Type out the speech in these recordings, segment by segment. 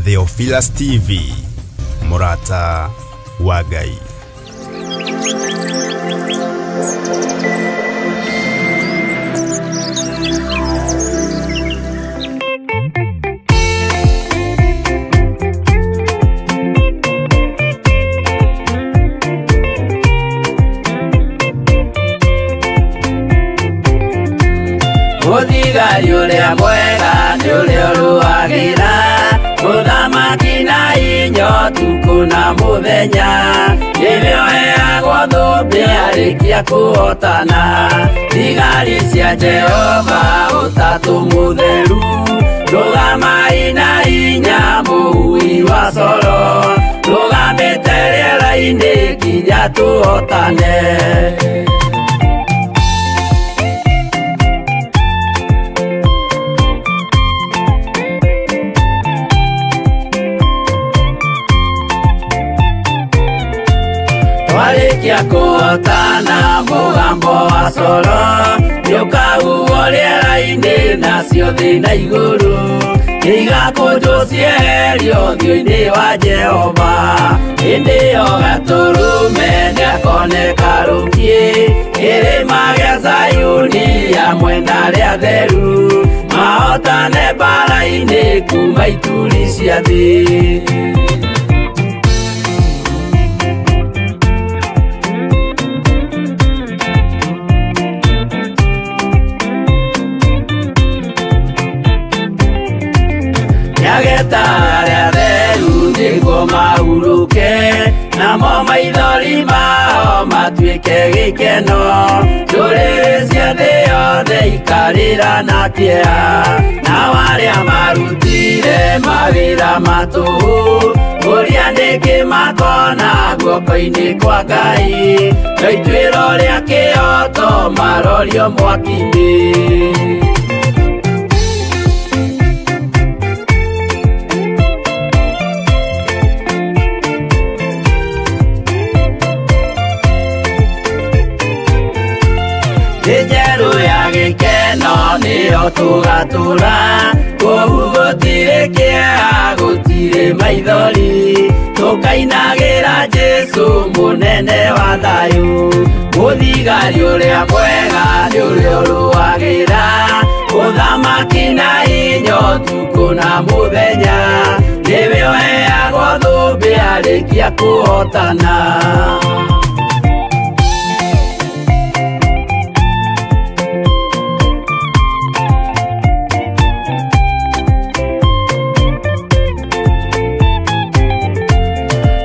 Theophilus TV, mũrata wa Ngai. Mũthigari ũrĩa mwega nĩ ũrĩa ũrũagĩra mũthamaki na inya ũtukũ na mũthenya, nĩwe ũheagwo thũmbĩ arĩkia kũhotana. Thigari cia Jehova ũtatũ mũtheru, rũgamai na inya mũhui wa coro, rũgamĩte rĩera-inĩ nginya tũhotane. Twarĩkia kũhotana mũgambo wa coro nĩũkahuhwo rĩera-inĩ, nacio thĩ na igũrũ nĩigakũnjwo cieherio ũthiũ-inĩ wa Jehova. Hĩndĩ ĩyo Gatũrũme nĩakoneka rũkiĩ kĩrĩma gĩa Zayuni hamwe na arĩa atheru, mahotane mbaara-inĩ kuma ituri cia thĩ. Nĩageta arĩa atheru nĩguo mahurũke, namo maithori mao matuĩke gĩkeno. Ndũrĩrĩ cia thĩ yothe ikarĩra na kĩeha, nao arĩa marutire mawĩra ma tũhũ kũria nĩkĩ makona guoko-inĩ kwa Ngai, no ituĩro rĩa kĩhooto marorio mwaki-inĩ. Thĩ njerũ ya gĩkeno nĩyo tũgatũra, kũu gũtirĩ kĩeha gũtirĩ maithori, tũkainagĩra Jesũ mũnene wa thayũ. Mũthigari ũrĩa mwega nĩ ũrĩa ũrũagĩra mũthamaki na inya ũtukũ na mũthenya, nĩwe ũheagwo thũmbĩ arĩkia kũhotana.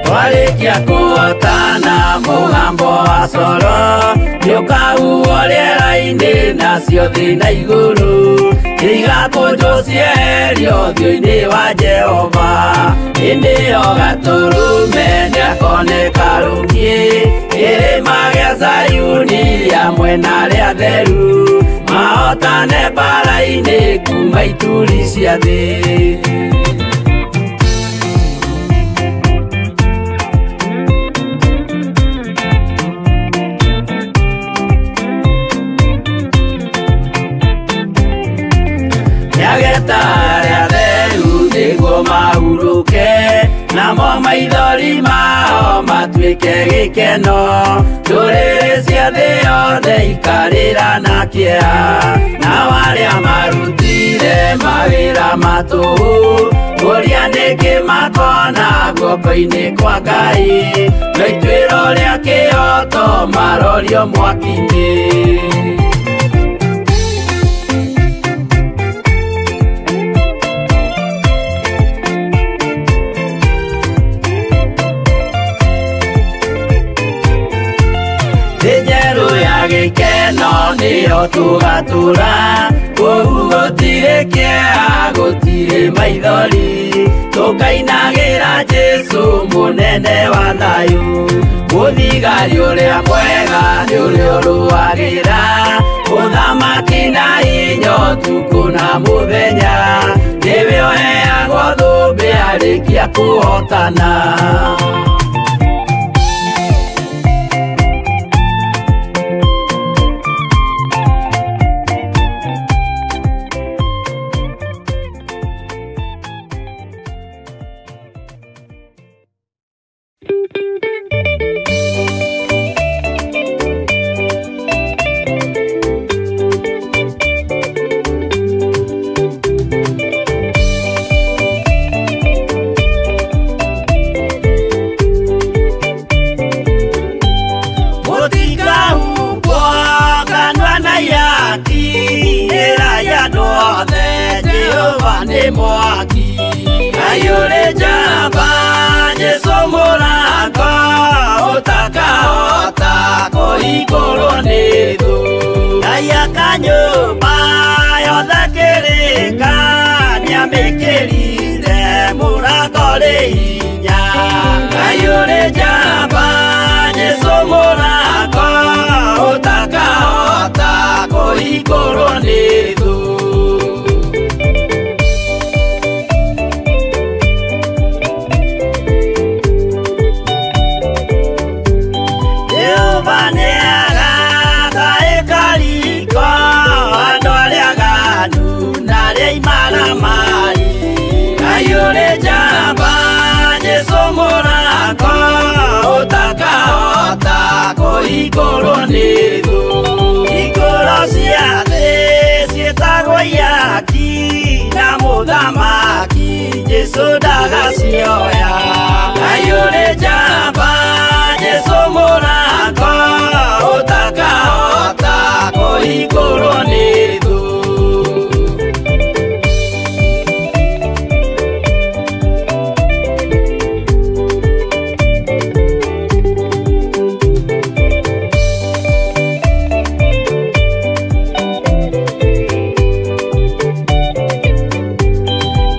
Twarĩkia kũhotana mũgambo wa coro nĩũkahuhwo rĩera-inĩ, nacio thĩ na igũrũ nĩigakũnjwo cieherio ũthiũ-inĩ wa Jehova. Hĩndĩ ĩyo Gatũrũme nĩakoneka rũkiĩ kĩrĩma gĩa Zayuni hamwe na arĩa atheru, mahotane mbaara-inĩ kuma ituri cia thĩ. Nĩageta arĩa atheru nĩguo mahurũke, namo maithori mao matuĩke gĩkeno. Ndũrĩrĩ cia thĩ yothe ikarĩra na kĩeha, nao arĩa marutire mawĩra ma tũhũ kũria nĩkĩ makona guoko-inĩ kwa Ngai, no ituĩro rĩa kĩhooto marorio mwaki-inĩ. Thĩ njerũ ya gĩkeno nĩyo tũgatũra, kũu gũtirĩ kĩeha gũtirĩ maithori, tũkainagĩra Jesũ mũnene wa thayũ. Mũthigari ũrĩa mwega nĩ ũrĩa ũrũagĩra mũthamaki na inya ũtukũ na mũthenya, nĩwe ũheagwo thũmbĩ arĩkia kũhotana. Mwaki Ngai ũrĩ njamba Jesũ mũrango ũtakahota kũhingũrwo nĩ thũ Ngai aka nyũmba yothe kĩrĩka nĩamĩkĩrire mũrango rĩ hinya Ngai ũrĩ njamba Jesũ mũrango ũtakahota kũhingũrwo nĩ thũ Jehova nĩagaka ĩkariko andũ arĩa aganu na arĩa imaramari Ngai ũrĩ njamba Jesũ mũrango ũtakahota kũhingũrwo nĩ thũ Hingũro cia thĩ ciĩtagwo ihaki na mũthamaki Jesũ ndagacioya Ngai ũrĩ njamba Jesũ mũrango ũtakahota kũhingũrwo nĩ thũ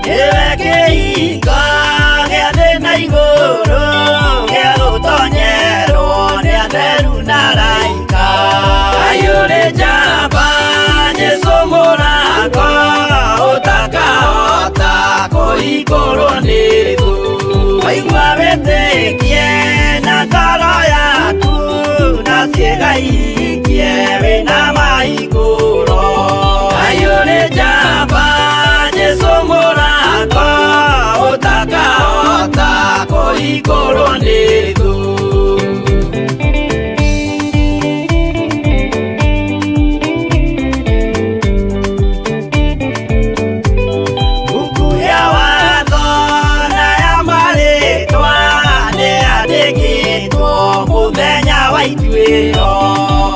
Nĩwe kĩhingo gĩa thĩ na igũrũ gĩa gũtonyerwo nĩ atheru na araika Ngai ũrĩ njamba Jesũ mũrango ũtakahota kũhingũrwo nĩ thũ Waigua wĩtĩkie na ngoro yaku na ciĩga ihingie wĩna mahingũro Ngai ũrĩ njamba Jesũ mũrango ũtakahota kũhingũrwo nĩ thũ Buku ya watho na ya marĩtwa nĩyandĩkĩtwo mũthenya wa ituĩro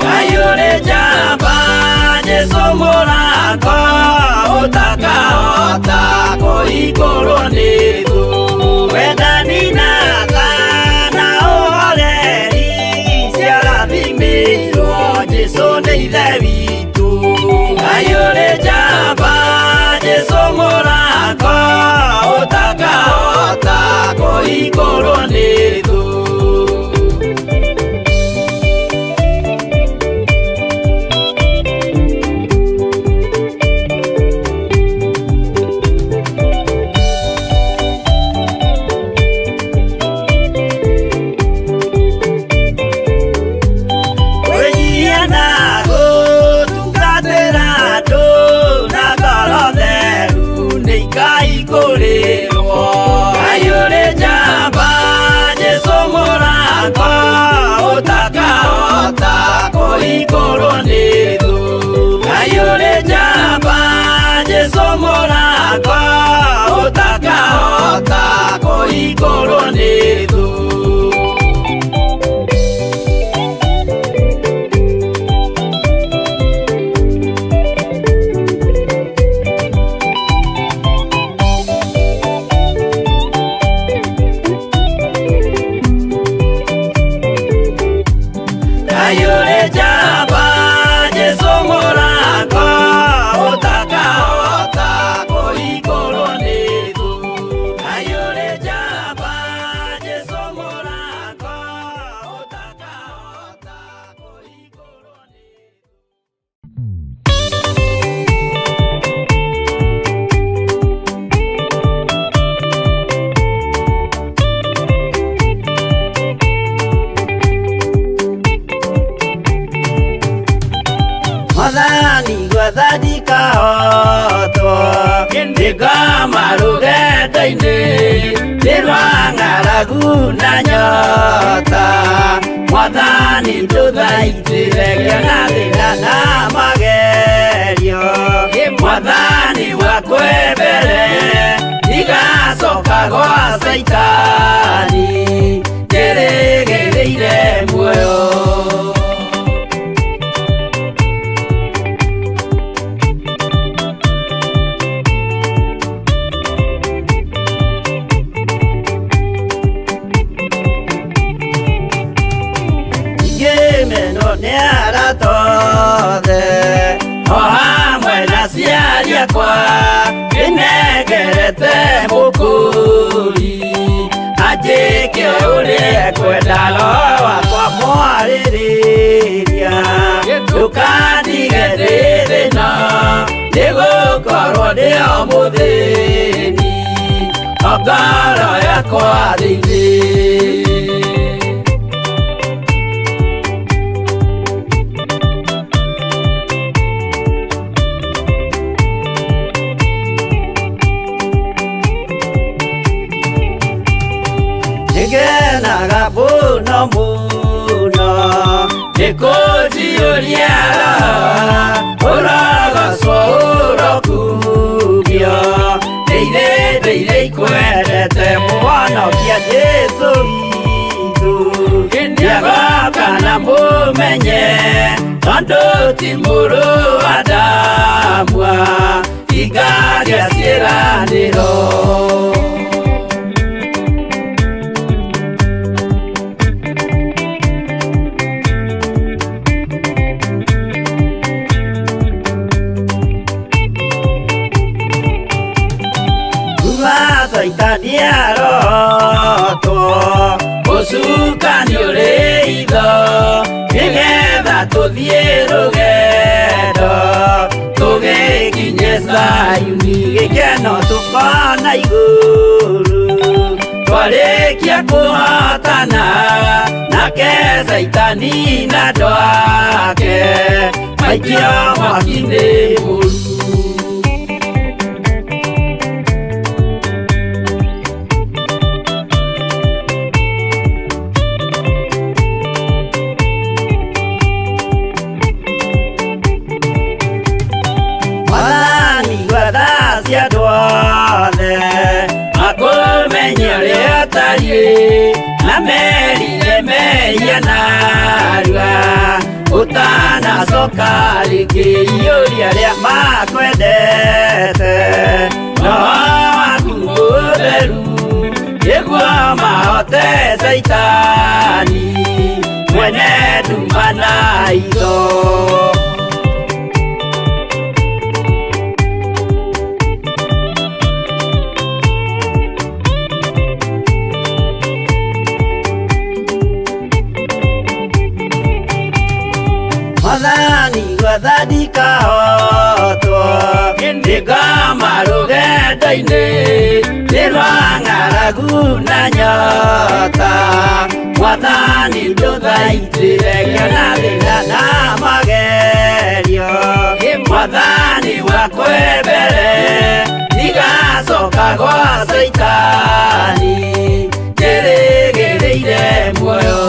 Ngai ũrĩ njamba Jesũ mũrango ũtakahota kũhingũrwo nĩ thũ Wendani na tha na ũhoreri ciarathimĩirwo Jesũ nĩ ithe witũ Ngai ũrĩ njamba Jesũ mũrango ũtakahota kũhingũrwo nĩ thũ Kwĩnyihia na gũtungatĩra andũ na ngoro theru nĩ ikahingũrĩrwo Ngai ũrĩ njamba Jesũ mũrango ũtakahota kũhingũrwo nĩ thũ Ngai ũrĩ njamba Jesũ mũrango ũtakahota kũhingũrwo nĩ thũ Ngai ũrĩ njamba Jesũ mũrango ũtakahota kũhingũrwo nĩ thũ Ngai ũrĩ njamba Jesũ mũrango ũtakahota kũhingũrwo nĩ thũ Mwathani gwetha ndikahotwo Ndĩngoma rũgendo-inĩ Nĩ rwa ng'aragu na nyota Mwathani ndũthaitĩre ngĩona thĩna na magerio Mwathani wakwe mbere ndigacoka gwa Caitani Njĩrĩgĩrĩire muoyo Nĩnyendete mũkũri anjĩke ũrĩa ekwenda roho wakwa mwarĩrĩria ndũkandige ndĩ thĩna nĩgũkorwo ndĩ o mũthĩni o ngoro yakwa thĩinĩ. Nĩngenaga mũno mũno nĩkũnjiyũria roho ũrogocwo ũrokumio ndĩire ndĩire ikwendete mũhonokia Jesũ witũ nĩagoka na mũmenye tondũ ti mũrũ wa Adamu hingagia ciĩranĩro. Saitani arotwo ũcukani ũrĩ itho nĩgetha tũthiĩ rũgendo tũgĩkinye Zayuni gĩkeno tũkona igũrũ twarĩkia kũhotana nake Saitani na andũ ake maikio mwaki-inĩ mũru. Makũmenye ũrĩa ũtariĩ na merire mehia narua ũtanacoka rĩngĩ iyũria arĩa makwendete roho waku mũtheru nĩguo mahote Saitani mwene nduma na itho. Mwathani gwathani kahotwo nĩngoma rũgendo-inĩ nĩ rwa ng'aragu na nyota Mwathani ndũthaitĩre ngĩona thĩna na magerio Mwathani wakwa mbere ndigacoka gwa Saitani njĩrĩgĩrĩire muoyo.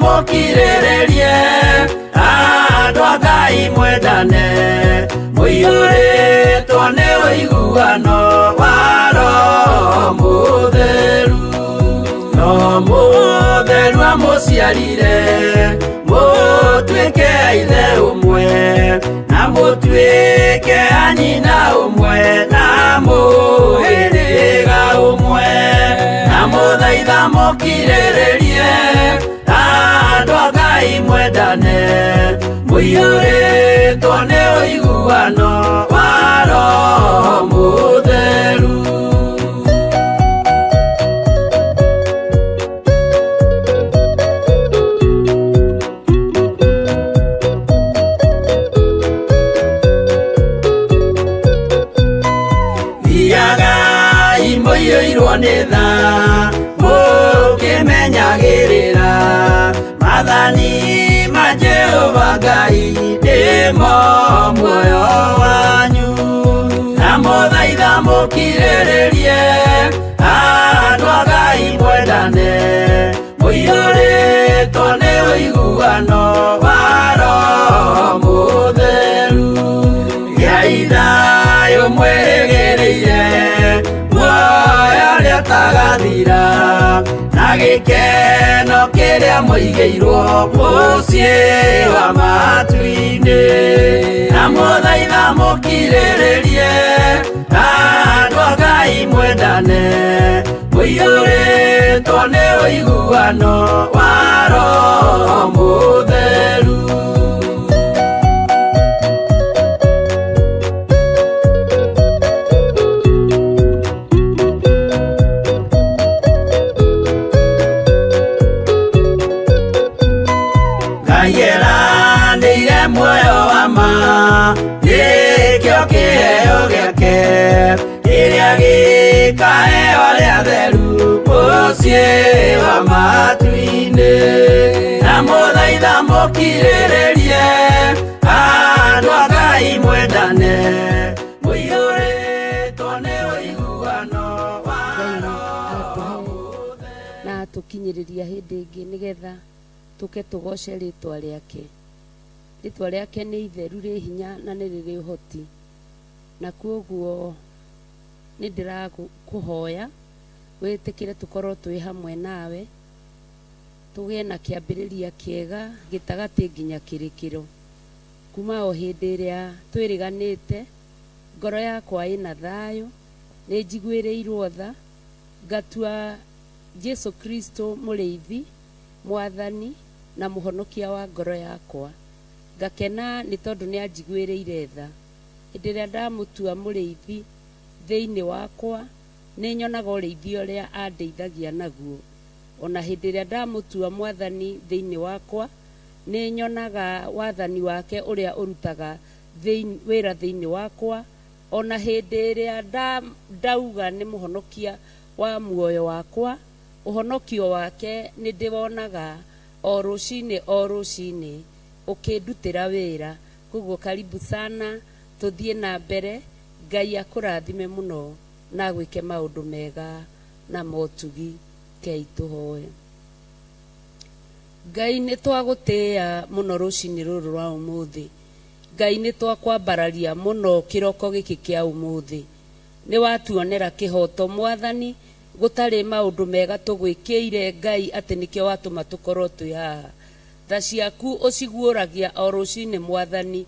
Mukirĩrĩrie andũ a Ngai mwendane mũiyũrĩtwo nĩ ũiguano wa Roho Mũtheru. Roho Mũtheru amũciarire mũtuĩke a ithe ũmwe na mũtuĩke a nyina ũmwe na mũhĩrĩga ũmwe na mũthaitha mũkirĩrĩrie andũ a Ngai mwendane mũiyũrĩtwo nĩ ũiguano wa Roho Mũtheru. Thiagai mũiyũirwo nĩ tha mũkĩmenyagĩrĩra maathani ma Jehova Ngai nĩmo muoyo wanyu. Na mũthaitha mũkirĩrĩrie andũ a Ngai mwendane mũiyũrĩtwo nĩ ũiguano wa Roho Mũtheru. Gĩai thayũ mwĩrĩgĩrĩire muoyo ũrĩa ũtagathira na gĩkeno kĩrĩa mũigĩirwo mũciĩ wa matu-inĩ. Na mũthaitha mũkirĩrĩrie andũ a Ngai mwendane mũiyũrĩtwo nĩ ũiguano wa Roho Mũtheru. Ngai eranĩire muoyo wa ma nĩkĩo kĩheo gĩake kĩrĩa gĩkaheo arĩa atheru mũciĩ wa matu-inĩ. Na mũthaitha mũkirĩrĩrie andũ a Ngai mwendane mũiyũrĩtwo nĩ ũiguano wa Roho Mũtheru. Na atũkinyĩrĩria hĩndĩ ĩngĩ nĩgetha tũke tũgoce rĩtwa rĩake. Rĩtwa rĩake nĩ itheru rĩ hinya na nĩ rĩrĩ ũhoti. Na kwoguo nĩ ndĩrakũhoya wĩtĩkĩre tũkorwo twĩ hamwe nawe tũgĩe na kĩambĩrĩria kĩega gĩtagatĩ nginya kĩrĩkĩro. Kuma o hĩndĩ ĩrĩa twĩrĩganĩte ngoro yakwa ĩna thayũ nĩ njiguĩrĩirwo tha ngatua Jesu Kristo mũrĩithi mwathani na mũhonokia wa ngoro yakwa. Ngakena nĩ tondũ nĩ anjiguĩrĩire tha. Hĩndĩ ĩrĩa ndamũtua mũrĩithi thĩinĩ wakwa nĩ nyonaga ũrĩithi ũrĩa andeithagia naguo. Ona hĩndĩ ĩrĩa ndamũtua mwathani thĩinĩ wakwa nĩ nyonaga wathani wake ũrĩa ũrutaga wĩra thĩinĩ wakwa. Ona hĩndĩ ĩrĩa ndauga nĩ mũhonokia wa muoyo wakwa ũhonokio wake nĩ ndĩwonaga o rũcinĩ o rũcinĩ ũkĩndutĩra wĩra. Koguo karibu sana tũthiĩ na mbere. Ngai akũrathime mũno na agwĩke maũndũ mega na motugi. Kei tũhoe. Ngai nĩ twagũtĩĩa mũno rũcinĩ rũrũ rwa ũmũthĩ. Ngai nĩ twakwambararia mũno kĩroko gĩkĩ kĩa ũmũthĩ. Nĩ watuonera kĩhoto mwathani gũtarĩ maũndũ mega tũgwĩkĩire Ngai atĩ nĩkĩo watũma tũkorwo twĩ haha. Tha ciaku ũciguũragia o rũcinĩ mwathani.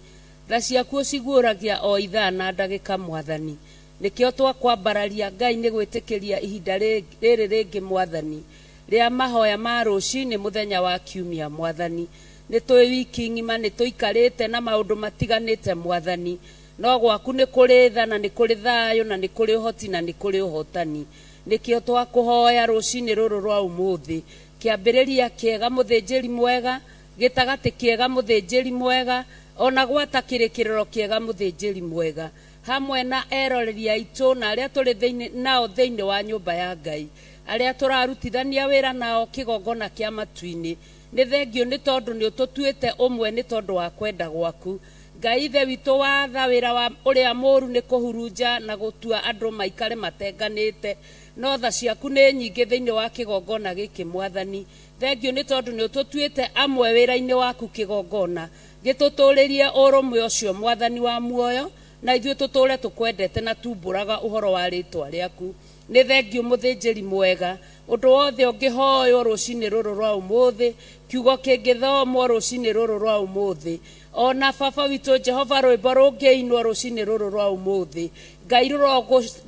Tha ciaku ũciguũragia o ithaa na ndagĩka mwathani. Nĩkĩo twakwambararia Ngai nĩ gwĩtĩkĩria ihinda rĩrĩ rĩngĩ mwathani rĩa mahoya ma rũcinĩ mũthenya wa kiumia mwathani. Nĩ twĩ wiki ng'ima nĩ tũikarĩte na maũndũ matiganĩte mwathani. No gwaku nĩ kũrĩ tha na nĩ kũrĩ thayũ na nĩ kũrĩ ũhoti na nĩ kũrĩ ũhotani. Nĩkĩo twakũhoya rũcinĩ rũrũ rwa ũmũthĩ kĩambĩrĩria kĩega mũthĩnjĩri mwega Gĩtagatĩ kĩega mũthĩnjĩri mwega, ona gwata kĩrĩkĩrĩro kĩega mũthĩnjĩri mwega, hamwe na eroreri aitũ na arĩa tũrĩ thĩinĩ nao thĩinĩ wa nyũmba ya Ngai, arĩa tũrarutithania wĩra nao kĩgongona kĩa matu-inĩ. Nĩ thengio nĩ tondũ nĩ ũtũtuĩte ũmwe nĩ tondũ wa kwenda gwaku. Ngai Ithe witũ watha wĩra wa ũrĩa mũũru nĩ kũhurunja na gũtua andũ maikare matenganĩte, no tha ciaku nĩ nyingĩ thĩinĩ wa kĩgongona gĩkĩ Mwathani. Thengio nĩ tondũ nĩ ũtũtuĩte amwe wĩra-inĩ waku kĩgongona, gĩtũtũrĩrie ũrũmwe ũcio Mwathani wa muoyo, na ithuĩ tũtũre tũkwendete na tumbũraga ũhoro wa rĩtwa rĩaku. Nĩ thengio mũthĩnjĩri mwega, ũndũ wothe ũngĩhoywo rũcinĩ rũrũ rwa ũmũthĩ, kiugo kĩngĩthomwo rũcinĩ rũrũ rwa ũmũthĩ, ona Baba witũ Jehova rwĩmbo rũngĩinwo rũcinĩ rũrũ rwa ũmũthĩ, Ngai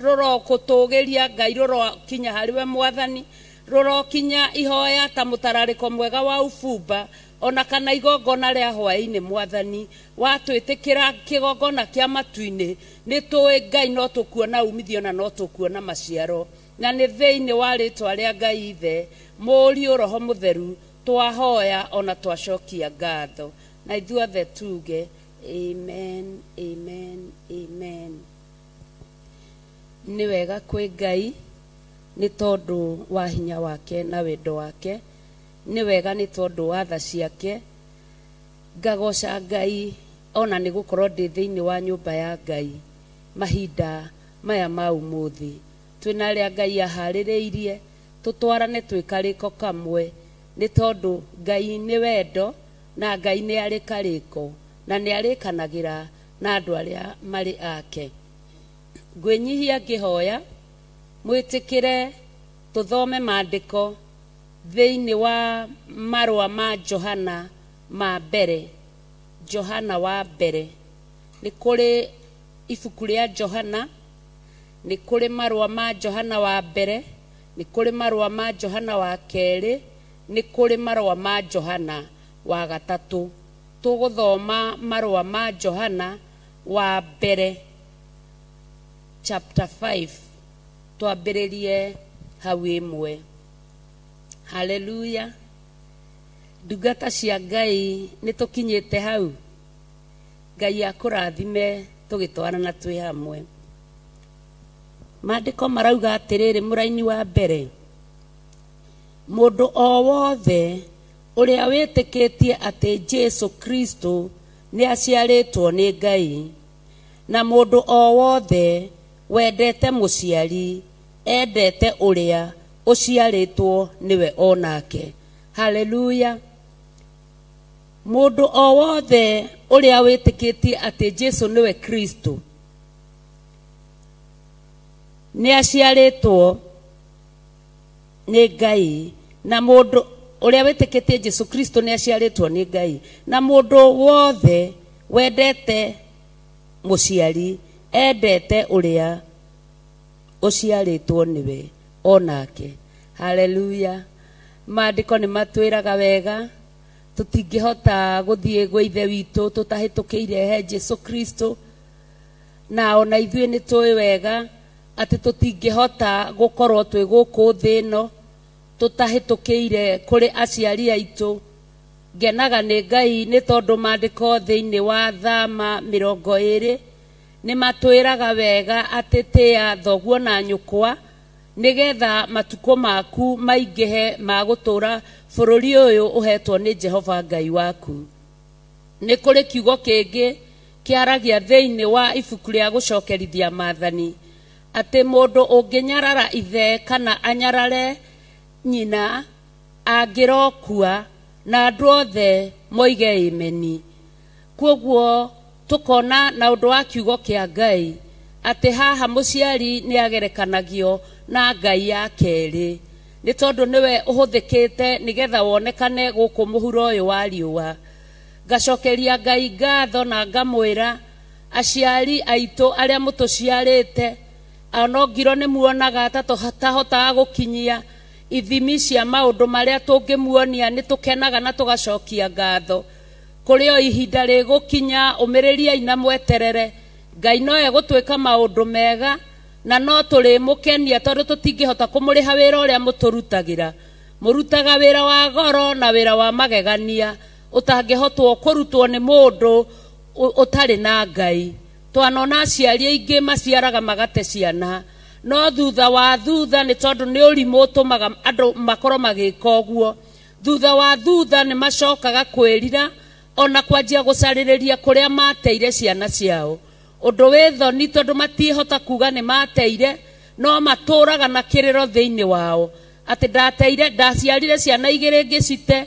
rũrokũtũgĩria, Ngai rũrokinya harĩ we Mwathani, rũrokinya ihoya ta mũtararĩko mwega wa ubumba, ona kana igongona rĩa hwaĩ-inĩ Mwathani. Watwĩtĩkĩra kĩgongona kĩa matu-inĩ, nĩ tũĩ Ngai no tũkuona umithio na no tũkuona maciaro. Na nĩ thĩinĩ wa rĩtwa rĩa Ngai Ithe, Mũriũ, Roho Mũtheru, twahoya ona twacokia ngatho. Na ithuothe tuge amen, amen, amen. Nĩ wega kwĩ Ngai nĩ tondũ wa hinya wake na wendo wake, nĩ wega nĩ tondũ wa tha ciake. Ngagoca Ngai ona nĩ gũkorwo ndĩ thĩinĩ wa nyũmba ya Ngai mahinda maya ma ũmũthĩ. Twĩna arĩa Ngai aharĩrĩirie tũtwarane twĩ karĩko kamwe, nĩ tondũ Ngai nĩ wendo na Ngai nĩ arĩ karĩko na nĩ arĩkanagĩra na andũ arĩa marĩ ake. Ngwĩnyihia ngĩhoya mwĩtĩkĩre tũthome maandĩko thĩinĩ wa marũa ma Johana ma mbere, Johana wa mbere. Nĩ kũrĩ ibuku rĩa Johana, nĩ kũrĩ marũa ma Johana wa mbere, nĩ kũrĩ marũa ma Johana wa kerĩ, nĩ kũrĩ marũa ma Johana wa gatatũ. Tũgũthoma marũa ma Johana wa mbere chapter 5, twambĩrĩrie hau ĩmwe. Haleluya. Ndungata cia Ngai nĩ tũkinyĩte hau. Ngai akũrathime tũgĩtwarana twĩ hamwe. Maandĩko marauga atĩrĩrĩ, mũraini wa mbere, mũndũ o wothe ũrĩa wĩtĩkĩtie atĩ Jesu Kristo nĩ aciarĩtwo nĩ Ngai, na mũndũ o wothe wendete mũciari endete ũrĩa ũciarĩtwo nĩwe onake. Haleluya. Mũndũ o wothe ũrĩa wĩtĩkĩtie atĩ Jesu nĩwe Kristo nĩ aciarĩtwo nĩ Ngai, na mũndũ ũrĩa wĩtĩkĩtie Jesu Kristo nĩ aciarĩtwo nĩ Ngai, na mũndũ wothe wendete mũciari endete ũrĩa ũciarĩtwo nĩwe onake. Haleluya. Maandĩko nĩ matwĩraga wega tũtingĩhota gũthiĩ gwĩ Ithe witũ tũtahĩtũkĩire he Jesu Kristo, na ona ithuĩ nĩ tũĩ wega atĩ tũtingĩhota gũkorwo twĩ gũkũ thĩ ĩno tũtahĩtũkĩire kũrĩ aciari aitũ. Ngenaga nĩ Ngai nĩ tondũ maandĩko thĩinĩ wa Thama 20 nĩ matwĩraga wega atĩ tĩa thoguo na nyũkwa nĩgetha matukũ maku maingĩhe ma gũtũũra bũrũri ũyũ ũhetwo nĩ Jehova Ngai waku. Nĩ kũrĩ kiugo kĩngĩ kĩaragia thĩinĩ wa ibuku rĩa gũcokerithia maathani atĩ mũndũ ũngĩnyarara ithe kana anyarare nyina angĩrokua na andũ othe moige ĩmeni. Kwoguo tũkona na ũndũ wa kiugo kĩa Ngai atĩ haha mũciari nĩ agerekanagio na Ngai ya kerĩ, nĩ tondũ nĩwe ũhũthĩkĩte nĩgetha wonekane gũkũ mũhuro ũyũ wa riũa. Ngacokeria Ngai ngatho na ngamwĩra aciari aitũ arĩa mũtũciarĩte, ono ngiro nĩ muonaga ta tũtahotaga gũkinyia ithimi cia maũndũ marĩa tũngĩmuonia, nĩ tũkenaga na tũgacokia ngatho. Kũrĩ o ihinda rĩgũkinya, ũmĩrĩriai na mweterere, Ngai no egũtwĩka maũndũ mega na no tũrĩmũkenia tondũ tũtingĩhota kũmũrĩha wĩra ũrĩa mũtũrutagĩra. Mũrutaga wĩra wa goro na wĩra wa magegania. Ũtangĩhotwo kũrutwo nĩ mũndũ ũtarĩ na Ngai. Twanona aciari aingĩ maciaraga magate ciana, no thutha wa thutha nĩ tondũ nĩ ũrimũ ũtũmaga andũ makorwo magĩka ũguo. Thutha wa thutha nĩ macokaga kwĩrira ona kwanjia gũcarĩrĩria kũrĩa mateire ciana ciao. Ũndũ wĩ thoni tondũ matihota kuga nĩ mateire, no matũraga na kĩrĩro thĩinĩ wao atĩ ndateire, ndaciarire ciana igĩrĩ ngĩcite,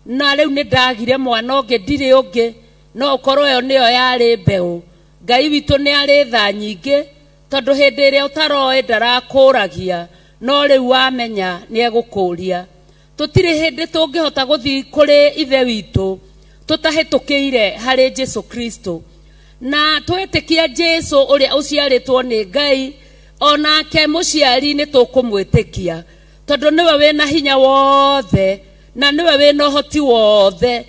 na rĩu nĩ ndagire mwana ũngĩ, ndirĩ ũngĩ. No ũkorwo ĩyo nĩyo yarĩ mbeũ. Ngai witũ nĩ arĩ tha nyingĩ, tondũ hĩndĩ ĩrĩa ũtaroĩ ndarakũragia, no rĩu wamenya nĩ egũkũria. Tũtirĩ hĩndĩ tũngĩhota gũthiĩ kũrĩ Ithe witũ tũtahĩtũkĩire harĩ Jesu Kristo. Na twetĩkia Jesu ũrĩa ũciarĩtwo nĩ Ngai, onake mũciari nĩ tũkũmwĩtĩkia, tondũ nĩwe wĩna hinya wothe na nĩwe wĩna ũhoti wothe.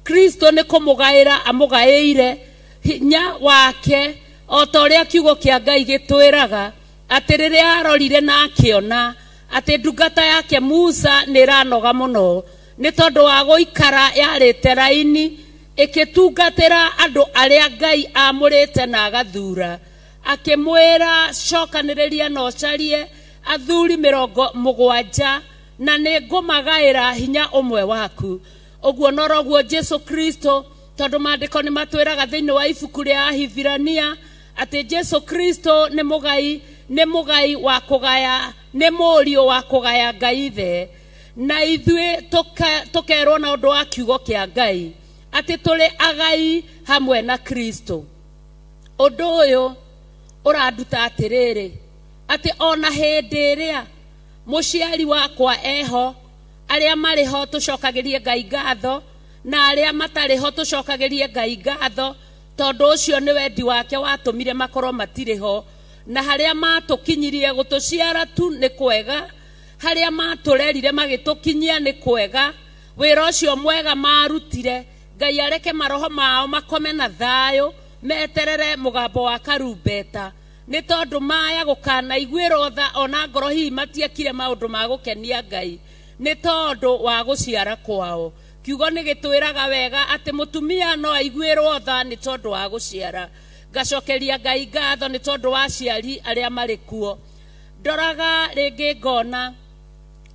Kristo nĩ kũmũgaĩra amũgaĩire hinya wake, o ta ũrĩa kiugo kĩa Ngai gĩtwĩraga atĩ rĩrĩa arorire na akĩona atĩ ndungata yake Musa nĩ ĩranoga mũno nĩ tondũ wa gũikara yarĩte raini ĩkĩtungatĩra andũ arĩa Ngai amũrĩte na agathura, akĩmwĩra cokanĩrĩria na ũcarie athuri 70 na nĩ ngũmagaĩra hinya ũmwe waku. Ũguo noroguo Jesu Kristo, tondũ maandĩko nĩ matwĩraga thĩinĩ wa ibuku rĩa Ahibirania atĩ Jesu Kristo nĩ mũgai, nĩ mũgai wa kũgaya, nĩ mũriũ wa kũgaya Ngai Ithe. Na ithuĩ tũkerwo na ũndũ wa kiugo kĩa Ngai atĩ tũrĩ agai hamwe na Kristo. Ũndũ ũyũ ũranduta atĩrĩrĩ, atĩ ona hĩndĩ ĩrĩa mũciari wakwa eho, arĩa marĩ ho tũcokagĩrie Ngai ngatho, na arĩa matarĩ ho tũcokagĩrie Ngai ngatho, tondũ ũcio nĩ wendi wake watũmire makorwo matirĩ ho. Na harĩa matũkinyirie gũtũciara tu nĩ kwega, harĩa matũrerire magĩtũkinyia nĩ kwega, wĩra ũcio mwega marutire, Ngai areke maroho mao makome na thayũ, meterere mũgambo wa karumbeta, nĩ tondũ maya gũkanaiguĩrwo tha ona ngoro hihi matiekire maũndũ ma gũkenia Ngai nĩ tondũ wa gũciara kwao. Kiugo nĩ gĩtwĩraga wega atĩ mũtumia no aiguĩrwo tha nĩ tondũ wa gũciara. Ngacokeria Ngai ngatho nĩ tondũ wa aciari arĩa marĩ kuo. Ndoraga rĩngĩ ngona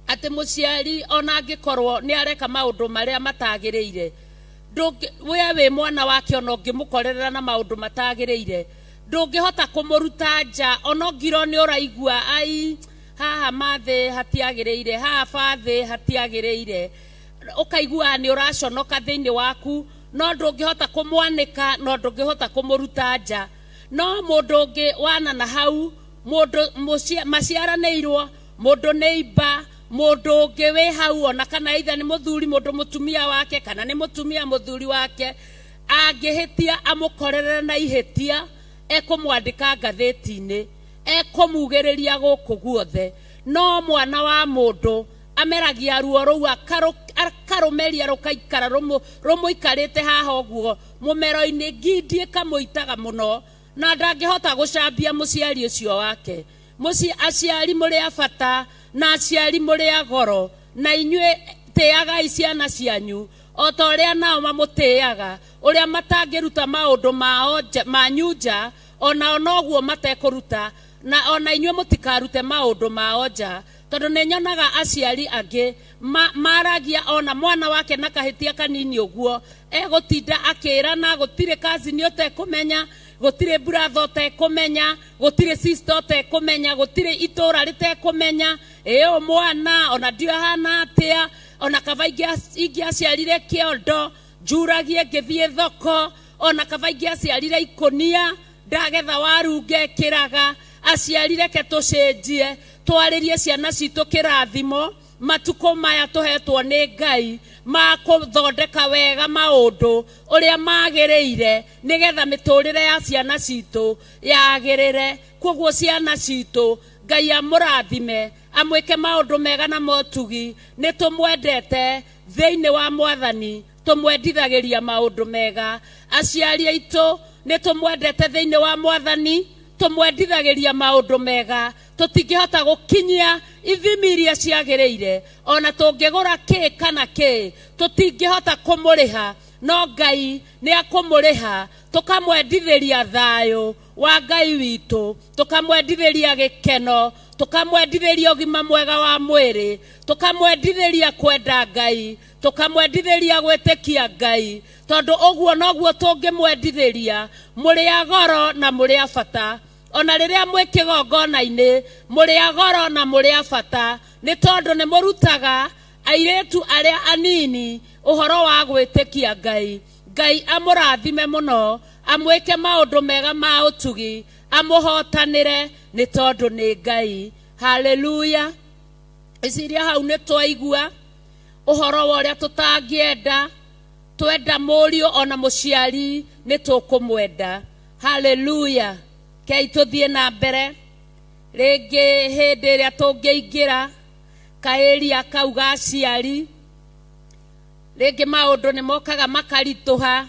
atĩ mũciari ona angĩkorwo nĩ areka maũndũ marĩa matagĩrĩire, we wĩ mwana wake ona ũngĩmũkorerera na maũndũ matagĩrĩire, ndũngĩhota kũmũruta nja ona ũngirwo nĩ ũraigua ai haha mathĩ hatiagĩrĩire, haha bathĩ hatiagĩrĩire, ũkaigua nĩ ũraconoka thĩinĩ waku, no ndũngĩhota kũmwanĩka, no ndũngĩhota kũmũruta nja. No mũndũ ũngĩ wana na hau, mũndũ maciaranĩirwo, mũndũ nĩ imba, mũndũ ũngĩ wĩ hau ona kana either nĩ mũthuri mũndũ mũtumia wake kana nĩ mũtumia mũthuri wake, angĩhĩtia amũkorerere na ihĩtia, ekũmwandĩka ngathĩti-inĩ, ekũmugĩrĩria gũkũ guothe. No mwana wa mũndũ ameragia ruo rũu akarũmeria rũkaikara rũmũikarĩte haha ũguo mũmero-inĩ, ngindi ĩkamũitaga mũno, na ndangĩhota gũcambia mũciari ũcio wake. Aciari mũrĩ a bata na aciari mũrĩ a goro, na inyuĩ tĩagai ciana cianyu o ta ũrĩa nao mamũtĩaga, ũrĩa matangĩruta maũndũ mao manyu nja, onao noguo matekũruta, na ona inyuĩ mũtikarute maũndũ mao nja. Tondũ nĩ nyonaga aciari angĩ maragia ona mwana wake na kahĩtia kanini ũguo, egũtinda akĩrana gũtirĩ cousin ũtekũmenya, gũtirĩ brother ũtekũmenya, gũtirĩ sister ũtekũmenya, gũtirĩ itũra rĩtekũmenya, ĩyo mwana ona ndiũ ahana atĩa, ona kaba ingĩaciarire kĩondo njuragie ngĩthiĩ thoko, ona kaba ingĩaciarire ikũnia ndagetha waru ngekĩraga. Aciari reke tũcenjie, twarĩrie ciana citũ kĩrathimo matukũ maya tũhetwo nĩ Ngai ma kũthondeka wega maũndũ ũrĩa magĩrĩire, nĩgetha mĩtũrĩre ya ciana citũ yagĩrĩre. Koguo ciana citũ Ngai amũrathime, amwĩke maũndũ mega na motugi. Nĩ tũmwendete thĩinĩ wa Mwathani, tũmwendithagĩria maũndũ mega. Aciari aitũ nĩ tũmwendete thĩinĩ wa Mwathani, Tũmwendithagĩria maũndũ mega, tũtingĩhota gũkinyia ithimi iria ciagĩrĩire, ona tũngĩgũra kĩ kana kĩ tũtingĩhota kũmũrĩha, no Ngai nĩ akũmũrĩha. Tũkamwendithĩria thayũ wa Ngai witũ, tũkamwendithĩria gĩkeno, tũkamwendithĩria ũgima mwega wa mwĩrĩ, tũkamwendithĩria kwenda Ngai, tũkamwendithĩria gwĩtĩkia Ngai, tondũ ũguo noguo tũngĩmwendithĩria. Mũrĩ a goro na mũrĩ a bata, ona rĩrĩa mwĩ kĩgongona-inĩ mũrĩ a goro na mũrĩ a bata, nĩ tondũ nĩ mũrutaga airĩtu arĩa anini ũhoro wa gwĩtĩkia Ngai. Ngai amũrathime mũno, amwĩke maũndũ mega ma ũtugi, amũhotanĩre, nĩ tondũ nĩ Ngai. Haleluya. Iciria hau nĩ twaigua ũhoro wa ũrĩa tũtangĩenda, twenda mũriũ ona mũciari nĩ tũkũmwenda. Haleluya. Kei tũthiĩ na mbere rĩngĩ hĩndĩ ĩrĩa tũngĩingĩra kaĩria kau ga aciari. Rĩngĩ maũndũ nĩ mokaga makaritũha,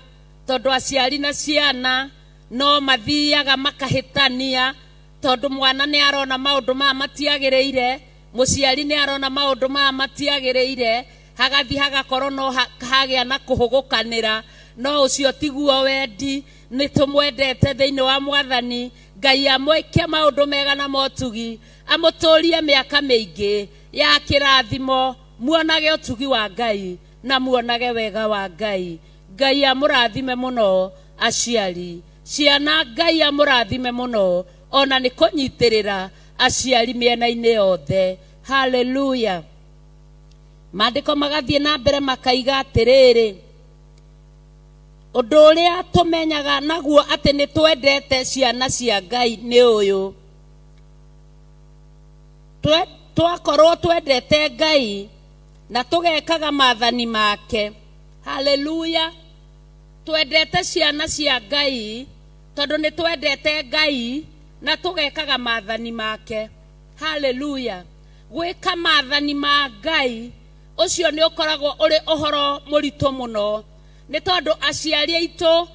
tondũ aciari na ciana no mathiaga makahĩtania, tondũ mwana nĩ arona maũndũ maya matiagĩrĩire, mũciari nĩ arona maũndũ maya matiagĩrĩire, hagathi hagakorwo no hagĩa na kũhũgũkanĩra. No ũcio tiguo wendi, nĩ tũmwendete thĩinĩ wa Mwathani. Ngai amwĩke maũndũ mega na motugi, amũtũrie mĩaka mĩingĩ ya kĩrathimo, muonage ũtugi wa Ngai na muonage wega wa Ngai. Ngai amũrathime mũno aciari, ciana Ngai amũrathime mũno, ona nĩ kũnyitĩrĩra aciari mĩena-inĩ yothe. Haleluya. Maandĩko magathiĩ na mbere makaiga atĩrĩrĩ, ũndũ ũrĩa tũmenyaga naguo atĩ nĩ twendete ciana cia Ngai nĩ ũyũ, twakorwo twendete Ngai na tũgekaga maathani make. Haleluya. Twendete ciana cia Ngai tondũ nĩ twendete Ngai na tũgekaga maathani make. Haleluya. Gwĩka maathani ma Ngai ũcio nĩ ũkoragwo ũrĩ ũhoro mũritũ mũno, nĩ tondũ aciari aitũ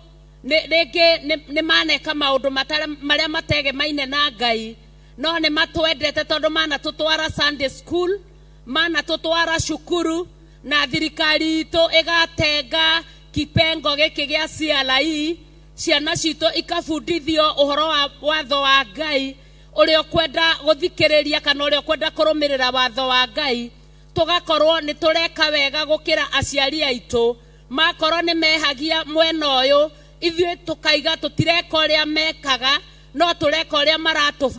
rĩngĩ nĩ maneka maũndũ marĩa mategemaine na Ngai, no nĩ matwendete tondũ manatũtwara Sunday school, manatũtwara cukuru, na thirikari itũ ĩgatenga kipengo gĩkĩ gĩa CRE, ciana citũ ikabundithio ũhoro wa watho wa Ngai, ũrĩa ũkwenda gũthikĩrĩria kana ũrĩa ũkwenda kũrũmĩrĩra watho wa Ngai. Tũgakorwo nĩ tũreka wega gũkĩra aciari aitũ. Makorwo nĩ mehagia mwena ũyũ, ithuĩ tũkaiga tũtireka ũrĩa mekaga, no tũreka ũrĩa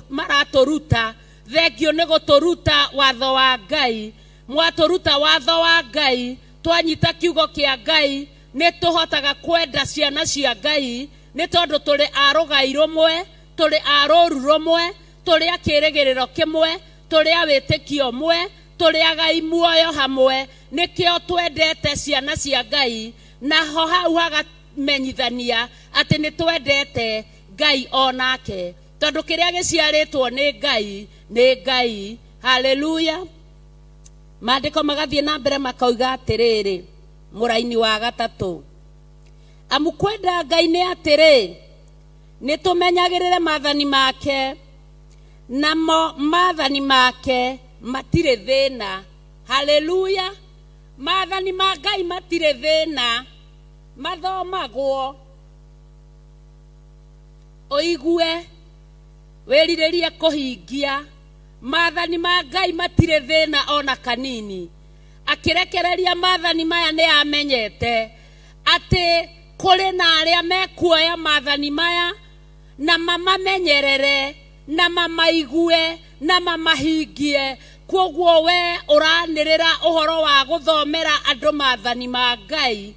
maratũruta. Thengio nĩ gũtũruta watho wa Ngai. Mwatũruta watho wa Ngai, twanyita kiugo kĩa Ngai, nĩ tũhotaga kwenda ciana cia Ngai, nĩ tondũ tũrĩ a rũgai rũmwe, tũrĩ a rũru rũmwe, tũrĩ a kĩrĩgĩrĩro kĩmwe, tũrĩ a wĩtĩkio ũmwe, tũrĩ agai muoyo hamwe. Nĩkĩo twendete ciana cia Ngai, naho hau hagamenyithania atĩ nĩ twendete Ngai onake, tondũ kĩrĩa gĩciarĩtwo nĩ Ngai nĩ Ngai. Haleluya. Maandĩko magathiĩ na mbere makauga atĩrĩrĩ, mũraini wa gatatũ, amu kwenda Ngai nĩ atĩrĩ, nĩ tũmenyagĩrĩre maathani make, namo maathani make matirĩ thĩna. Haleluya. Maathani ma Ngai matirĩ thĩna, mathomagwo ũigue wĩrirĩrie kũhingia. Maathani ma Ngai matirĩ thĩna ona kanini. Akĩrekereria maathani maya nĩ amenyete atĩ kũrĩ na arĩa mekuoya maathani maya na mamamenyerere na mamaigue na mamahingie. Kwoguo we ũranĩrĩra ũhoro wa gũthomera andũ maathani ma Ngai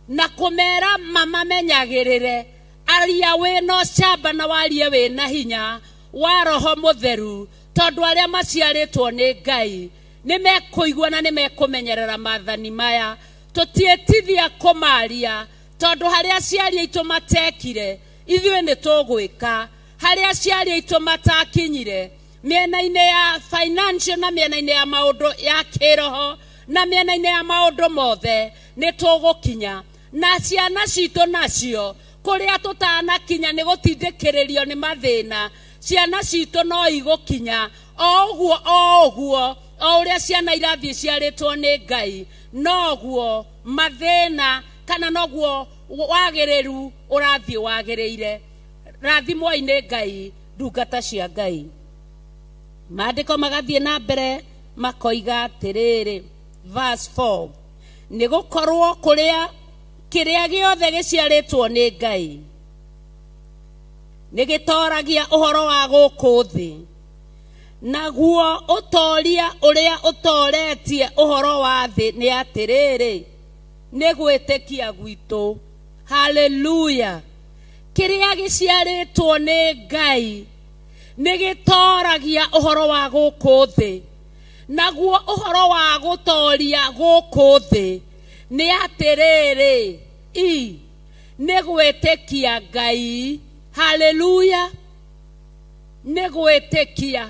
na kũmera mamamenyagĩrĩre, aria wĩna ũcamba na warie wĩna hinya wa Roho Mũtheru, tondũ arĩa maciarĩtwo nĩ Ngai nĩ mekũigua na nĩ mekũmenyerera maathani maya. Tũtiĩtithia kũmaria, tondũ harĩa aciari aitũ matekire ithuĩ nĩ tũgwĩka, harĩa aciari aitũ matakinyire mĩena-inĩ ya financial na mĩena-inĩ ya maũndũ ya kĩroho na mĩena-inĩ ya maũndũ mothe nĩ tũgũkinya. Na ciana citũ nacio Kũrĩa tũtanakinya nĩ gũtindĩkĩrĩrio nĩ mathĩna, ciana citũ no igũkinya o ũguo o ũguo, o ũrĩa ciana irathiĩ ciarĩtwo nĩ Ngai, noguo mathĩna kana noguo wagĩrĩru ũrathiĩ wagĩrĩire. Rathimwoi nĩ Ngai, ndungata cia Ngai. Maandĩko magathiĩ na mbere makoiga atĩrĩrĩ, verse 4, nĩ gũkorwo kũrĩa kĩrĩa gĩothe gĩciarĩtwo nĩ Ngai nĩ gĩtoragia ũhoro wa gũkũ thĩ, naguo ũtoria ũrĩa ũtoretie ũhoro wa thĩ nĩ atĩrĩrĩ, nĩ gwĩtĩkia gwitũ. Haleluya! Kĩrĩa gĩciarĩtwo nĩ Ngai nĩ gĩtoragia ũhoro wa gũkũ thĩ, naguo ũhoro wa gũtoria gũkũ thĩ nĩ atĩrĩrĩ, i nĩ gwĩtĩkia Ngai. Haleluya! Nĩ gwĩtĩkia.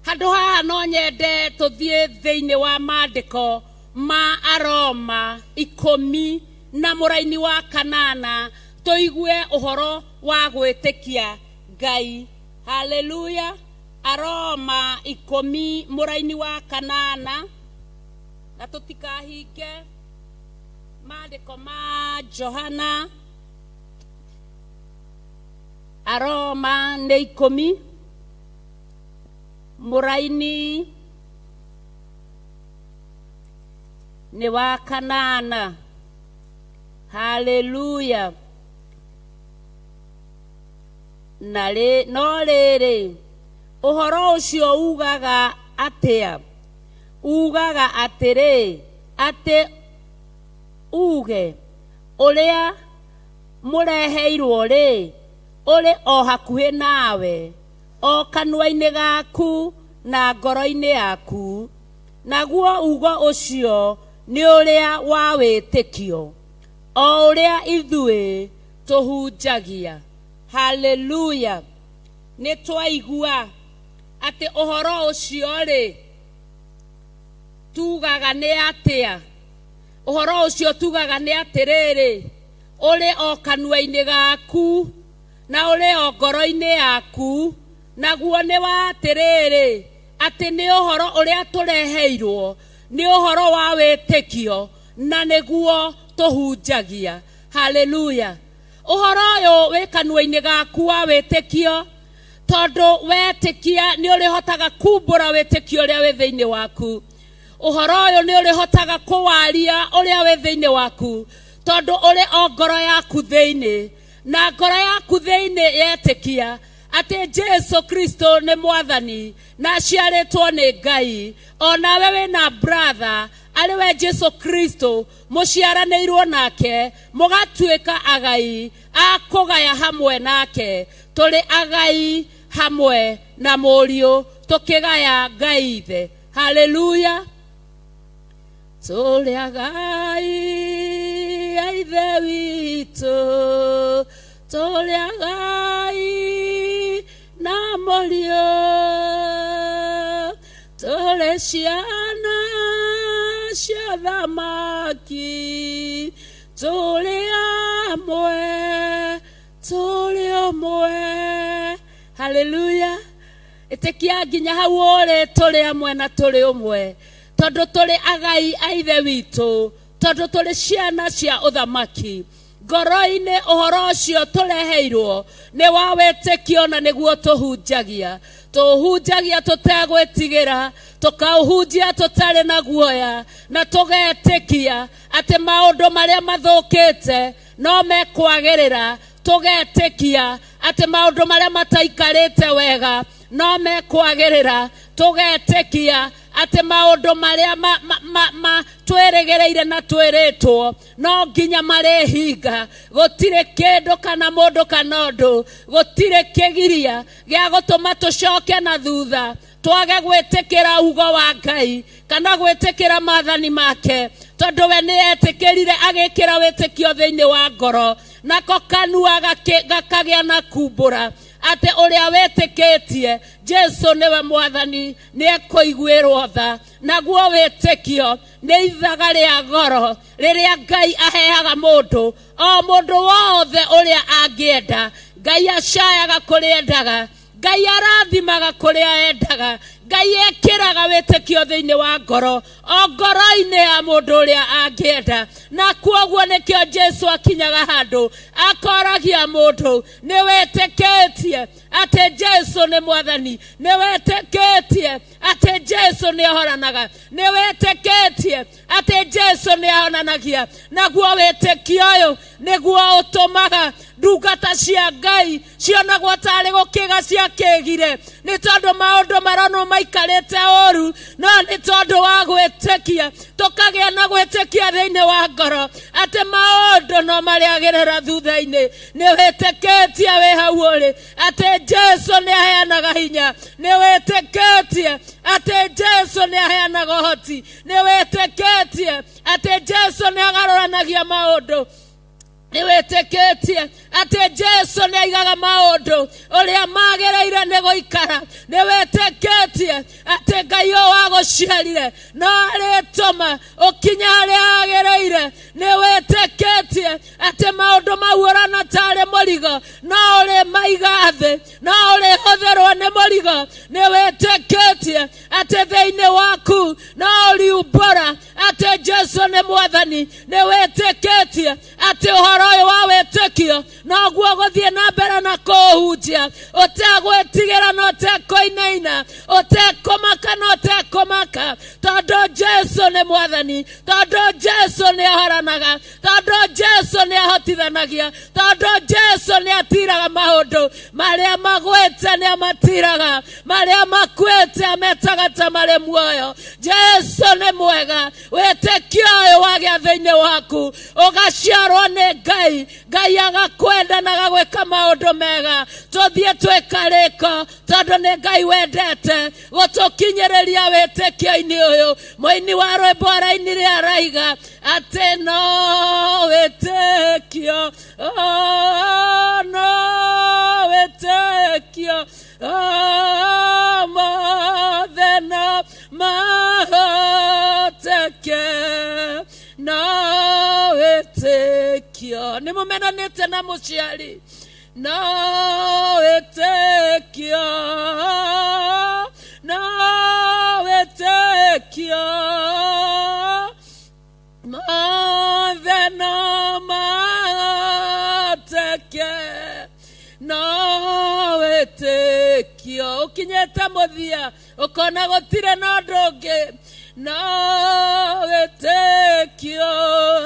Handũ haha no nyende tũthiĩ thĩinĩ wa maandĩko ma Aroma 10 na mũraini wa 8 tũigue ũhoro wa gwĩtĩkia Ngai. Haleluya! Aroma 10 mũraini wa 8, na tũtikahinge maandĩko ma Johana. Aroma nĩ 10 mũraini nĩ wa 8. Haleluya! Na no rĩrĩ, ũhoro ũcio ugaga atĩa? Ugaga atĩrĩ, atĩ uge ũrĩa mũreheirwo rĩ, ũrĩ o hakuhĩ nawe, o kanua-inĩ gaku na ngoro-inĩ yaku, naguo ugo ũcio nĩ ũrĩa wa wĩtĩkio, o ũrĩa ithuĩ tũhunjagia. Haleluya! Nĩ twaigua atĩ ũhoro ũcio rĩ, tugaga nĩ atĩa? Ũhoro ũcio tugaga nĩ atĩrĩrĩ, ũrĩ o kanua-inĩ gaku na ũrĩ o ngoro-inĩ yaku, naguo nĩ wa atĩrĩrĩ, atĩ nĩ ũhoro ũrĩa tũreheirwo, nĩ ũhoro wa wĩtĩkio, na nĩguo tũhunjagia. Haleluya! Ũhoro ũyũ wĩ kanua-inĩ gaku wa wĩtĩkio, tondũ wetĩkia nĩ ũrĩhotaga kumbũra wĩtĩkio ũrĩa wĩ thĩinĩ waku. Ũhoro ũyũ nĩ ũrĩhotaga kũwaria ũrĩa wĩ thĩinĩ waku, tondũ ũrĩ o ngoro yaku thĩinĩ, na ngoro yaku thĩinĩ yetĩkia atĩ Jesu Kristo nĩ mwathani na aciarĩtwo nĩ Ngai. O nawe wĩna brother arĩ we Jesu Kristo, mũciaranĩirwo nake, mũgatuĩka agai a kũgaya hamwe nake. Tũrĩ agai hamwe na mũriũ, tũkĩgaya Ngai ithe. Haleluya! Tũrĩ agai a Ithe witũ, tũrĩ agai na mũriũ, tũrĩ ciana cia thamaki, tũrĩ amwe, tũrĩ ũmwe. Haleluya! Ĩtĩkia nginya hau ũrĩ, tũrĩ amwe na tũrĩ ũmwe, tondũ tũrĩ agai a Ithe witũ, tondũ tũrĩ ciana cia ũthamaki. Ngoro-inĩ ũhoro ũcio tũreheirwo nĩ wa wĩtĩkio, na nĩguo tũhunjagia. Tũhunjagia tũtegwĩtigĩra, tũkaũhunjia tũtarĩ na guoya, na tũgetĩkia atĩ maũndũ marĩa mathũkĩte no mekwagĩrĩra, tũgetĩkia atĩ maũndũ marĩa mataikarĩte wega no mekwagĩrĩra, tũgetĩkia atĩ maũndũ marĩa twĩrĩgĩrĩire na twĩrĩtwo no nginya marĩhinga. Gũtirĩ kĩndũ kana mũndũ kana ũndũ, gũtirĩ kĩgiria gĩa gũtũma tũcoke na thutha, twage gwĩtĩkĩra ugo wa Ngai kana gwĩtĩkĩra maathani make, tondũ we nĩ etĩkĩrire agĩkĩra wĩtĩkio thĩinĩ wa ngoro, nako kanua gakagĩa na kumbũra atĩ ũrĩa wĩtĩkĩtie Jesu nĩwe mwathani nĩ ekũiguĩrwo tha. Naguo wĩtĩkio nĩ ithaga rĩa goro rĩrĩa Ngai aheaga mũndũ, o mũndũ wothe ũrĩa angĩenda. Ngai acayaga kũrĩa endaga, Ngai arathimaga kũrĩa endaga, Ngai ekĩraga wĩtĩkio thĩinĩ wa ngoro, o ngoro-inĩ ya mũndũ ũrĩa angĩenda. Na kuoguo nĩkĩo Jesu akinyaga handũ akoragia mũndũ, nĩ wĩtĩkĩtie atĩ Jesu nĩ mwathani, nĩ wĩtĩkĩtie atĩ Jesu nĩ ahoranaga, nĩ wĩtĩkĩtie atĩ Jesu nĩ ahonanagia. Naguo wĩtĩkio ũyũ nĩguo ũtũmaga ndungata cia Ngai cionagwo tarĩ gũkĩga ciakĩgire, nĩ tondũ maũndũ maronwo maikarĩte ũru, no nĩ tondũ wa gwĩtĩkia tũkagĩa na gwĩtĩkia thĩinĩ wa ngoro atĩ maũndũ no marĩagĩrĩra thutha-inĩ. Nĩ wĩtĩkĩtie wĩ hau ũrĩ atĩ Jesu nĩ aheanaga hinya, nĩ wĩtĩkĩtie atĩ Jesu nĩ aheanaga ũhoti, nĩ wĩtĩkĩtie atĩ Jesu nĩ agarũranagia maũndũ, nĩ wĩtĩkĩtie atĩ Jesu nĩ aigaga maũndũ ũrĩa magĩrĩire nĩ gũikara, nĩ wĩtĩkĩtie atĩ Ngai ũyũ wagũciarire no arĩtũma ũkinye harĩa agĩrĩire, nĩ wĩtĩkĩtie atĩ maũndũ mau ũrona tarĩ mũrigo no ũrĩmaiga thĩ, no ũrĩhũthĩrwo nĩ mũrigo, nĩ wĩtĩkĩtie atĩ thĩinĩ waku no ũriumbũra atĩ Jesu nĩ mwathani, nĩ wĩtĩkĩtie atĩ ũhoro ũyũ wa wĩtĩkio noguo gũthiĩ na mbere na kũũhunjia ũtegwĩtigĩra na ũtekũinaina, ũtekũmaka na ũtekũmaka, tondũ Jesu nĩ mwathani, tondũ Jesu nĩ ahoranaga, tondũ Jesu nĩ ahotithanagia, tondũ Jesu nĩ atiraga maũndũ marĩa magwĩte nĩ amatiraga, marĩa makuĩte ametaga ta marĩ muoyo. Jesu nĩ mwega. Wĩtĩkio ũyũ wagĩa thĩinĩ waku ũgaciarwo nĩ Ngai, Ngai agakwenda na agagwĩka maũndũ mega. Tũthiĩ twĩkarĩko tondũ nĩ Ngai wendete gũtũkinyĩrĩria wĩtĩkio-inĩ ũyũ. Mũini wa rwĩmbo arainire araiga atĩ no wĩtĩkio, oh, no wĩtĩkio, oh, mothe no mahoteke, no wĩtĩkio. Nĩ mũmenanĩte na mũciari, no wĩtĩkio, no wĩtĩkio, mothe no mahoteke, no wĩtĩkio. Ũkinyĩte mũthia ũkona gũtirĩ na ũndũ ũngĩ, no wĩtĩkio,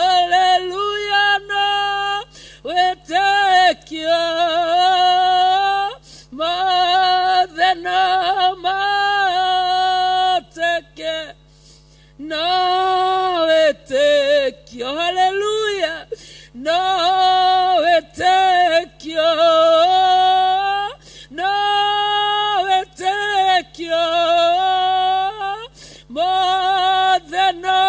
haleluya, no wĩtĩkio, mothe no mahoteke, no wĩtĩkio, haleluya, no wĩtĩkio, no wĩtĩkio, mothe no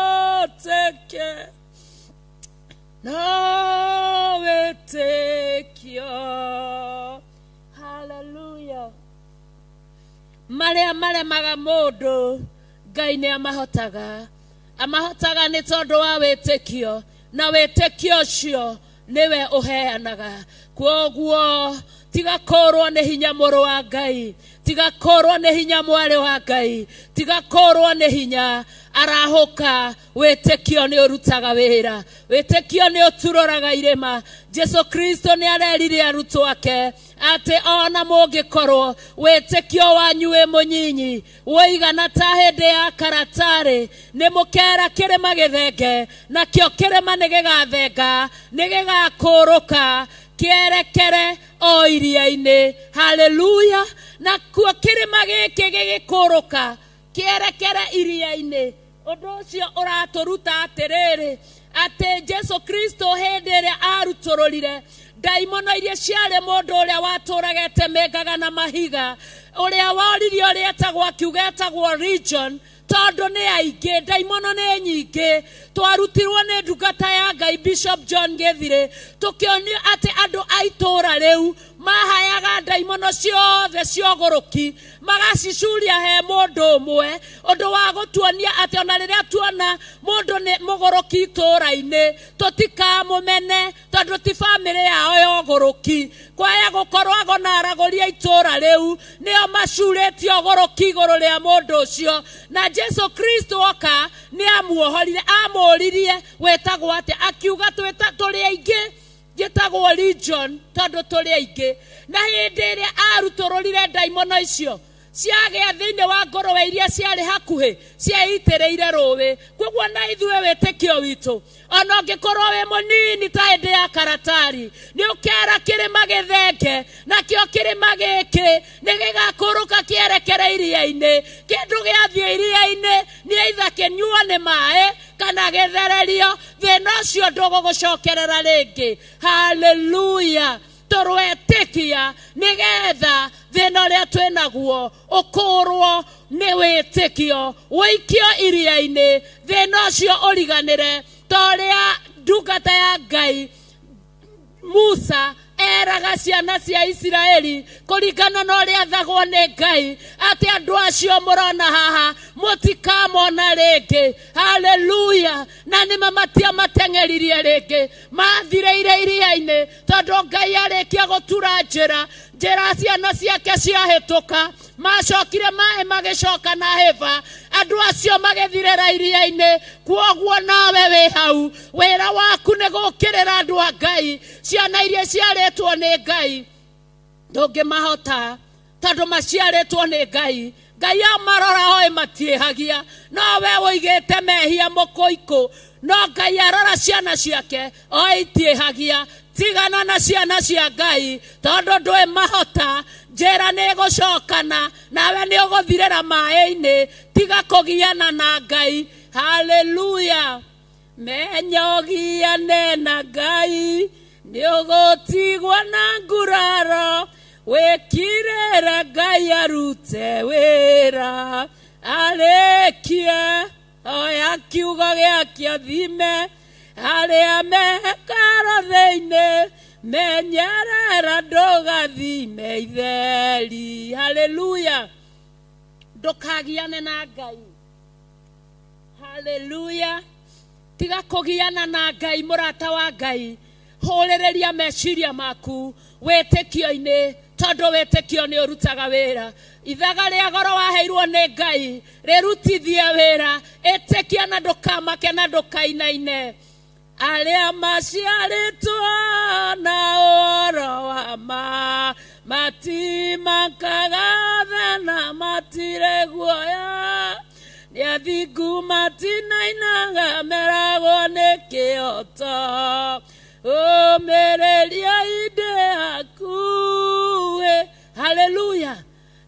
mahoteke, no wĩtĩkio. Haleluya. Marĩa maremaga mũndũ Ngai nĩ amahotaga, amahotaga nĩ tondũ wa wĩtĩkio, na wĩtĩkio ũcio nĩwe ũheanaga. Kwoguo tiga kũrwo nĩ hinya mũrũ wa Ngai, tiga kũrwo nĩ hinya mwarĩ wa Ngai, tiga kũrwo nĩ hinya. Arahũka, wĩtĩkio nĩ ũrutaga wĩra, wĩtĩkio nĩ ũturoraga irĩma. Jesu Kristo nĩ arerire arutwo ake atĩ ona mũngĩkorwo wĩtĩkio wanyu wĩ mũnyinyi ũigana ta hĩndĩ ya karatarĩ, nĩ mũkera kĩrĩma gĩthenge, nakĩo kĩrĩma nĩ gĩgathenga, nĩ gĩgakũrũka kĩerekere o iria-inĩ. Haleluya. Nakuo kĩrĩma gĩkĩ gĩgĩkũrũka kĩerekere iria-inĩ. Ũndũ ũcio ũratũruta atĩrĩrĩ, atĩ Jesu Kristo hĩndĩ ĩrĩa arutũrũrire ndaimono iria ciarĩ mũndũ ũrĩa watũraga etemengaga na mahiga, ũrĩa woririe ũrĩa etagwo akiuga etagwo Legion, Tondũ nĩ aingĩ, ndaimono nĩ nyingĩ. Twarutirwo nĩ ndungata ya Ngai Bishop John Githire, tũkĩonio atĩ andũ a itũũra rĩu mahayaga ndaimono ciothe cia ũgũrũki, magacicuria he mũndũ ũmwe, ũndũ wa gũtuonia atĩ ona rĩrĩa tuona mũndũ nĩ mũgũrũki itũũra-inĩ, tũtikamũmene tondũ ti bamĩrĩ yao ya ũgũrũki. Kwaya gũkorwo ago na aragũria itũũra rĩu nĩo macurĩtie ũgũrũki igũrũ rĩa mũndũ ũcio. Na Jesu Kristo oka nĩ amuohorire, amũririe wetagwo atĩa, akiuga tũrĩ aingĩ, njĩtagwo Legion tondũ tũrĩ aingĩ. Na hĩndĩ ĩrĩa arutũrũrire ndaimono icio ciagĩa thĩinĩ wa ngũrwe iria ciarĩ hakuhĩ, ciaitĩrĩire rũĩ. Koguo na ithuĩ wĩtĩkio witũ, ona ũngĩkorwo wĩ mũnini ta hĩndĩ ya karatari, nĩ ũkera kĩrĩma gĩthenge, nakĩo kĩrĩma gĩkĩ nĩ gĩgakũrũka kĩerekere iria-inĩ. Kĩndũ gĩathiĩ iria-inĩ nĩ either kĩnyuo nĩ maĩ kana gĩthererio, thĩna ũcio ndũgũgũcokerera rĩngĩ. Haleluya! Tũrwetĩkia nĩgetha thĩna ũrĩa twĩnaguo ũkũrwo nĩ wĩtĩkio, ũikio iria-inĩ, thĩna ũcio ũriganĩre. Ta ũrĩa ndungata ya Ngai Musa eraga ciana cia Isiraeli kũringana na ũrĩa athagwo nĩ Ngai, atĩ andũ acio mũrona haha mũtikamona rĩngĩ. Haleluya! Na nĩma matiamateng'eririe rĩngĩ, mathirĩire iria-inĩ, tondũ Ngai arĩkia gũtura njĩra, njĩra ciana ciake ciahĩtũka, macokire maĩ magĩcoka na hĩba, andũ acio magĩthirĩra iria-inĩ. Kwoguo nawe wĩ hau, wĩra waku nĩ gũkĩrĩra andũ a Ngai, ciana iria ciarĩtwo nĩ Ngai ndũngĩmahota tondũ maciarĩtwo nĩ Ngai. Ngai amarora oĩ matiĩhagia, no we ũigĩte mehia mũkũikũ, no Ngai arora ciana ciake oĩ itiĩhagia. Tigana na ciana cia Ngai tondũ ndũĩ mahota, njĩra nĩ ĩgũcokana nawe nĩ ũgũthirĩra maĩ-inĩ. Tiga kũgiana na Ngai. Haleluya! Menya ũgiane na Ngai, nĩ ũgũtigwo na nguraro, wĩkirĩra Ngai arute wĩra, arĩkie oya kiugo gĩake athime arĩa mekaro thĩinĩ, menyerera ndũgathime itheri. Haleluya! Ndũkagiane na Ngai. Haleluya! Tiga kũgiana na Ngai, mũrata wa Ngai. Hũrĩrĩria meciria maku wĩtĩkio-inĩ, tondũ wĩtĩkio nĩ ũrutaga wĩra. Ithaga rĩa goro waheirwo nĩ Ngai rĩrutithie wĩra. Ĩtĩkia na ndũkamake na ndũkainaine. Arĩa maciarĩtwo na ũhoro wa ma matimakaga thĩna, matirĩ guoya, nĩ athingu matinainaga, meragwo nĩ kĩhoto. Ũmĩrĩria inde hakuhĩ. Haleluya!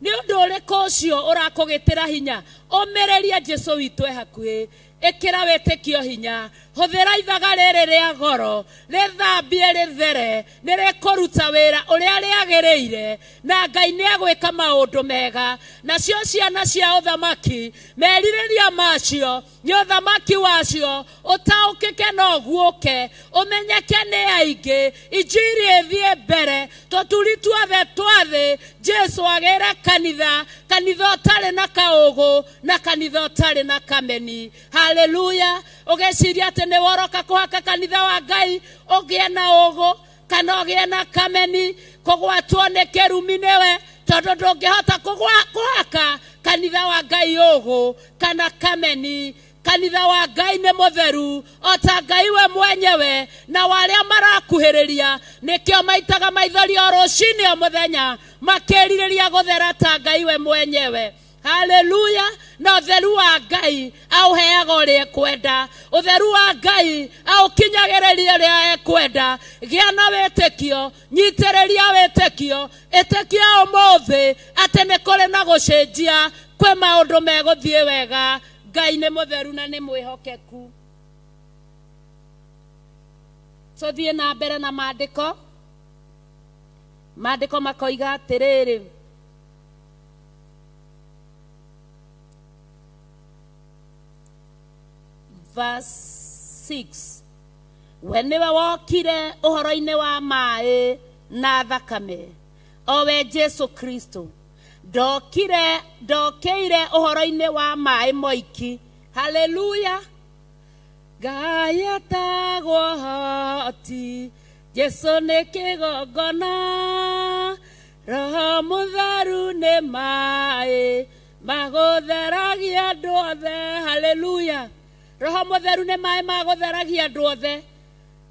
Nĩ ũndũ ũrĩkũ ũcio ũrakũgĩtĩra hinya? Ũmĩrĩria Jesũ witũ e hakuhĩ. Ĩkĩra wĩtĩkio hinya, hũthĩra ithaga rĩrĩ rĩa goro, rĩthambie rĩthere, nĩ rĩkũruta wĩra ũrĩa rĩagĩrĩire, na Ngai nĩ egwĩka maũndũ mega. Nacio ciana cia ũthamaki, merirĩria macio nĩ ũthamaki wacio, ũtaũkĩke na ũguũke, ũmenyeke nĩ aingĩ, injiri ĩthiĩ mbere, tũturi tuothe twa thĩ. Jesũ agĩre kanitha, kanitha ũtarĩ na kaũgũ na kanitha ũtarĩ na kameni. Haleluya! Ũgeciria atĩ nĩ woroka kũhaka kanitha wa Ngai ũgĩe na ũgũ kana ũgĩe na kameni, kũgwatwo nĩ kĩrumi nĩwe, tondũ ndũngĩhota kũhaka kanitha wa Ngai ũgũ kana kameni. Kanitha wa Ngai nĩ mũtheru o ta Ngai we mwenyewe, na warĩa marakuhĩrĩria nĩkĩo maitaga maithori o rũcinĩ o mũthenya makĩrirĩria gũthera ta Ngai we mwenyewe. Haleluya! Na ũtheru wa Ngai aũheaga ũrĩa ekwenda, ũtheru wa Ngai aũkinyagĩrĩria ũrĩa ekwenda. Gĩa na wĩtĩkio, nyitĩrĩria wĩtĩkio, ĩtĩkia ũmũthĩ atĩ nĩ kũrĩ na gũcenjia, kwĩ maũndũ megũthiĩ wega. Ngai nĩ mũtheru na nĩ mwĩhokeku. Tũthiĩ na mbere na maandĩko. Maandĩko makoiga atĩrĩrĩ, verse 6. We nĩwe wokire ũhoro-inĩ wa maĩ na thakame, o we Jesu Kristo. Ndokĩire ũhoro-inĩ wa maĩ moiki. Haleluya. Ngai etagwo hoti, Jesu nĩ kĩgongona, Roho Mũtheru nĩ maĩ magũtheragia andũ othe. Haleluya. Roho Mũtheru nĩ maĩ magũtheragia andũ othe.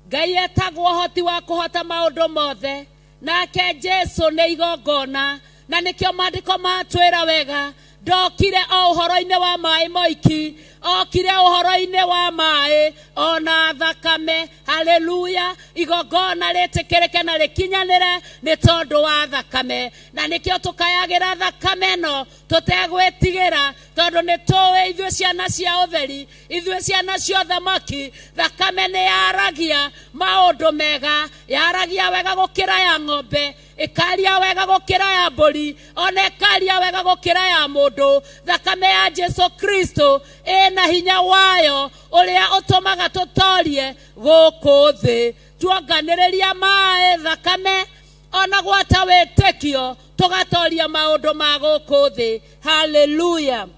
Ngai etagwo hoti wa kũhota maũndũ mothe, nake Jesu nĩ igongona, na nĩkĩo maandĩko matwĩra wega, ndokire o ũhoro-inĩ wa maĩ moiki, okire ũhoro-inĩ wa maĩ ona thakame. Haleluya. Igongona rĩtĩkĩrĩke na rĩkinyanĩre nĩ tondũ wa thakame, na nĩkĩo tũkayagĩra thakame ĩno tũtegwĩtigĩra, tondũ nĩ tũĩ ithuĩ ciana cia ũtheri, ithuĩ ciana cia ũthamaki, thakame nĩ yaragia maũndũ mega, yaragia wega gũkĩra ya ng'ombe, ĩkaria wega gũkĩra ya mbũri, ona ĩkaria wega gũkĩra ya mũndũ. Thakame ya Jesu Kristo ĩna hinya wayo ũrĩa ũtũmaga tũtorie gũkũ thĩ. Tuonganĩrĩria maĩ, thakame, ona gwata wĩtĩkio, tũgatoria maũndũ ma gũkũ thĩ. Haleluya.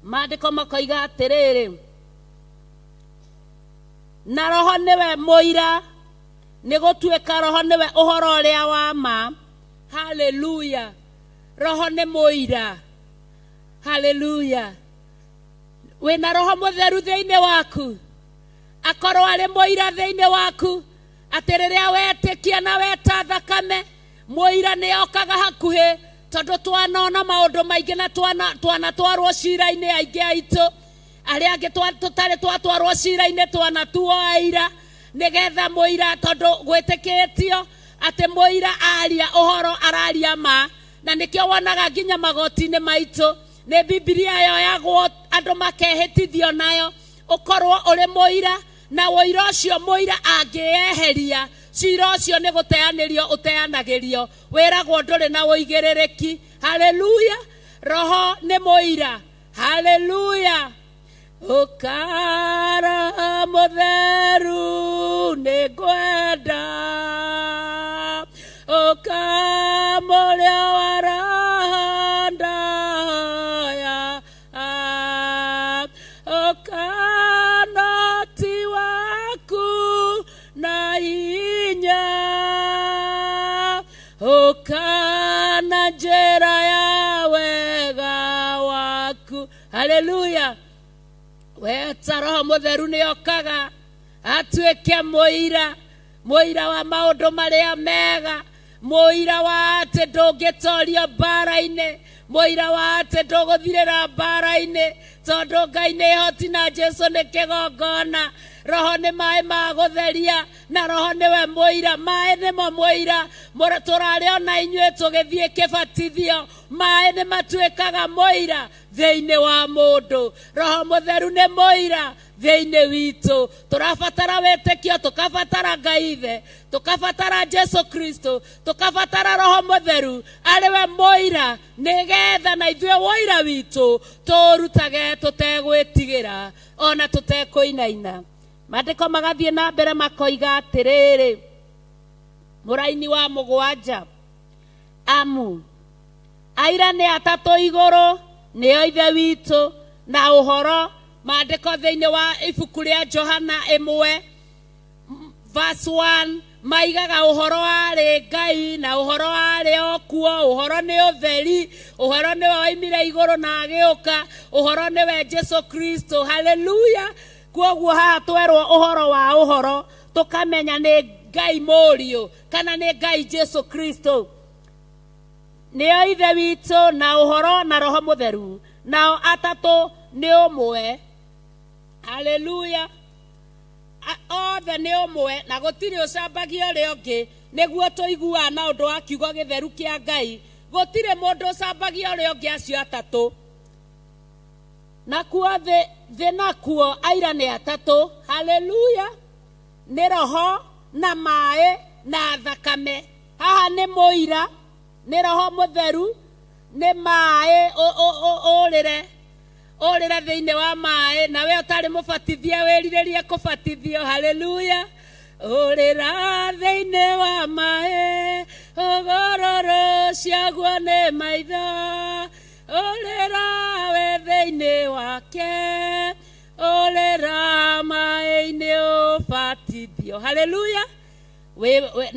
Maandĩko makoiga atĩrĩrĩ, na Roho nĩwe mũira, nĩ gũtuĩka Roho nĩwe ũhoro ũrĩa wa ma. Haleluya. Roho nĩ mũira. Haleluya. Wĩna Roho Mũtheru thĩinĩ waku, akorwo arĩ mũira thĩinĩ waku, atĩ rĩrĩa wetĩkia na weta thakame, mũira nĩ okaga hakuhĩ, tondũ twanona maũndũ maingĩ na twanatwarwo cira-inĩ aingĩ aitũ, arĩa angĩ tũtarĩ twatwarwo cira-inĩ twanatuo aira, nĩgetha mũira, tondũ gwĩtĩkĩtio atĩ mũira aria ũhoro araria ma, na nĩkĩo wonaga nginya magoti-inĩ maitũ nĩ Bibilia yoyagwo andũ makehĩtithio nayo, ũkorwo ũrĩ mũira, na ũira ũcio mũira angĩeheria, cira ũcio nĩ gũteanĩrio ũteanagĩrio, wĩragwo ndũrĩ na ũigĩrĩrĩki. Haleluya. Roho nĩ mũira. Haleluya. Ũkara Mũtheru nĩ ngwenda, ũkamũrĩa wa roho ndoya, ũkanoti waku na hinya, ũkana njĩra ya wega waku. Haleluya. Weta Roho Mũtheru nĩ okaga atuĩke mũira, mũira wa maũndũ marĩa mega, mũira wa atĩ ndũngĩtorio mbara-inĩ, mũira wa atĩ ndũgũthirĩra mbara-inĩ, tondũ Ngai nĩ hoti na Jesu nĩ kĩgongona. Roho nĩ maĩ ma gũtheria, na Roho nĩwe mũira. Maĩ nĩmo mũira, tũrarĩ ona inyuĩ tũgĩthiĩ kĩbatithio, maĩ nĩ matuĩkaga mũira thĩinĩ wa mũndũ. Roho Mũtheru nĩ mũira thĩinĩ witũ. Tũrabatara wĩtĩkio, tũkabatara Ngai Ithe, tũkabatara Jesu Kristo, tũkabatara Roho Mũtheru arĩ we mũira, nĩgetha na ithuĩ ũira witũ tũũrutage tũtegwĩtigĩra ona tũtekũinaina. Maandĩko magathiĩ na mbere makoiga atĩrĩrĩ, mũraini wa 7, amu aira nĩ atatũ igũrũ, nĩo Ithe witũ na ũhoro. Maandĩko thĩinĩ wa ibuku rĩa Johana 1 verse 1 maigaga ũhoro warĩ Ngai, na ũhoro warĩ o kuo, ũhoro nĩ ũtheri, ũhoro nĩwe woimire igũrũ na agĩũka, ũhoro nĩwe Jesu Kristo. Haleluya. Kwoguo haha twerwo ũhoro wa ũhoro, tũkamenya nĩ Ngai Mũriũ kana nĩ Ngai Jesu Kristo. Nĩo Ithe witũ na ũhoro na Roho Mũtheru, nao atatũ nĩ ũmwe. Haleluya. Othe nĩ ũmwe, na gũtirĩ ũcambagia ũrĩa ũngĩ, nĩguo tũiguaga na ũndũ wa kiugo gĩtheru kĩa Ngai. Gũtirĩ mũndũ ũcambagia ũrĩa ũngĩ, acio atatũ. Nakuo thĩ nakuo aira nĩ atatũ. Haleluya. Nĩ Roho na maĩ na thakame. Haha nĩ mũira, nĩ Roho Mũtheru, nĩ maĩ ũrĩre Ũrĩre thĩinĩ wa maĩ nawe ũtarĩ mũbatithie wĩrirĩrie kũbatithio. Haleluya. Ũrĩra thĩinĩ wa maĩ ũgororo ciaguo nĩ maitho. Ũrĩra we thĩinĩ wake. Ũrĩra maĩ-inĩ ũbatithio. Haleluya.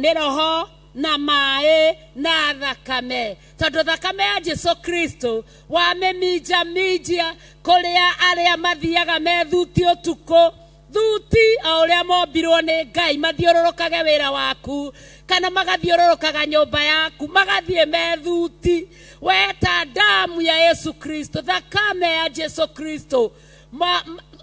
Nĩ roho na maĩ na thakame, tondũ thakame ya Jesu Kristo wamĩminjaminjia kũrĩa arĩa mathiaga methuti ũtukũ thuti o ũrĩa mombirwo nĩ Ngai mathiũrũrũkage wĩra waku kana magathiũrũrũkaga nyũmba yaku magathiĩ methuti weta damu ya Yesu Kristo, thakame ya Jesu Kristo,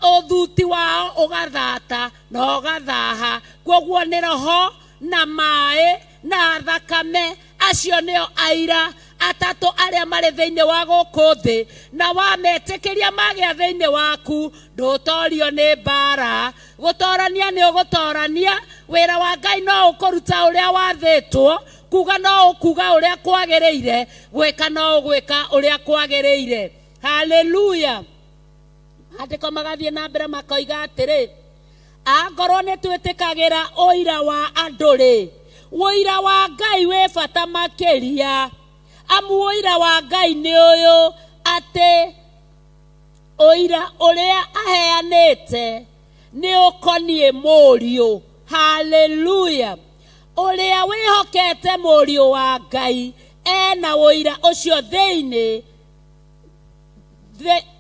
ũthuti wao ũgathata na ũgathaha. Kwoguo nĩ roho na maĩ na thakame, acio nĩo aira atatũ arĩa marĩ thĩinĩ wa gũkũ thĩ, na wametĩkĩria magĩa thĩinĩ waku ndũtorio nĩ mbara. Gũtorania nĩ ũgũtorania, wĩra wa Ngai no ũkũruta ũrĩa wathĩtwo, kuga no ũkuga ũrĩa kwagĩrĩire, gwĩka no ũgwĩka ũrĩa kwagĩrĩire. Haleluya. Maandĩko magathiĩ na mbere makoiga atĩrĩ, angorwo nĩ twĩtĩkagĩra ũira wa andũ rĩ, ũira wa Ngai wĩ bata makĩria. Amu ũira wa Ngai nĩ ũyũ, atĩ ũira ũrĩa aheanĩte nĩ ũkoniĩ Mũriũ. Haleluya. Ũrĩa wĩhokete Mũriũ wa Ngai ena ũira ũcio thĩinĩ,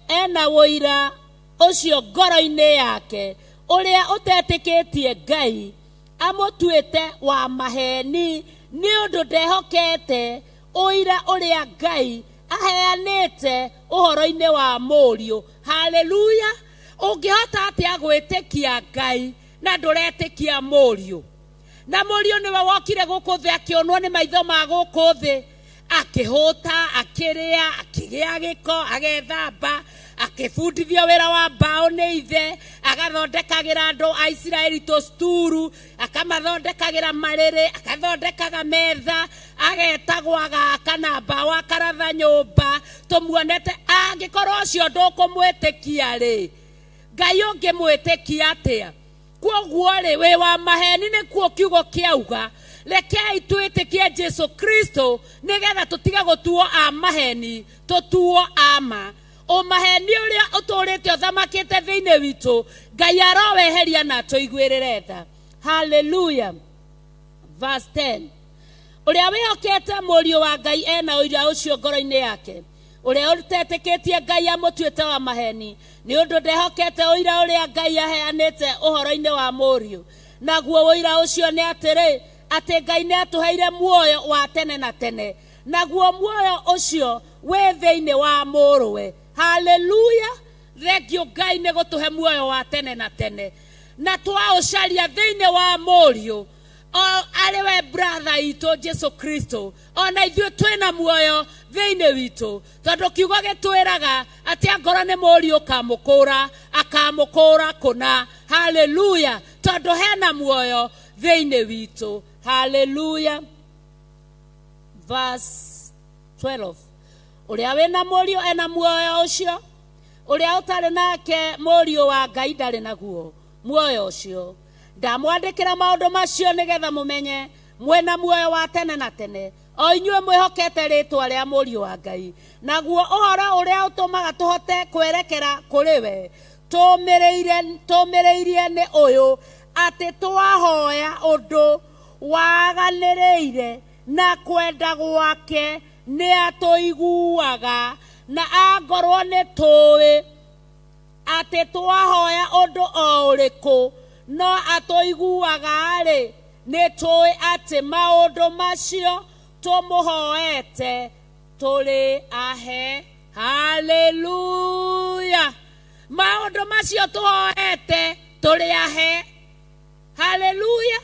ena ũira ũcio ngoro-inĩ yake. Ũrĩa ũtetĩkĩtie Ngai amũtuĩte wa maheni nĩ ũndũ ndehokete ũira ũrĩa Ngai aheanĩte ũhoro-inĩ wa Mũriũ. Haleluya. Ũngĩhota atĩa gwĩtĩkia Ngai na ndũretĩkia Mũriũ? Na Mũriũ nĩwe wokire gũkũ thĩ akĩonwo nĩ maitho ma gũkũ thĩ, akĩhũta, akĩrĩa, akĩgĩa gĩko, agethamba, akĩbundithio wĩra wa mbaũ nĩ ithe, agathondekagĩra andũ a Isiraeli tũsturu, akamathondekagĩra marĩrĩ, akathondekaga metha, agetagwo agaka na mbaũ akaratha nyũmba. Tũmuonete. Angĩkorwo ũcio ndũkũmwĩtĩkia rĩ, Ngai ũngĩmwĩtĩkia atĩa? Kwoguo rĩ, wĩ wa maheni nĩkuo kiugo kĩauga. Rekei twĩtĩkie Jesu Kristo nĩgetha tũtige gũtuo a maheni, tũtuo a ma. Ũmaheni ũrĩa ũtũrĩte ũthamakĩte thĩinĩ witũ, Ngai aroweheria na atũiguĩrĩre tha. Haleluya. Verse 10. Ũrĩa wĩhokete Mũriũ wa Ngai ena ũira ũcio ngoro-inĩ yake. Ũrĩa ũtetĩkĩtie Ngai amũtuĩte wa maheni nĩ ũndũ ndehokete ũira ũrĩa Ngai aheanĩte ũhoro-inĩ wa Mũriũ. Naguo ũira ũcio nĩ atĩrĩ, atĩ Ngai nĩ atũheire muoyo wa tene na tene, naguo muoyo ũcio wĩ thĩinĩ wa Mũrũwe. Haleluya. Thengio Ngai nĩ gũtũhe muoyo wa tene na tene, na twaũcaria thĩinĩ wa Mũriũ o arĩ we brother itũ Jesu Kristo, ona ithuĩ twĩna muoyo thĩinĩ witũ, tondũ kiugo gĩtwĩraga atĩ angorwo nĩ Mũriũ ũkamũkũra, akamũkũra kũna. Haleluya. Tondũ hena muoyo thĩinĩ witũ. Haleluya. Verse 12. Ũrĩa wĩna Mũriũ ena muoyo ũcio, ũrĩa ũtarĩ nake Mũriũ wa Ngai ndarĩ naguo muoyo ũcio. Ndamwandĩkĩra maũndũ macio nĩgetha mũmenye mwĩna muoyo wa tene na tene, o inyuĩ mwĩhokete rĩtwa rĩa Mũriũ wa Ngai. Naguo ũhoro ũrĩa ũtũmaga tũhote kwerekera kũrĩ we tũmĩrĩirie nĩ ũyũ, atĩ twahoya ũndũ waganĩrĩire na kwenda gwake nĩ atũiguaga, na angorwo nĩ tũĩ atĩ twahoya ũndũ o ũrĩkũ no atũiguaga-rĩ, nĩ tũĩ atĩ maũndũ macio tũmũhoete tũrĩ ahe. Haleluya. Maũndũ macio tũhoete tũrĩ ahe. Haleluya.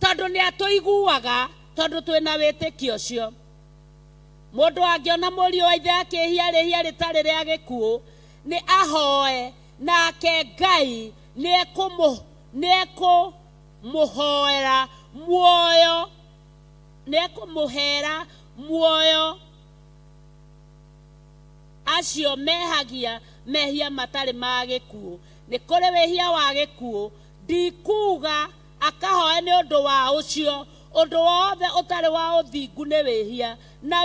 Tondũ nĩ atũiguaga, tondũ twĩna wĩtĩkio ũcio. Mũndũ angĩona mũriũ wa ithe akĩhia rĩhia rĩtarĩ rĩa gĩkuũ, nĩ ahoe nake Ngai nĩ ekũmũhoera muoyo, nĩ ekũmũhera muoyo acio mehagia Mehia matarĩ ma gĩkuũ. Nĩ kũrĩ wĩhia wa gĩkuũ. Ndikuga akahoe nĩ ũndũ wa ũcio. Ũndũ wothe ũtarĩ wa ũthingu nĩ wĩhia, na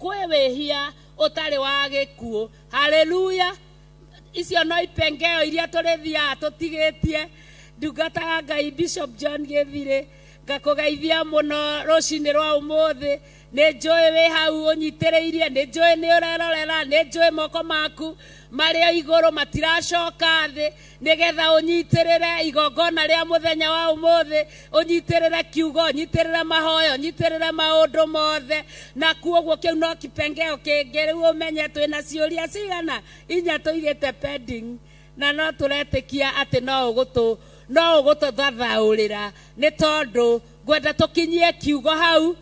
kwĩ wĩhia ũtarĩ wa gĩkuũ. Haleluya. Icio no ipengeo iria tũrĩthiaga tũtigĩtie. Ndungata ya Ngai Bishop John Gĩthirĩ, ngakũgeithia mũno rũcinĩ rwa ũmũthĩ. Nĩ njũĩ wĩ hau ũnyitĩrĩirie, nĩ njũĩ nĩ ũrerorera, nĩ njũĩ moko maku marĩ o igũrũ matiracoka thĩ, nĩgetha ũnyitĩrĩre igongona rĩa mũthenya wa ũmũthĩ, ũnyitĩrĩre kiugo, ũnyitĩrĩre mahoya, ũnyitĩrĩre maũndũ mothe. Na kuoguo kĩu no kipengeo kĩngĩ. Rĩu ũmenye twĩna ciũria cigana inya tũigĩte pending, na no tũretĩkia atĩ no ũgũtũthathaũrĩra, nĩ tondũ ngwenda tũkinyie kiugo hau,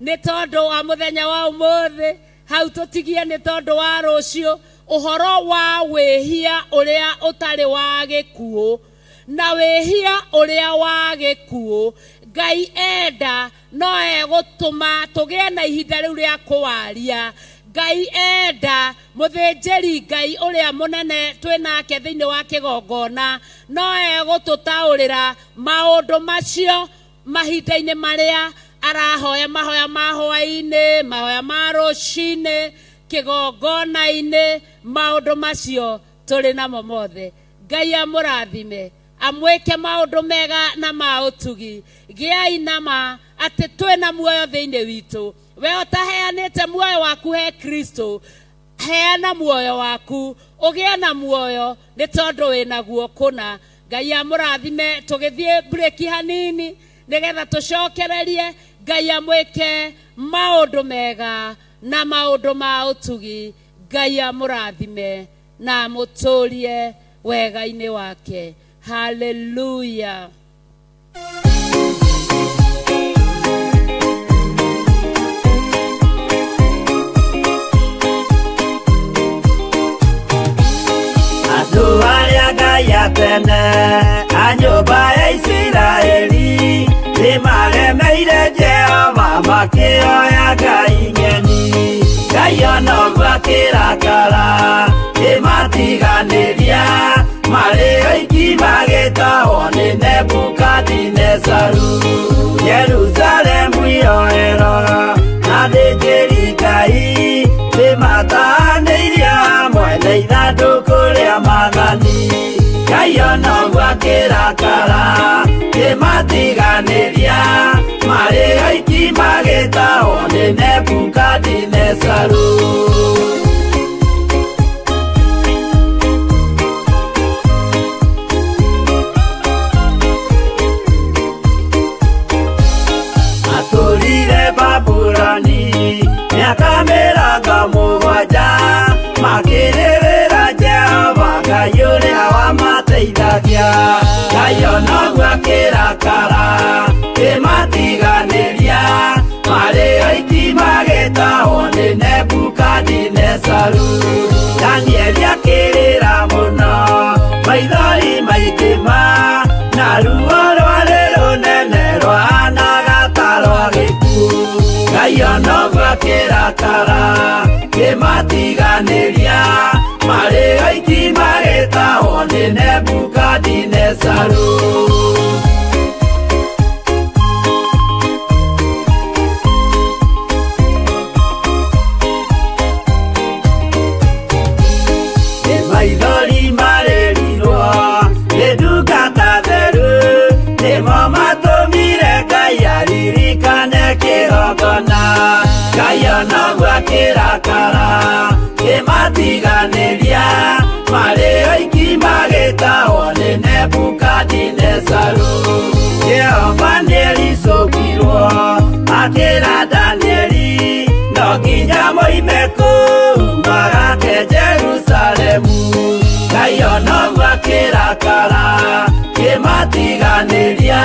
nĩ tondũ wa mũthenya wa ũmũthĩ, hau tũtigie nĩ tondũ wa rũciũ. Ũhoro wa wĩhia ũrĩa ũtarĩ wa gĩkuũ na wĩhia ũrĩa wa gĩkuũ, Ngai enda no egũtũma tũgĩe na ihinda rĩu rĩa kũwaria. Ngai enda mũthĩnjĩri Ngai ũrĩa mũnene twĩ nake thĩinĩ wa kĩgongona no egũtũtaũrĩra maũndũ macio mahinda-inĩ marĩa arahoya mahoya ma hwaĩ-inĩ, mahoya ma rũcinĩ, kĩgongona-inĩ, maũndũ macio tũrĩ namo mothe. Ngai amũrathime, amwĩke maũndũ mega na ma ũtugi. Gĩai na ma atĩ twĩna muoyo thĩinĩ witũ. We ũtaheanĩte muoyo waku he Kristo, heana muoyo waku, ũgĩe na muoyo nĩ tondũ wĩnaguo kũna. Ngai amũrathime. Tũgĩthiĩ breki hanini nĩgetha tũcokererie. Ngai amwĩke maũndũ mega na maũndũ ma ũtugi. Ngai amũrathime na amũtũrie wega-inĩ wake. Haleluya. Andũ arĩa Ngai atene a nyũmba ya Isiraeli nĩmaremeire Jehova makĩoya ngai ng'eni. Ngai ona ũguo akĩrakara kĩmatiganĩria, marĩ oiki magĩtahwo nĩ Nebukadinezaru. Jerusalemu iroero na athĩnjĩri Ngai nĩmatahanĩirie hamwe na ithandũkũ rĩa maathani. Ngai ona ũguo akĩrakara kĩmatiganĩria, marĩ oiki magĩtahwo nĩ Nebukadinezaru. Matũrire Babuloni mĩaka mĩrongo mũgwanja, makĩrĩrĩra Jehova Ngai ũrĩa wamateithagia. Ngai ona ũguo akĩrakara kĩmatiganĩria, marĩ oiki magĩtahwo nĩ Nebukadinezaru. Danieli akĩrĩra mũno, maithori maingĩ ma, na ruo rwarĩ rũnene rwahanaga ta rwa gĩkuũ. Ngai ona ũguo akĩrakara kĩmatiganĩria, marĩ oiki magĩtahwo nĩ Nebukadinezaru. Maithori marĩrirwo nĩ ndungata theru, nĩmo matũmire Ngai aririkane kĩgongona. Ngai ona ũguo akĩrakara kĩmatiganĩria, marĩ oiki magĩtahwo nĩ Nebukadinezaru. Jehova nĩericũkirwo akĩra Danieli, no nginya moime kũu magake Jerusalemu. Ngai ona ũguo akĩrakara kĩmatiganĩria,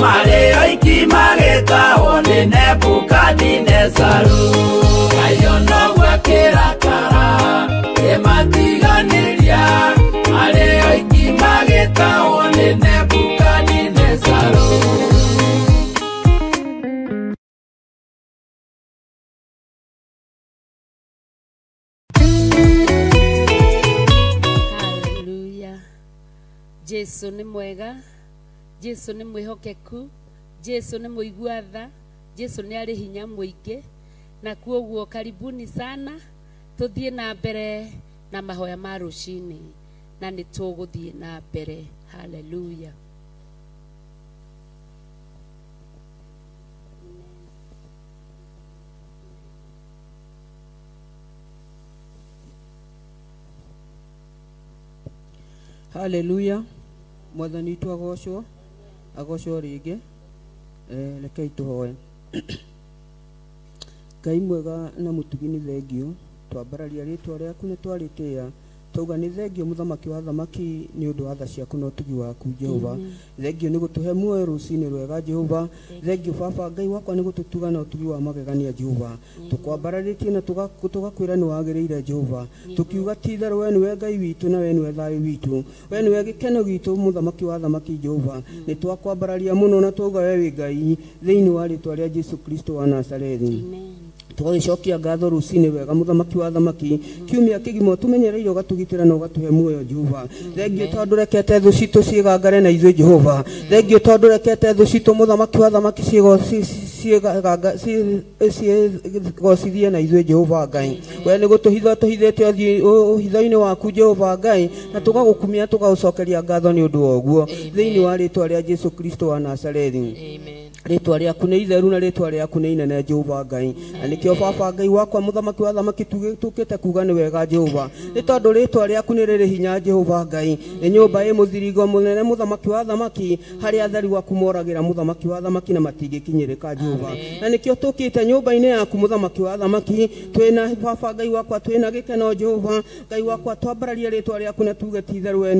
marĩ oiki magĩtahwo nĩ Nebukadinezaru. Ngai ona ũguo akĩrakara kĩmatiganĩria, marĩ oiki magĩtahwo nĩ Nebukadinezaru. Jesu nĩ mwega, Jesu nĩ mwĩhokeku, Jesu nĩ mũigua tha, Jesu nĩ arĩ hinya mũingĩ. Na kuoguo karibuni sana, tuthiĩ na mbere na mahoya ma rũcinĩ, na nĩ tũgũthiĩ na mbere. Hallelujah. Hallelujah. Mwathani witũ agocwo, agocwo rĩngĩ. Rekei tũhoe. Ngai mwega na mũtugi nĩ thengio, twambararia rĩtwa rĩaku nĩ twarĩtĩĩa, twauga nĩ thengio mũthamaki wa thamaki nĩ ũndũ wa tha ciaku na ũtugi waku Jehova. Thengio nĩ gũtũhe muoyo rũcinĩ rwega Jehova. Thengio baba Ngai wakwa nĩ gũtũtuga na ũtugi wa magegania Jehova. Tũkwambararĩtie na tũgakwĩra nĩ wagĩrĩire Jehova. Tũkiuga ti itherũ we nĩwe Ngai witũ na we nĩwe thayũ witũ, we nĩwe gĩkeno gitũ mũthamaki wa thamaki Jehova. Nĩ twakwambararia mũno na twauga we wĩ Ngai thĩinĩ wa rĩtwa rĩa Jesu Kristo wa Nazarethi. Tũgagĩcokia ngatho rũcinĩ wega mũthamaki wa thamaki, kiumia kĩgima tũmenyereire ũgatũgitĩra na ũgatũhe muoyo Jehova. Thengio tondũ rekete thũ citũ ciĩgangare na ithuĩ Jehova. Thengio tondũ rekete thũ citũ mũthamaki wa thamaki ciĩgocithie na ithuĩ Jehova Ngai. We nĩ gũtũhitha tũhithĩte ũhitho-inĩ waku Jehova Ngai, na tũgagũkumia tũgagũcokeria ngatho nĩ ũndũ wa ũguo thĩinĩ wa rĩtwa rĩa Jesu Kristo wa Nazarethi. Rĩtwa rĩaku nĩ itheru na rĩtwa rĩaku nĩ inene Jehova Ngai. Na nĩkĩo baba Ngai wakwa mũthamaki wa thamaki tũkĩte kuga nĩ wega Jehova, nĩ tondũ rĩtwa rĩaku nĩ rĩrĩ hinya Jehova Ngai. Nĩ nyũmba ĩ mũthiringo mũnene mũthamaki wa thamaki, harĩa atheru aku moragĩra mũthamaki wa thamaki na matingĩkinyĩrĩka Jehova. Na nĩkĩo tũkĩte nyũmba-inĩ yaku mũthamaki wa thamaki, twĩna baba Ngai wakwa twĩna gĩkeno Jehova Ngai wakwa, twambararie rĩtwa rĩaku na tuge ti itherũ we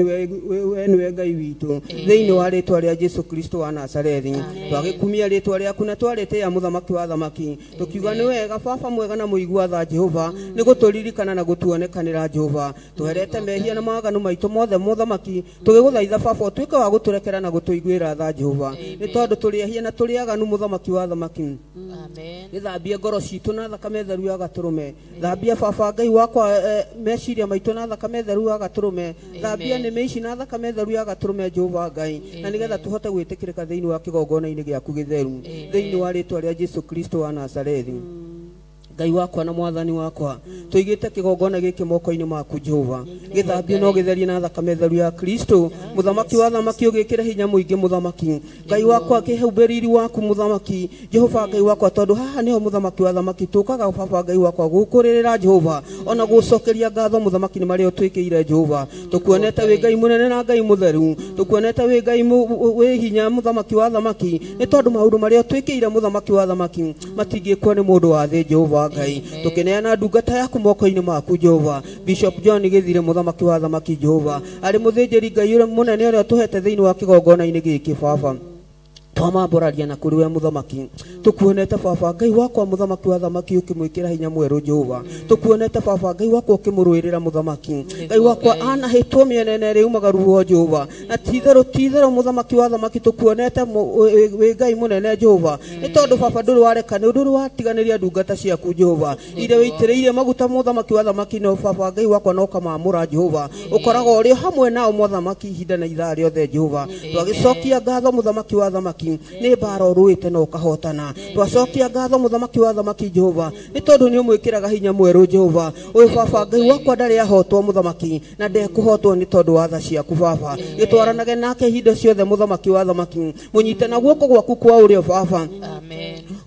nĩwe Ngai witũ thĩinĩ wa rĩtwa rĩa Jesu Kristo wa Nazarethi. Twagĩkumia rĩtwa rĩaku na twarĩtĩĩa mũthamaki wa thamaki, tũkiuga nĩ wega baba mwega na mũigua tha Jehova, nĩ gũtũririkana na gũtuonekanĩra Jehova. Tũherete mehia na mawaganu maitũ mothe mũthamaki, tũgĩgũthaitha baba ũtuĩke wa gũtũrekera na gũtũiguĩra tha Jehova, nĩ tondũ tũrĩ ehia na tũrĩ aganu mũthamaki wa thamaki. Gĩthambie ngoro citũ na thakame theru ya gatũrũme, thambia baba Ngai wakwa meciria maitũ na thakame theru ya gatũrũme, thambia nĩmĩ ici na thakame theru ya gatũrũme Jehova Ngai, na nĩgetha tũhote gwĩtĩkĩrĩka thĩinĩ wa kĩgongona-inĩ gĩaku gĩtheru thĩinĩ wa rĩtwa rĩa Jesu Kristo wa Nazarethi. Ngai wakwa na mwathani wakwa, tũigĩte kĩgongona gĩkĩ moko-inĩ maku Jehova, gĩthambie no gĩtherie na thakame theru ya Kristo mũthamaki wa thamaki, ũgĩkĩre hinya mũingĩ mũthamaki Ngai wakwa, kĩhumbe riri waku mũthamaki Jehova Ngai wakwa, tondũ haha nĩho mũthamaki wa thamaki tũkaga baba Ngai wakwa gũkũrĩrĩra Jehova, ona gũcokeria ngatho mũthamaki nĩ marĩa ũtwĩkĩire Jehova. Tũkuonete wĩ Ngai mũnene na Ngai mũtheru, tũkuonete wĩ Ngai wĩ hinya mũthamaki wa thamaki, nĩ tondũ maũndũ marĩa ũtwĩkĩire mũthamaki wa thamaki matingĩkwo nĩ mũndũ wa thĩ Jehova Ngai. Tũkĩneana ndungata yaku moko-inĩ maku Jehova, Bishop John Gĩthire mũthamaki wa thamaki Jehova, arĩ mũthĩnjĩri Ngai ũrĩa mũnene ũrĩa ũtũhete thĩinĩ wa kĩgongona-inĩ gĩkĩ baba. Twamambũraria na kũrĩ we mũthamaki, tũkuonete baba Ngai wakwa mũthamaki wa thamaki ũkĩmwĩkĩra hinya mwerũ Jehova, tũkuonete baba Ngai wakwa ũkĩmũrũĩrĩra mũthamaki Ngai wakwa, anahĩtwo mĩena ĩrĩa yumaga ruo Jehova, na ti itherũ mũthamaki wa thamaki tũkuonete wĩ Ngai mũnene Jehova, nĩ tondũ baba ndũrĩ wareka nĩ ndũrĩ watiganĩria ndungata ciaku Jehova, iria wĩitĩrĩirie maguta mũthamaki wa thamaki, no baba Ngai wakwa no kamamũra Jehova, ũkoragwo ũrĩ hamwe nao mũthamaki ihinda na ithaa rĩothe Jehova. Twagĩcokia ngatho mũthamaki wa thamaki, nĩ mbara ũrũĩte na ũkahotana. Twacokia ngatho mũthamaki wa thamaki Jehova, nĩ tondũ nĩ ũmwĩkĩraga hinya mwerũ Jehova. Ũyũ baba Ngai wakwa ndarĩ ahotwo mũthamaki, na ndekũhotwo nĩ tondũ wa tha ciaku baba. Gĩtwaranage nake ihinda ciothe mũthamaki wa thamaki, mũnyite na guoko gwaku kwa ũrĩo baba,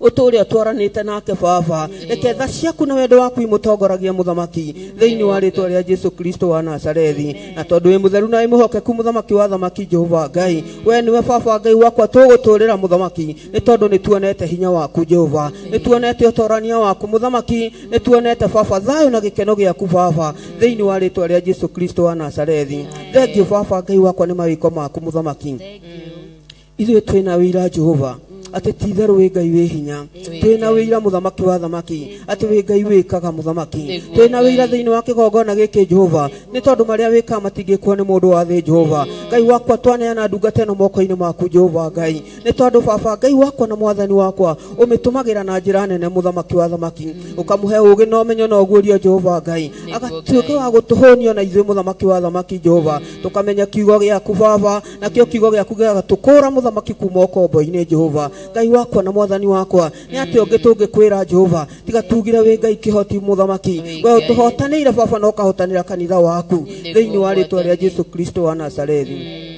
ũtũũre ũtwaranĩte nake baba. Reke tha ciaku na wendo waku imũtongoragia mũthamaki thĩinĩ wa rĩtwa rĩa Jesu Kristo wa Nazarethi. Na tondũ wĩ mũtheru na wĩ mũhokeku mũthamaki wa thamaki Jehova Ngai, we nĩwe baba Ngai wakwa tũgũtũũrĩra mũthamaki, nĩ tondũ nĩ tuonete hinya waku Jehova, nĩ tuonete ũtorania waku mũthamaki, nĩ tuonete baba thayũ na gĩkeno gĩaku baba thĩinĩ wa rĩtwa rĩa Jesu Kristo wa Nazarethi. Thengiũ baba Ngai wakwa nĩ mawĩko maku mũthamaki. Ithuĩ twĩna wĩira Jehova, atĩ ti itherũ wĩ Ngai wĩ hinya. Twĩna wĩira mũthamaki wa thamaki atĩ wĩ Ngai wĩkaga mũthamaki. Twĩna wĩira thĩinĩ wa kĩgongona gĩkĩ Jehova, nĩ tondũ marĩa wĩkaga matingĩkwo nĩ mũndũ wa thĩ Jehova. Ngai wakwa, twaneana ndungata ĩno moko-inĩ maku Jehova Ngai, nĩ tondũ baba Ngai wakwa na mwathani wakwa ũmĩtũmagĩra na njĩra nene mũthamaki wa thamaki, ũkamũhe ũũgĩ na ũmenyo na ũguũrio Jehova Ngai, agatuĩka wa gũtũhũnio na ithuĩ mũthamaki wa thamaki Jehova, tũkamenya kiugo gĩaku baba, nakĩo kiugo gĩaku gĩagatũkũra mũthamaki kuma ũkombo-inĩ Jehova. Ngai wakwa na mwathani wakwa, nĩ atĩa ũngĩ tũngĩkwĩra Jehova tiga tugire wĩ Ngai kĩhoti mũthamaki, we ũtũhotanĩire baba na ũkahotanĩra kanitha waku thĩinĩ wa rĩtwa rĩa Jesu Kristo wa Nazarethi.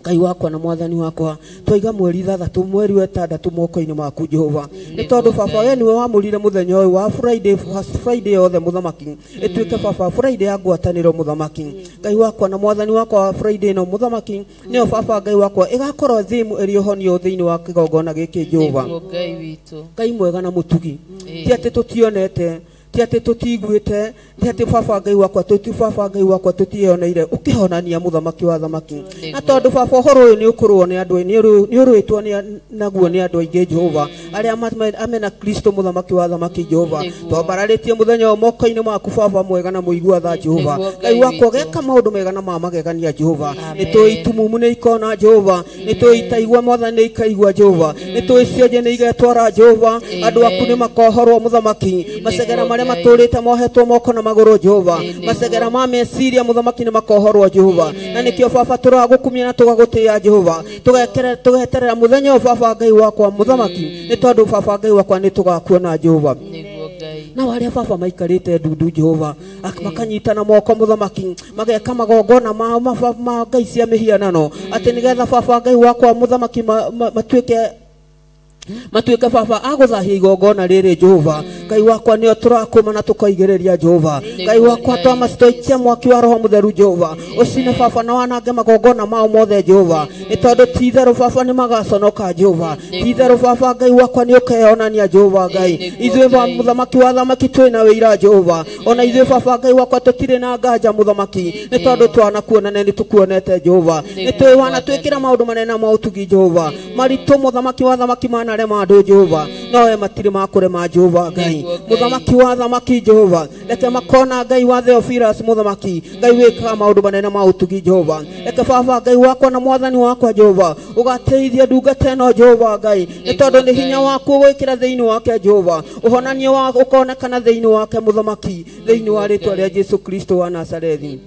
Ngai wakwa na mwathani wakwa, twaiga mweri 6 mweri wa 6 moko-inĩ maku Jehova, nĩ tondũ baba we nĩwe wamũrire mũthenya ũyũ wa Friday, first Friday yothe mũthamaki, ĩtuĩke baba Friday ya ngwatanĩro mũthamaki. Ngai wakwa na mwathani wakwa, wa Friday ĩno mũthamaki nĩyo baba Ngai wakwa ĩgakorwo theme ĩrĩ ũhonio thĩinĩ wa kĩgongona gĩkĩ Jehova. Ngai witũ, Ngai mwega na mũtugi, ti atĩ tũtionete, ti atĩ tũtiguĩte, ti atĩ baba Ngai wakwa tũti baba Ngai wakwa tũtiyoneire ũkĩhonania mũthamaki wa thamaki. Na tondũ baba ũhoro ũyũ nĩ ũkũrũo nĩ andũ, nĩ ũrũĩtwo naguo nĩ andũ aingĩ Jehova, arĩa amena Kristo mũthamaki wa thamaki Jehova, twambararĩtie mũthenya ũyũ moko-inĩ maku baba mwega na mũigua tha Jehova. Ngai wakwa geka maũndũ mega na ma magegania Jehova, nĩ tũĩ itumumu nĩ ikona Jehova, nĩ tũĩ itaigua mwathani nĩ ikaigua Jehova, nĩ tũĩ cionje nĩ igetwara Jehova, andũ aku nĩ makohorwo mũthamaki, macegera marĩa matũrĩte mohetwo moko na magũrũ Jehova, macegera ma meciria mũthamaki nĩ makohorwo Jehova. Na nĩkĩo baba tũragũkumia na tũgagũtĩĩa Jehova, tũgeterera mũthenya ũyũ baba Ngai wakwa mũthamaki, nĩ tondũ baba Ngai wakwa nĩ tũgakuona Jehova. Na arĩa baba maikarĩte ndundu Jehova, makanyitana moko mũthamaki, mageka magongona ma Ngai cia mĩhianano, atĩ nĩgetha baba Ngai wakwa mũthamaki matuĩke baba agũthahia igongona rĩrĩ Jehova. Ngai wakwa nĩo tũrakũma na tũkaigĩrĩria Jehova. Ngai wakwa twamacitoikia mwaki wa Roho Mũtheru Jehova, ũcine baba na wanange magongona mao mothe Jehova, nĩ tondũ ti itherũ baba nĩ magaconoka Jehova, ti itherũ baba Ngai wakwa nĩ ũkeyonania Jehova Ngai. Ithuĩ mũthamaki wa thamaki twĩna wĩira Jehova, ona ithuĩ baba Ngai wakwa tũtirĩ na nganja mũthamaki, nĩ tondũ twanakuona na nĩ tũkuonete Jehova, nĩ tũĩ wanatwĩkĩra maũndũ manene ma ũtugi Jehova, maritũ mũthamaki wa thamaki manarema andũ Jehova, nowe matirĩ makũrema Jehova Ngai. Mũthamaki wa thamaki Jehova, reke makona Ngai wa Theophilus mũthamaki, Ngai wĩkaga maũndũ manene ma ũtugi Jehova. Reke baba Ngai wakwa na mwathani wakwa Jehova ũgateithia ndungata ĩno Jehova Ngai, nĩ tondũ nĩ hinya waku ũgwĩkĩra thĩinĩ wake Jehova, ũhonania wa ũkonekana thĩinĩ wake mũthamaki, thĩinĩ wa rĩtwa rĩa Jesu Kristo wa Nazarethi.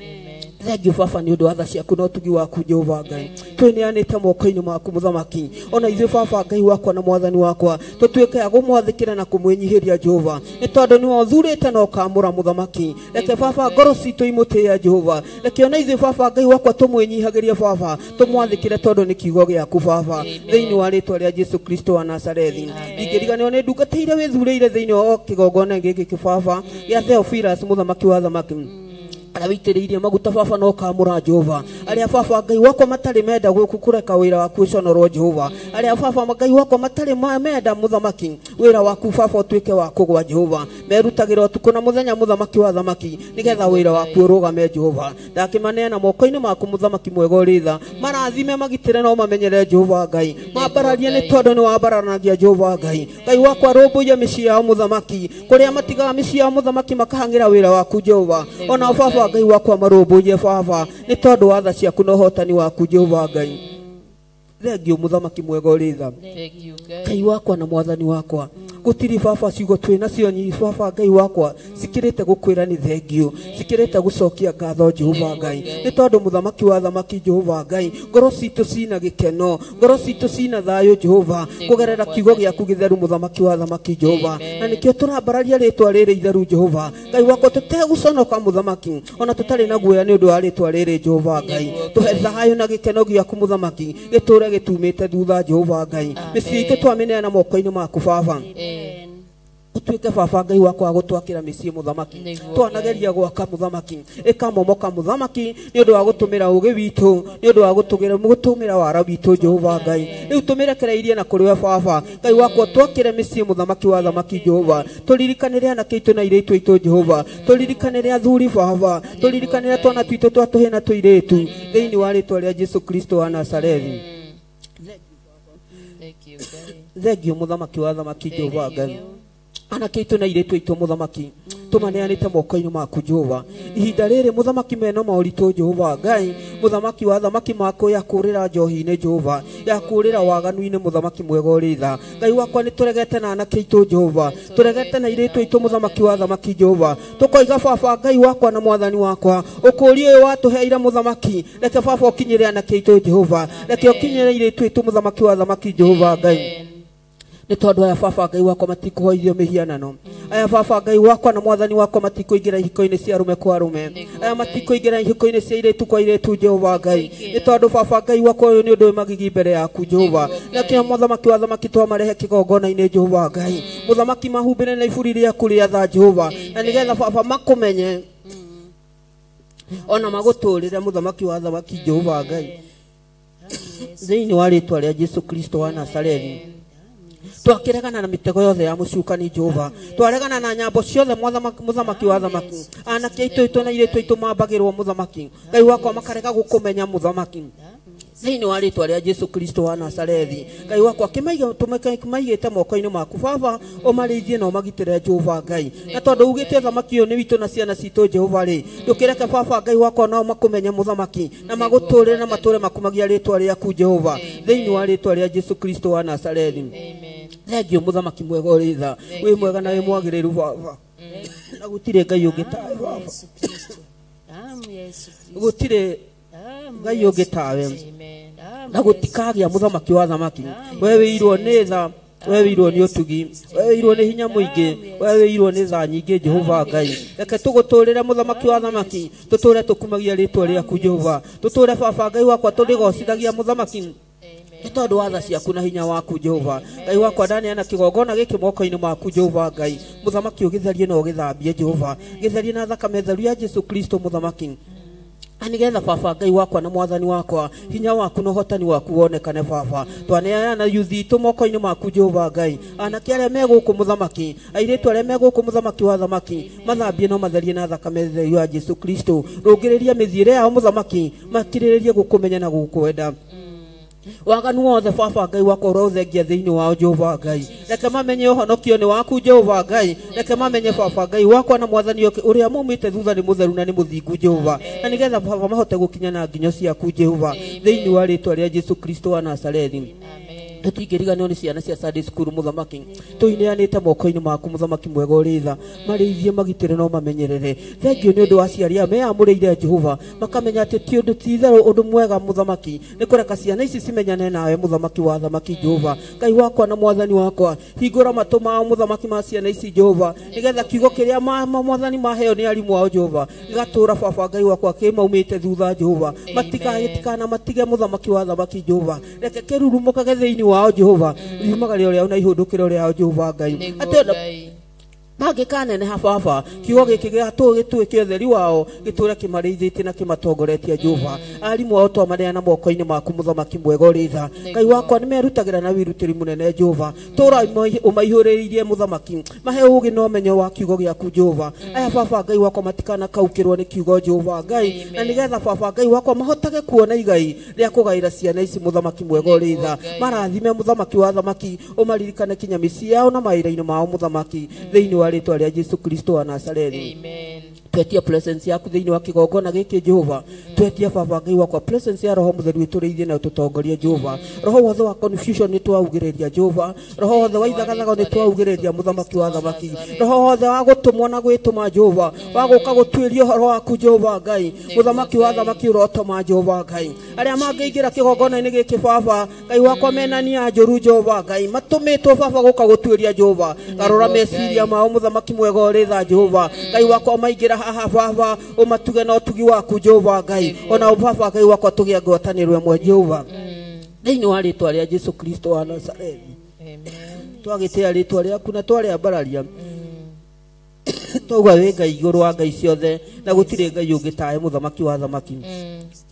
Thank you baba nĩ ũndũ wa tha ciaku na ũtugi waku Jehova Ngai, twĩneanĩte moko-inĩ maku mũthamaki, ona ithuĩ baba Ngai wakwa na mwathani wakwa tũtuĩke a kũmwathĩkĩra na kũmwĩnyihĩria Jehova, nĩ tondũ nĩwe ũthurĩte na ũkaamũra mũthamaki. Reke baba ngoro citũ imũtĩĩa Jehova, reke ona ithuĩ baba Ngai wakwa tũmwĩnyihagĩrie baba, tũmwathĩkĩre tondũ nĩ kiugo gĩaku baba, thĩinĩ wa rĩtwa rĩa Jesu Kristo wa Nazarethi. Ndingĩriganĩrwo nĩ ndungata iria wĩthurĩire thĩinĩ wa kĩgongona gĩkĩ kĩbaba gĩa Theophilus mũthamaki wa thamaki, arĩa wĩitĩrĩirie maguta baba na ũkaamũra Jehova, arĩa baba Ngai wakwa matarĩ menda gũkũ kũreka wĩra waku ũconorwo Jehova, arĩa baba Ngai wakwa matarĩ menda mũthamaki wĩra waku baba ũtuĩke wa kũgwa Jehova, merutagĩra ũtukũ na mũthenya mũthamaki wa thamaki, nĩgetha wĩra waku ũrũgame Jehova. Ndakĩmaneana moko-inĩ maku mũthamaki mwega ũrĩ tha, marathime magitĩre na ũmamenyere Jehova Ngai, mambararie nĩ tondũ nĩ wambaranagia Jehova Ngai. Ngai wakwa rũmbũiye mĩciĩ yao mũthamaki, kũrĩa matigaga mĩciĩ yao mũthamaki makahang'ĩra wĩra waku Jehova, ona baba Ngai wakwa marũmbũiye baba, nĩ tondũ wa tha ciaku na ũhotani waku Jehova Ngai. Thengiũ mũthamaki mwega ũrĩ tha. Ngai wakwa na mwathani wakwa, gũtirĩ baba ciugo twĩ nacio nyingĩ baba Ngai wakwa cikĩrĩte gũkwĩra nĩ thengiũ, cikĩrĩte gũcokia ngatho Jehova Ngai, nĩ tondũ mũthamaki wa thamaki Jehova Ngai, ngoro citũ cina gĩkeno, ngoro citũ cina thayũ Jehova, kũgerera kiugo gĩaku gĩtheru mũthamaki wa thamaki Jehova, na nĩkĩo tũrambararia rĩtwa rĩrĩ itheru Jehova Ngai wakwa, tũtegũconoka mũthamaki, ona tũtarĩ na guoya nĩ ũndũ wa rĩtwa rĩrĩ Jehova Ngai. Tũhe thayũ na gĩkeno gĩaku mũthamaki, gĩtũre gĩtumĩte thutha Jehova Ngai. Mĩciĩ itũ twamĩneana moko-inĩ maku baba, ũtuĩke baba Ngai wakwa gũtwakĩra mĩciĩ mũthamaki, twanageria gwaka mũthamaki ĩkamomoka mũthamaki, nĩ ũndũ wa gũtũmĩra ũũgĩ witũ, nĩ ũndũ wa gũtũmĩra wara witũ Jehova Ngai. Rĩu tũmĩrekereirie na kũrĩ we baba Ngai wakwa, twakĩre mĩciĩ mũthamaki wa thamaki Jehova, tũririkanĩre anake aitũ na airĩtu aitũ Jehova, tũririkanĩre athuri baba, tũririkanĩre twana twitũ twa tũhĩ na tũirĩtu, thĩinĩ wa rĩtwa rĩa Jesu Kristo wa Nazarethi. Thank you Mũthamaki wa thamaki Jehova Ngai. Anake aitũ na airĩtu aitũ Mũthamaki, tũmaneanĩte moko-inĩ maku Jehova. Ihinda rĩrĩ Mũthamaki mena moritũ Jehova Ngai, Mũthamaki wa thamaki, makũ ya kũrĩra njohi-inĩ Jehova, ya kũrĩra waganu-inĩ, Mũthamaki mwega ũrĩ tha. Ngai wakwa, nĩ tũregete na anake aitũ Jehova, tũregete na airĩtu aitũ, Mũthamaki wa thamaki Jehova. Tũkoiga baba Ngai wakwa na mwathani wakwa, ũkũũri ũyũ watũheire Mũthamaki, reke baba ũkinyĩre anake aitũ Jehova, reke ũkinyĩre airĩtu aitũ, Mũthamaki wa thamaki Jehova Ngai, nĩ tondũ aya baba Ngai wakwa matikũhoithio mĩhianano. Aya baba Ngai wakwa na mwathani wakwa matikũingĩra ihiko-inĩ cia arũme kwa arũme. Aya matikũingĩra ihiko-inĩ cia airĩtu kwa airĩtu Jehova Ngai, nĩ tondũ baba Ngai wakwa ũyũ nĩ ũndũ wĩ magigi mbere yaku Jehova. Nakĩo Mũthamaki wa thamaki, twamarehe kĩgongona-inĩ Jehova Ngai, Mũthamaki, mahumbĩre na iburi rĩaku rĩa tha Jehova, na nĩgetha baba makũmenye ona magũtũrĩre, Mũthamaki wa thamaki Jehova Ngai, thĩinĩ wa rĩtwa rĩa Jesu Kristo wa Nazarethi. Twakĩregana na mĩtego yothe ya mũcukani Jehova, twaregana na nyambo ciothe, Mũthamaki wa thamaki. Anake aitũ na airĩtu aitũ mambagĩrwo, Mũthamaki Ngai wakwa, makarega gũkũmenya, Mũthamaki, thĩinĩ wa rĩtwa rĩa Jesu Kristo wa Nazarethi. Ngai wakwa, kĩmaigĩte moko-inĩ maku baba, ũmarĩithie na ũmagitĩre Jehova Ngai, na tondũ ugĩte thamaki ũyũ nĩ witũ na ciana citũ Jehova rĩ, ndũkĩreke baba Ngai wakwa nao makũmenye, Mũthamaki, na magũtũrĩre na matũre makumagia rĩtwa rĩaku Jehova, thĩinĩ wa rĩtwa rĩa Jesu Kristo wa Nazarethi. Thengiũ Mũthamaki mwega ũrĩ tha, wĩ mwega na wĩ mwagĩrĩru baba, na gũtirĩ Ngai ũngĩ tawe baba. Yesu Kristo. Damu ya Yesu Kristo. Gũtirĩ Damu Ngai ya ũngĩ Yesu tawe Kristo. Damu na ya Yesu gũtikagĩa. Mũthamaki wa thamaki, we wĩirwo nĩ tha, we wĩirwo nĩ ũtugi, we wĩirwo nĩ hinya mũingĩ, we wĩirwo nĩ tha nyingĩ Jehova Ngai. Reke tũgũtũrĩre, Mũthamaki wa thamaki, tũtũre tũkumagia rĩtwa rĩaku Jehova, tũtũre baba Ngai wakwa tũrĩgocithagia, Mũthamaki, nĩ tondũ wa tha ciaku na hinya waku Jehova Ngai wakwa. Ndaneana kĩgongona gĩkĩ moko-inĩ maku Jehova Ngai, Mũthamaki, ũgĩtherie na ũgĩthambie Jehova, gĩtherie na thakame theru ya Jesu Kristo, Mũthamaki, na nĩgetha baba Ngai wakwa na mwathani wakwa hinya waku na ũhotani waku wonekane. Baba, twaneana yuthi itũ moko-inĩ maku Jehova Ngai, anake arĩa me gũkũ, Mũthamaki, airĩtu arĩa me gũkũ, Mũthamaki wa thamaki, mathambie no matherie na thakame theru ya Jesu Kristo. Rũngĩrĩria mĩthiĩre yao, Mũthamaki, makirĩrĩrie gũkũmenya na gũkwenda. Waganu wothe baba Ngai wakwa ũrothengia thĩinĩ wao Jehova Ngai, reke mamenye ũhonokio nĩ waku Jehova Ngai. Reke mamenye baba Ngai wakwa na mwathani ũrĩa maumĩte thutha nĩ mũtheru na nĩ mũthingu Jehova, na nĩgetha baba mahote gũkinya na nginyo ciaku Jehova, thĩinĩ wa rĩtwa rĩa Jesu Kristo wa Nazarethi. Tũtingĩriganĩrwo nĩ ciana cia Sunday school, Mũthamaki, tũineanĩte moko-inĩ maku, Mũthamaki mwega ũrĩ tha. Marĩithie, magitĩre no mamenyerere. Thengiũ nĩ ũndũ wa aciari aya meyamũrĩire Jehova, makamenya atĩ ti ũndũ ti itherũ ũndũ mwega, Mũthamaki, nĩ kũreka ciana ici cimenyane nawe, Mũthamaki wa thamaki Jehova Ngai wakwa na mwathani wakwa. Hingũra matũ mao, Mũthamaki, ma ciana ici Jehova, nĩgetha kiugo kĩrĩa mwathani maheo nĩ arimũ ao Jehova gĩgatũra baba Ngai wakwa kĩmaumĩte thutha Jehova, matigagĩtikana matige. Mũthamaki wa thamaki Jehova, reke kĩrurumũkage thĩinĩ wao Jehova, riumagario rĩao na ihũndũkĩro rĩao Jehova Ngai, atĩ ona mangĩkaneneha baba, kiugo gĩkĩ gĩatũ gĩtuĩke ũtheri wao, gĩtũre kĩmarĩithĩtie na kĩmatongoretie Jehova. Arimũ ao twamaneana moko-inĩ maku, Mũthamaki mwega ũrĩ tha. Ngai wakwa, nĩ merutagĩra na wĩrutĩri mũnene Jehova, tũra ũmaihũrĩrĩirie, Mũthamaki, mahe ũgĩ na ũmenyo wa kiugo gĩaku Jehova. Aya baba Ngai wakwa matikanakaukĩrwo nĩ kiugo Jehova Ngai, na nĩgetha baba Ngai wakwa mahotage kuona igai rĩa kũgaĩra ciana ici, Mũthamaki mwega ũrĩ tha. Marathime, Mũthamaki wa thamaki, ũmaririkane kinya mĩciĩ yao na mawĩra-inĩ mao, Mũthamaki, thĩinĩ wa rĩtwa rĩa Jesu Kristo wa Nazarethi. Twetia presence yaku thĩinĩ wa kĩgongona gĩkĩ Jehova. Twetia baba Ngai wakwa presence ya Roho Mũtheru ĩtũrĩithie na ũtũtongorie Jehova. Roho wothe wa confusion nĩ twaugĩrĩria Jehova, roho wothe wa ithagathago nĩ twaugĩrĩria, Mũthamaki wa thamaki, roho wothe wa gũtũmwo na gwĩtũma Jehova, wa gũka gũtuĩria ũhoro waku Jehova Ngai, Mũthamaki wa thamaki, ũrotoma Jehova Ngai arĩa mangĩingĩra kĩgongona-inĩ gĩkĩ baba Ngai wakwa mena nia njũru Jehova Ngai, matũmĩtwo baba gũka gũtuĩria Jehova. Garũra meciria mao, Mũthamaki mwega ũrĩ tha Jehova Ngai wakwa, maingĩra haha baba ũmatuge na ũtugi waku Jehova Ngai, ona baba Ngai wakwa tũgĩe ngwatanĩro ĩmwe Jehova, thĩinĩ wa rĩtwa rĩa Jesu Kristo wa Nazarethi. Twagĩtĩa rĩtwa rĩaku na twarĩambararia, twauga wĩ Ngai igũrũ wa ngai ciothe na gũtirĩ ngai ũngĩ tawe, Mũthamaki wa thamaki.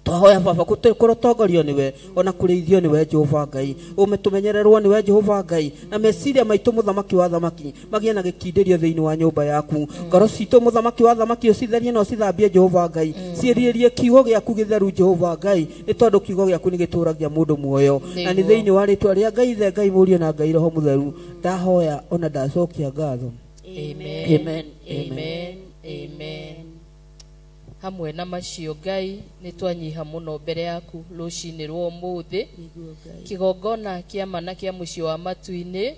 Twahoya baba kũrotongorio nĩwe ona kũrĩithio nĩwe Jehova Ngai, ũmetumenyererwo nĩwe Jehova Ngai, na meciria maitũ mũthamaki wa thamaki magĩe na gĩkindĩrio thĩinĩ wa nyũmba yaku. Ngoro citũ mũthamaki wa thamaki ũcitherie na ũcithambie Jehova Ngai, ciĩriĩrie kiugo gĩaku gĩtheru Jehova Ngai, nĩ tondũ kiugo gĩaku nĩ gĩtũragia mũndũ muoyo. Na nĩ thĩinĩ wa rĩtwa rĩa Ngai Ithe, Ngai Mũriũ na Ngai Roho Mũtheru ndahoya ona ndacokia ngatho. Amen. Amen. Amen. Amen. Hamwe na macio Ngai nĩ twanyiha mũno mbere yaku rũcinĩ rwa ũmũthĩ, kĩgongona kĩa mana kĩa mũciĩ wa matu-inĩ.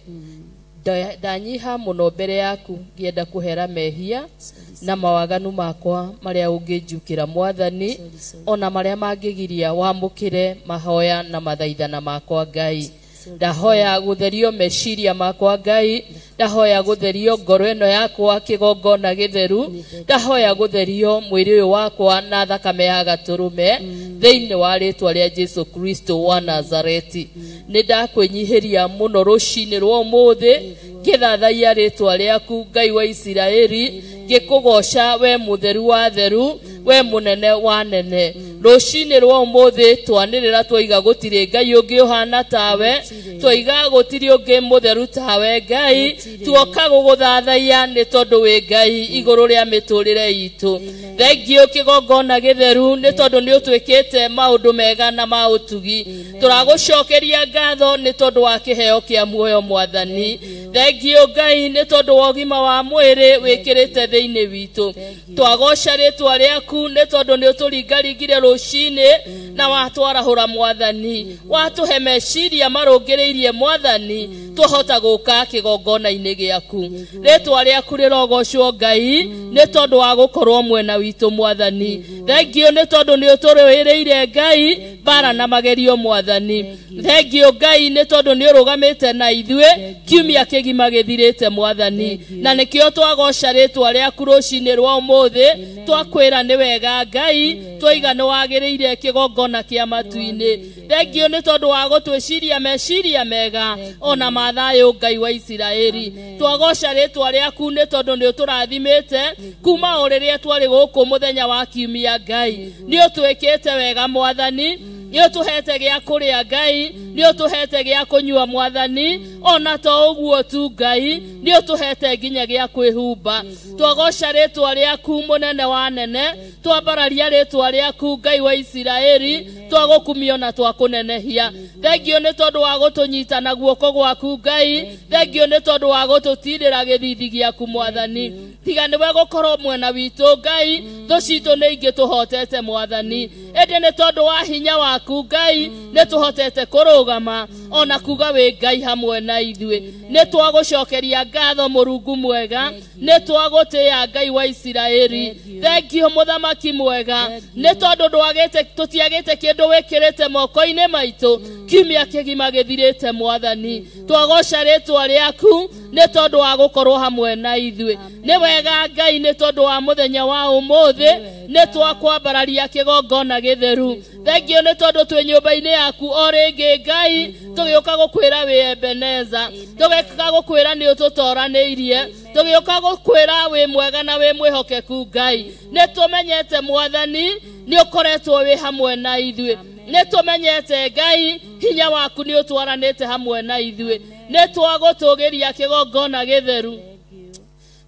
Ndanyiha mũno mbere yaku ngĩenda kũhera mehia na mawaganu makwa marĩa ũngĩnjukĩra mwathani, ona marĩa mangĩgiria wamũkĩre mahoya na mathaithana makwa Ngai. Ndahoya gũtherio meciria makwa Ngai, ndahoya gũtherio ngoro ĩno yakwa kĩgongona gĩtheru, ndahoya gũtherio mwĩrĩ ũyũ wakwa na thakame ya gatũrũme thĩinĩ wa rĩtwa rĩa Jesu Kristo wa Nazareti. Nĩ ndakwĩnyihĩria mũno rũcinĩ rwa ũmũthĩ ngĩthathaiya rĩtwa rĩaku Ngai wa Isiraeli, ngĩkũgoca we mũtheru wa theru, we mũnene wa nene. Rũcinĩ rwa ũmũthĩ twanĩrĩra twaiga gũtirĩ Ngai ũngĩ ũhana tawe, twaiga gũtirĩ ũngĩ mũtheru tawe Ngai, tuoka gũgũthathaiya nĩ tondũ wĩ Ngai igũrũ rĩa mĩtũrĩre itũ. Thengio kĩgongona gĩtheru nĩ tondũ nĩ ũtwĩkĩte maũndũ mega na ma ũtugi. Tũragũcokeria ngatho nĩ tondũ wa kĩheo kĩa muoyo mwathani. Thengio Ngai nĩ tondũ wa ũgima wa mwĩrĩ wĩkĩrĩte thĩinĩ witũ. Twagoca rĩtwa rĩaku nĩ tondũ nĩ ũtũringaringire rũcinĩ na watwarahũra mwathani, watũhe meciria marũngĩrĩirie mwathani, twahota gũka kĩgongona-inĩ gĩaku. Rĩtwa rĩaku rĩrogocwo Ngai nĩ tondũ wa gũkorwo mwena witũ mwathani. Thengio nĩ tondũ nĩ ũtũrũĩrĩire Ngai mbara na magerio mwathani. Thengio Ngai nĩ tondũ nĩ ũrũgamĩte na ithuĩ kiumia kĩgima gĩthirĩte mwathani, na nĩkĩo twagoca rĩtwa rĩaku rũcinĩ rwa ũmũthĩ, twakwĩra nĩ wega Ngai, twaiga nĩ wagĩrĩire kĩgongona kĩa matu-inĩ. Thengio nĩ tondũ wa gũtwĩciria meciria mega ona mathayũ Ngai wa Isiraeli. Twagoca rĩtwa rĩaku nĩ tondũ nĩ ũtũrathimĩte kuma o rĩrĩa twarĩ gũkũ mũthenya wa kiumia Ngai. Nĩ ũtwĩkĩte wega mwathani, nĩ ũtũhete gĩa kũrĩa Ngai, nĩ ũtũhete gĩa kũnyua mwathani, ona to ũguo tu Ngai, nĩ ũtũhete nginya gĩa kwĩhumba. Twagoca rĩtwa rĩaku mũnene wa nene, twambararia rĩtwa rĩaku Ngai wa Isiraeli, twagũkumio na twakũnenehia. Thengio nĩ tondũ wa gũtũnyita na guoko gwaku Ngai, thengio nĩ tondũ wa gũtũtirĩra gĩthithi gĩaku mwathani. Tiga nĩwe gũkorwo mwena witũ Ngai, thũ citũ nĩ ingĩ tũhotete mwathani, ĩndĩ nĩ tondũ wa hinya waku Ngai nĩ tũhotete kũrũgama ona kuga wĩ Ngai hamwe na ithuĩ. Nĩ twagũcokeria ngatho Mũrungu mwega, nĩ twagũtĩĩa Ngai wa Isiraeli. Thengio mũthamaki mwega nĩ tondũ ndwagĩte, tũtiagĩte kĩndũ wĩkĩrĩte moko-inĩ maitũ kiumia kĩgima gĩthirĩte mwathani. Twagoca rĩtwa rĩaku nĩ tondũ wa gũkorwo hamwe na ithuĩ. Nĩ wega Ngai nĩ tondũ wa mũthenya wa ũmũthĩ nĩ twakwambararia kĩgongona gĩtheru. Thengio nĩ tondũ twĩ nyũmba-inĩ yaku o rĩngĩ Ngai, tũgĩũka gũkwĩra wĩ Ebeneza, tũgĩũka gũkwĩra nĩ ũtũtoranĩirie, tũgĩũka gũkwĩra wĩ mwega na wĩ mwĩhokeku Ngai. Nĩ tũmenyete mwathani nĩ ũkoretwo wĩ hamwe na ithuĩ, nĩ tũmenyete Ngai hinya waku nĩ ũtwaranĩte hamwe na ithuĩ. Nĩ twagũtũgĩria kĩgongona gĩtheru.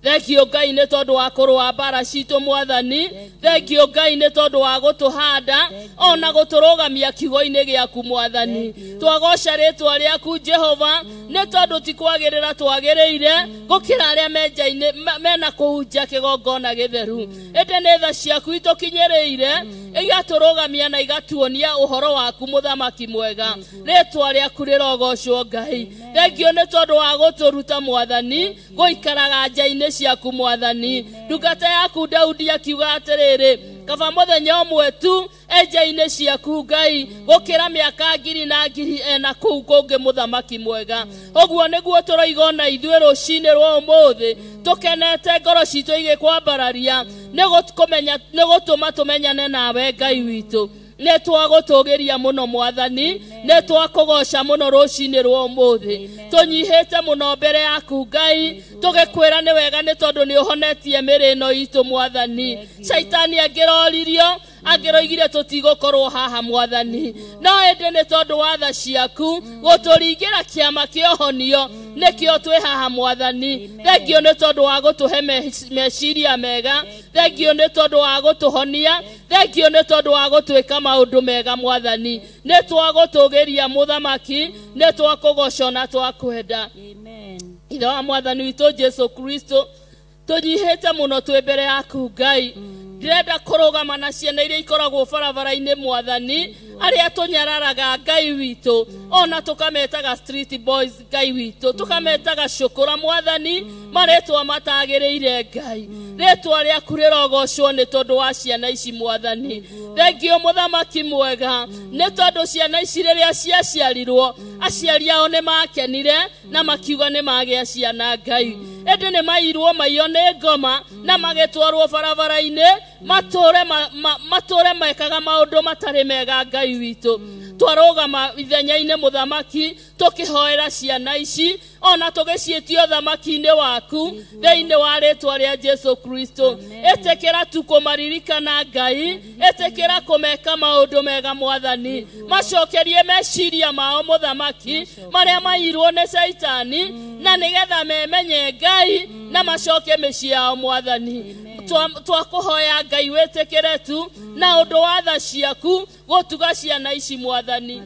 Thengio Ngai nĩ tondũ wa kũrũa mbara citũ mwathani. Thengio Ngai nĩ tondũ wa gũtũhanda ona gũtũrũgamia kiugo-inĩ gĩaku mwathani. Twagoca rĩtwa rĩaku Jehova nĩ tondũ ti kwagĩrĩra twagĩrĩire gũkĩra arĩa menja-inĩ mena kũhunja kĩgongona gĩtheru, ĩndĩ nĩ tha ciaku itũkinyĩrĩire igatũrũgamia na igatuonia ũhoro waku mũthamaki mwega. Rĩtwa rĩaku rĩrogocwo Ngai. Thengio nĩ tondũ wa gũtũruta mwathani gũikaraga nja-inĩ ciaku mwathani. Ndungata yaku Daudi akiuga atĩrĩrĩ, kaba mũthenya ũmwe tu enja-inĩ ciaku Ngai gũkĩra mĩaka ngiri na ngiri ena kũu kũngĩ mũthamaki mwega. Ũguo nĩguo tũroiga ona ithuĩ rũcinĩ rwa ũmũthĩ tũkenete ngoro citũ igĩkwambararia nĩ gũtũma tũmenyane nawe Ngai witũ. Nĩ twagũtũgĩria mũno mwathani, nĩ twakũgoca mũno rũcinĩ rwa ũmũthĩ. Tũnyihĩte mũno mbere yaku Ngai, tũgĩkwĩra nĩ wega nĩ tondũ nĩ ũhonetie mĩrĩ ĩno itũ mwathani. Caitani angĩroririo angĩroigire tũtigũkorwo haha mwathani, no ĩndĩ nĩ tondũ wa tha ciaku gũtũringĩra kĩama kĩa ũhonio nĩkĩo twĩ haha mwathani. Thengio nĩ tondũ wa gũtũhe meciria mega, thengio nĩ tondũ wa gũtũhonia, thengio nĩ tondũ wa gũtwĩka maũndũ mega mwathani. Nĩ twagũtũgĩria mũthamaki, nĩ twakũgoca na twakwenda. Ithe wa mwathani witũ Jesu Kristo, tũnyihĩte mũno twĩ mbere yaku Ngai. Ndĩrenda kũrũgama na ciana iria ikoragwo barabara-inĩ mwathani, arĩa tũnyararaga Ngai witũ, ona tũkametaga street boys Ngai witũ, tũkametaga cũkũra mwathani, marĩtwa matagĩrĩire Ngai. Rĩtwa rĩaku rĩrogocwo nĩ tondũ wa ciana ici mwathani. Thengio mũthamaki mwega nĩ tondũ ciana ici rĩrĩa ciaciarirwo aciari ao nĩ makenire na makiuga nĩ magĩa ciana Ngai, ĩndĩ nĩ mairwo maiyo nĩ ngoma na magĩtwarwo barabara-inĩ matũre mekaga maũndũ matarĩ mega Ngai witũ. Twarũgama ithenya-inĩ mũthamaki tũkĩhoera ciana ici ona tũgĩciĩtio thamaki-inĩ waku thĩinĩ wa rĩtwa rĩa Jesu Kristo. Ĩtĩkĩra tu kũmaririkana Ngai, ĩtĩkĩra kũmeka maũndũ mega mwathani, macokerie meciria mao mũthamaki marĩa mairwo nĩ caitani, na nĩgetha memenye Ngai na macoke mĩciĩ yao mwathani. Twakũhoya Ngai wĩtĩkĩre tu na ũndũ wa tha ciaku gũtuga ciana ici mwathani.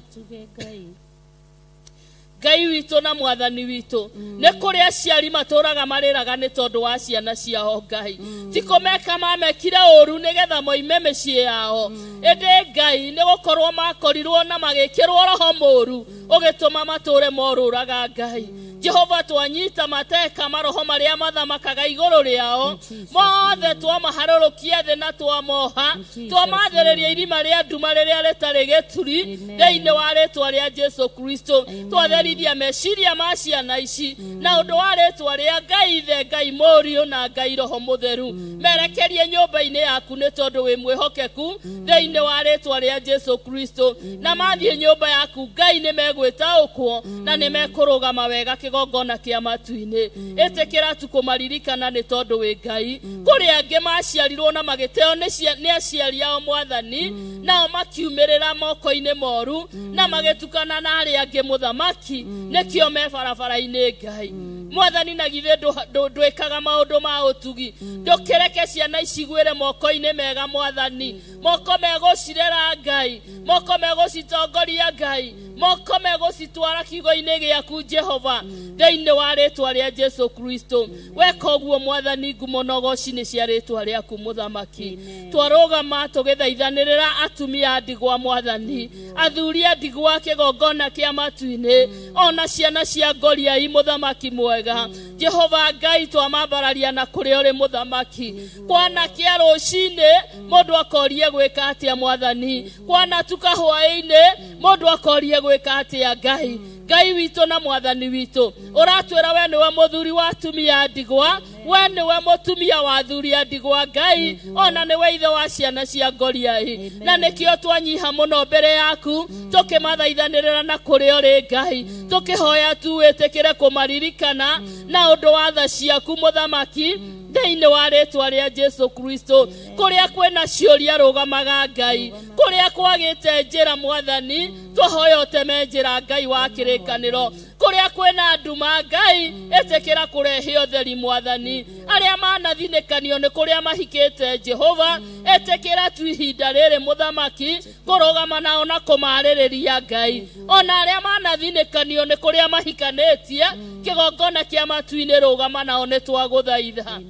Ngai witũ na mwathani witũ, nĩ kũrĩ aciari matũraga marĩraga nĩ tondũ wa ciana ciao Ngai. Ti kũmeka mamekire ũru nĩgetha moime mĩciĩ yao, ĩndĩ Ngai nĩ gũkorwo makorirwo na magĩkĩrwo roho mũru ũgĩtũma matũre morũraga Ngai. Jehova twanyita mateka maroho marĩa mathamakaga igũrũ rĩao mothe, twamaharũrũkia thĩ na twamoha, twamathĩrĩria irima rĩa nduma rĩrĩa rĩtarĩ gĩturi thĩinĩ wa rĩtwa rĩa Jesu Kristo. Twatherithia meciria ma ciana ici na ũndũ wa rĩtwa rĩa Ngai Ithe, Ngai Mũriũ na Ngai Roho Mũtheru. Merekerie nyũmba-inĩ yaku nĩ tondũ wĩ mwĩhokeku thĩinĩ wa rĩtwa rĩa Jesu Kristo. Na mathiĩ nyũmba yaku Ngai nĩ megwĩtaũkwo na nĩ mekũrũgama wega kĩgongona kĩa matu-inĩ. Ĩtĩkĩra tu kũmaririkana nĩ tondũ wĩ Ngai. Kũrĩ angĩ maciarirwo na magĩteo nĩ aciari ao mwathani, nao makiumĩrĩra moko-inĩ moru na magĩtukana na arĩa angĩ mũthamaki, nĩkĩo me barabara-inĩ Ngai. Mwathani na githĩ ndwĩkaga maũndũ ma ũtugi, ndũkĩreke ciana icigwĩre moko-inĩ mega mwathani, moko megũcirera Ngai, moko megũcitongoria Ngai, moko megũcitwara kiugo-inĩ gĩaku Jehova thĩinĩ wa rĩtwa rĩa Jesu Kristo. Weka ũguo mwathani, ngumo na ũgoci nĩ cia rĩtwa rĩaku mũthamaki. Twarũgama tũgĩthaithanĩrĩra atumia a ndigwa mwathani, athuri a ndigwa kĩgongona kĩa matu-inĩ, ona ciana cia ngoriai mũthamaki mwega. Jehova Ngai twamambararia na kũrĩa ũrĩ mũthamaki. Kwana kĩa rũcinĩ mũndũ akorie gwĩka atĩa mwathani, kwana tuka hwaĩ-inĩ mũndũ akorie gwĩka atĩa Ngai. Ngai witũ na mwathani witũ, ũratwĩra we nĩwe mũthuri wa atumia a ndigwa, we nĩwe mũtumia wa athuri a ndigwa Ngai, ona nĩwe ithe wa ciana cia ngoriai. Na nĩkĩo twanyiha mũno mbere yaku tũkĩmathaithanĩrĩra na kũrĩa ũrĩ Ngai, tũkĩhoya tu wĩtĩkĩre kũmaririkana na ũndũ wa tha ciaku mũthamaki thĩinĩ wa rĩtwa rĩa Jesu Kristo. Kũrĩa kwĩna ciũria rũgamaga Ngai, kũrĩa kwagĩte njĩra mwathani twahoya ũteme njĩra Ngai wa kĩrĩkanĩro, kũrĩa kwĩna nduma Ngai ĩtĩkĩra kũrehe ũtheri mwathani. Arĩa manathinĩkanio nĩ kũrĩa mahikĩte Jehova, ĩtĩkĩra tu ihinda rĩrĩ mũthamaki kũrũgama nao na kũmarĩrĩria Ngai. Ona arĩa manathinĩkanio nĩ kũrĩa mahikanĩtie kĩgongona kĩa matu-inĩ rũgama nao nĩ twagũthaitha.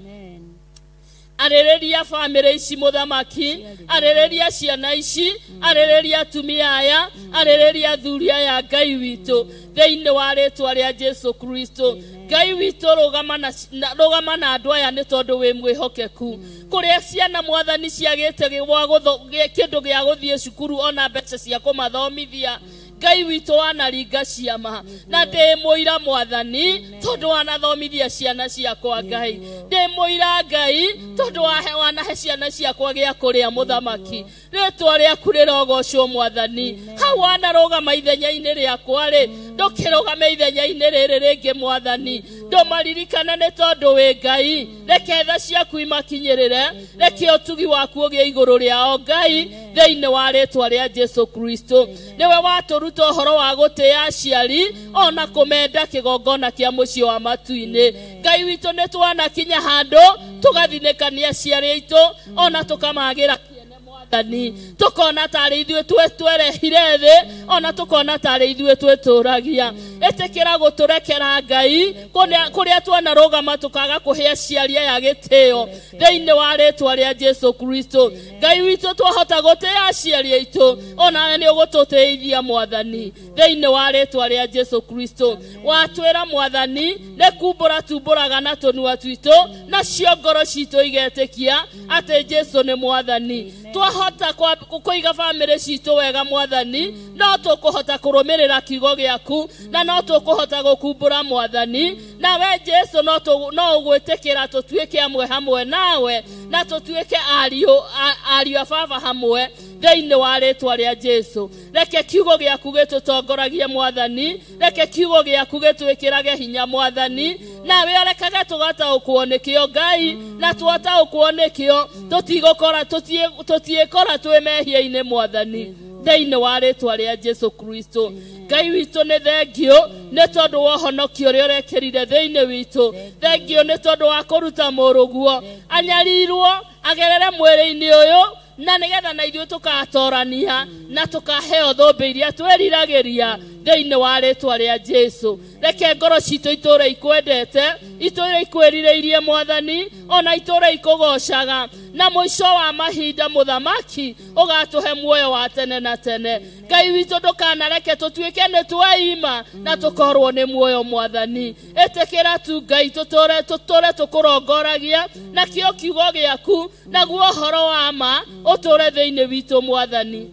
Arĩrĩria bamĩrĩ ici mũthamaki, arĩrĩria ciana ici, arĩrĩria atumia aya, arĩrĩria athuri aya Ngai witũ thĩinĩ wa rĩtwa rĩa Jesu Kristo. Ngai witũ rũgama na andũ aya nĩ tondũ wĩ mwĩhokeku. Kũrĩa ciana mwathani ciagĩte kĩndũ gĩa gũthiĩ cukuru ona mbeca cia kũmathomithia, Ngai witũ wanaringa ciama na ndĩ mũira mwathani tondũ wanathomithia ciana ciakwa Ngai ndĩ mũira Ngai tondũ wanahe ciana ciakwa gĩa kũrĩa mũthamaki rĩtwa rĩaku rĩrogocwo mwathani hau wanarũgama ithenya-inĩ rĩakwa rĩ ndũkĩrũgame ithenya-inĩ rĩrĩ rĩngĩ mwathani ndũmaririkane nĩ tondũ wĩ Ngai reke tha ciaku imakinyĩrĩre reke ũtugi waku ũgĩe igũrũ rĩao Ngai thĩinĩ wa rĩtwa rĩa Jesu Kristo nĩwe watũruta ũhoro wa gũtĩa aciari ona kũmenda kĩgongona kĩa mũciĩ wa matu-inĩ Ngai witũ nĩ twanakinya handũ tũgathinĩkania aciari aitũ ona tũkamagĩra mwathani tukona tarĩ ithuĩ twerehire thĩ ona tukona tarĩ ithuĩ twĩtũragia ĩtĩkĩra gũtũrekera Ngai kũrĩa twanarũgama tũkaga kũhe aciari aya gĩtĩo thĩinĩ wa rĩtwa rĩa Jesu Kristo Ngai witũ twahota gũtĩa aciari aitũ ona nĩ ũgũtũteithia mwathani thĩinĩ wa rĩtwa rĩa Jesu Kristo watwĩra mwathani nĩ kumbũra tumbũraga na tũnua twitũ nacio ngoro citũ igetĩkia atĩ Jesu nĩ mwathani twahota kũiga bamĩrĩ citũ wega mwathani no tũkũhota kũrũmĩrĩra kiugo gĩaku na no tũkũhota gũkumbũra mwathani nawe Jesu no ũgwĩtĩkĩra tũtuĩke amwe hamwe nawe na tũtuĩke ariũ a baba hamwe thĩinĩ wa rĩtwa rĩa Jesu reke kiugo gĩaku gĩtũtongoragie mwathani reke kiugo gĩaku gĩtwĩkĩrage hinya mwathani nawe ũrekage tũgataũkwo nĩkĩo Ngai na twataũkwo nĩkĩo tũtiĩkora twĩ mehia-inĩ mwathani thĩinĩ wa rĩtwa rĩa Jesu Kristo Ngai witũ nĩ thengio nĩ tondũ wa ũhonokio ũrĩa ũrekĩrire thĩinĩ witũ thengio nĩ tondũ wa kũruta mũrũguo anyarirwo agerere mwĩrĩ-inĩ ũyũ na nĩgetha na ithuĩ tũkatorania na tũkaheo thũmbĩ iria twĩriragĩria thĩinĩ wa rĩtwa rĩa Jesu reke ngoro citũ itũre ikwendete itũre ikwĩrirĩirie mwathani ona itũre ikũgocaga na mũico wa mahinda mũthamaki ũgatũhe muoyo wa tene na tene Ngai witũ ndũkanareke tũtuĩke nĩ twaima na tũkorwo nĩ muoyo mwathani ĩtĩkĩra tu Ngai tũtũre tũkũrongoragia nakĩo kiugo gĩaku naguo ũhoro wa ma ũtũre thĩinĩ witũ mwathani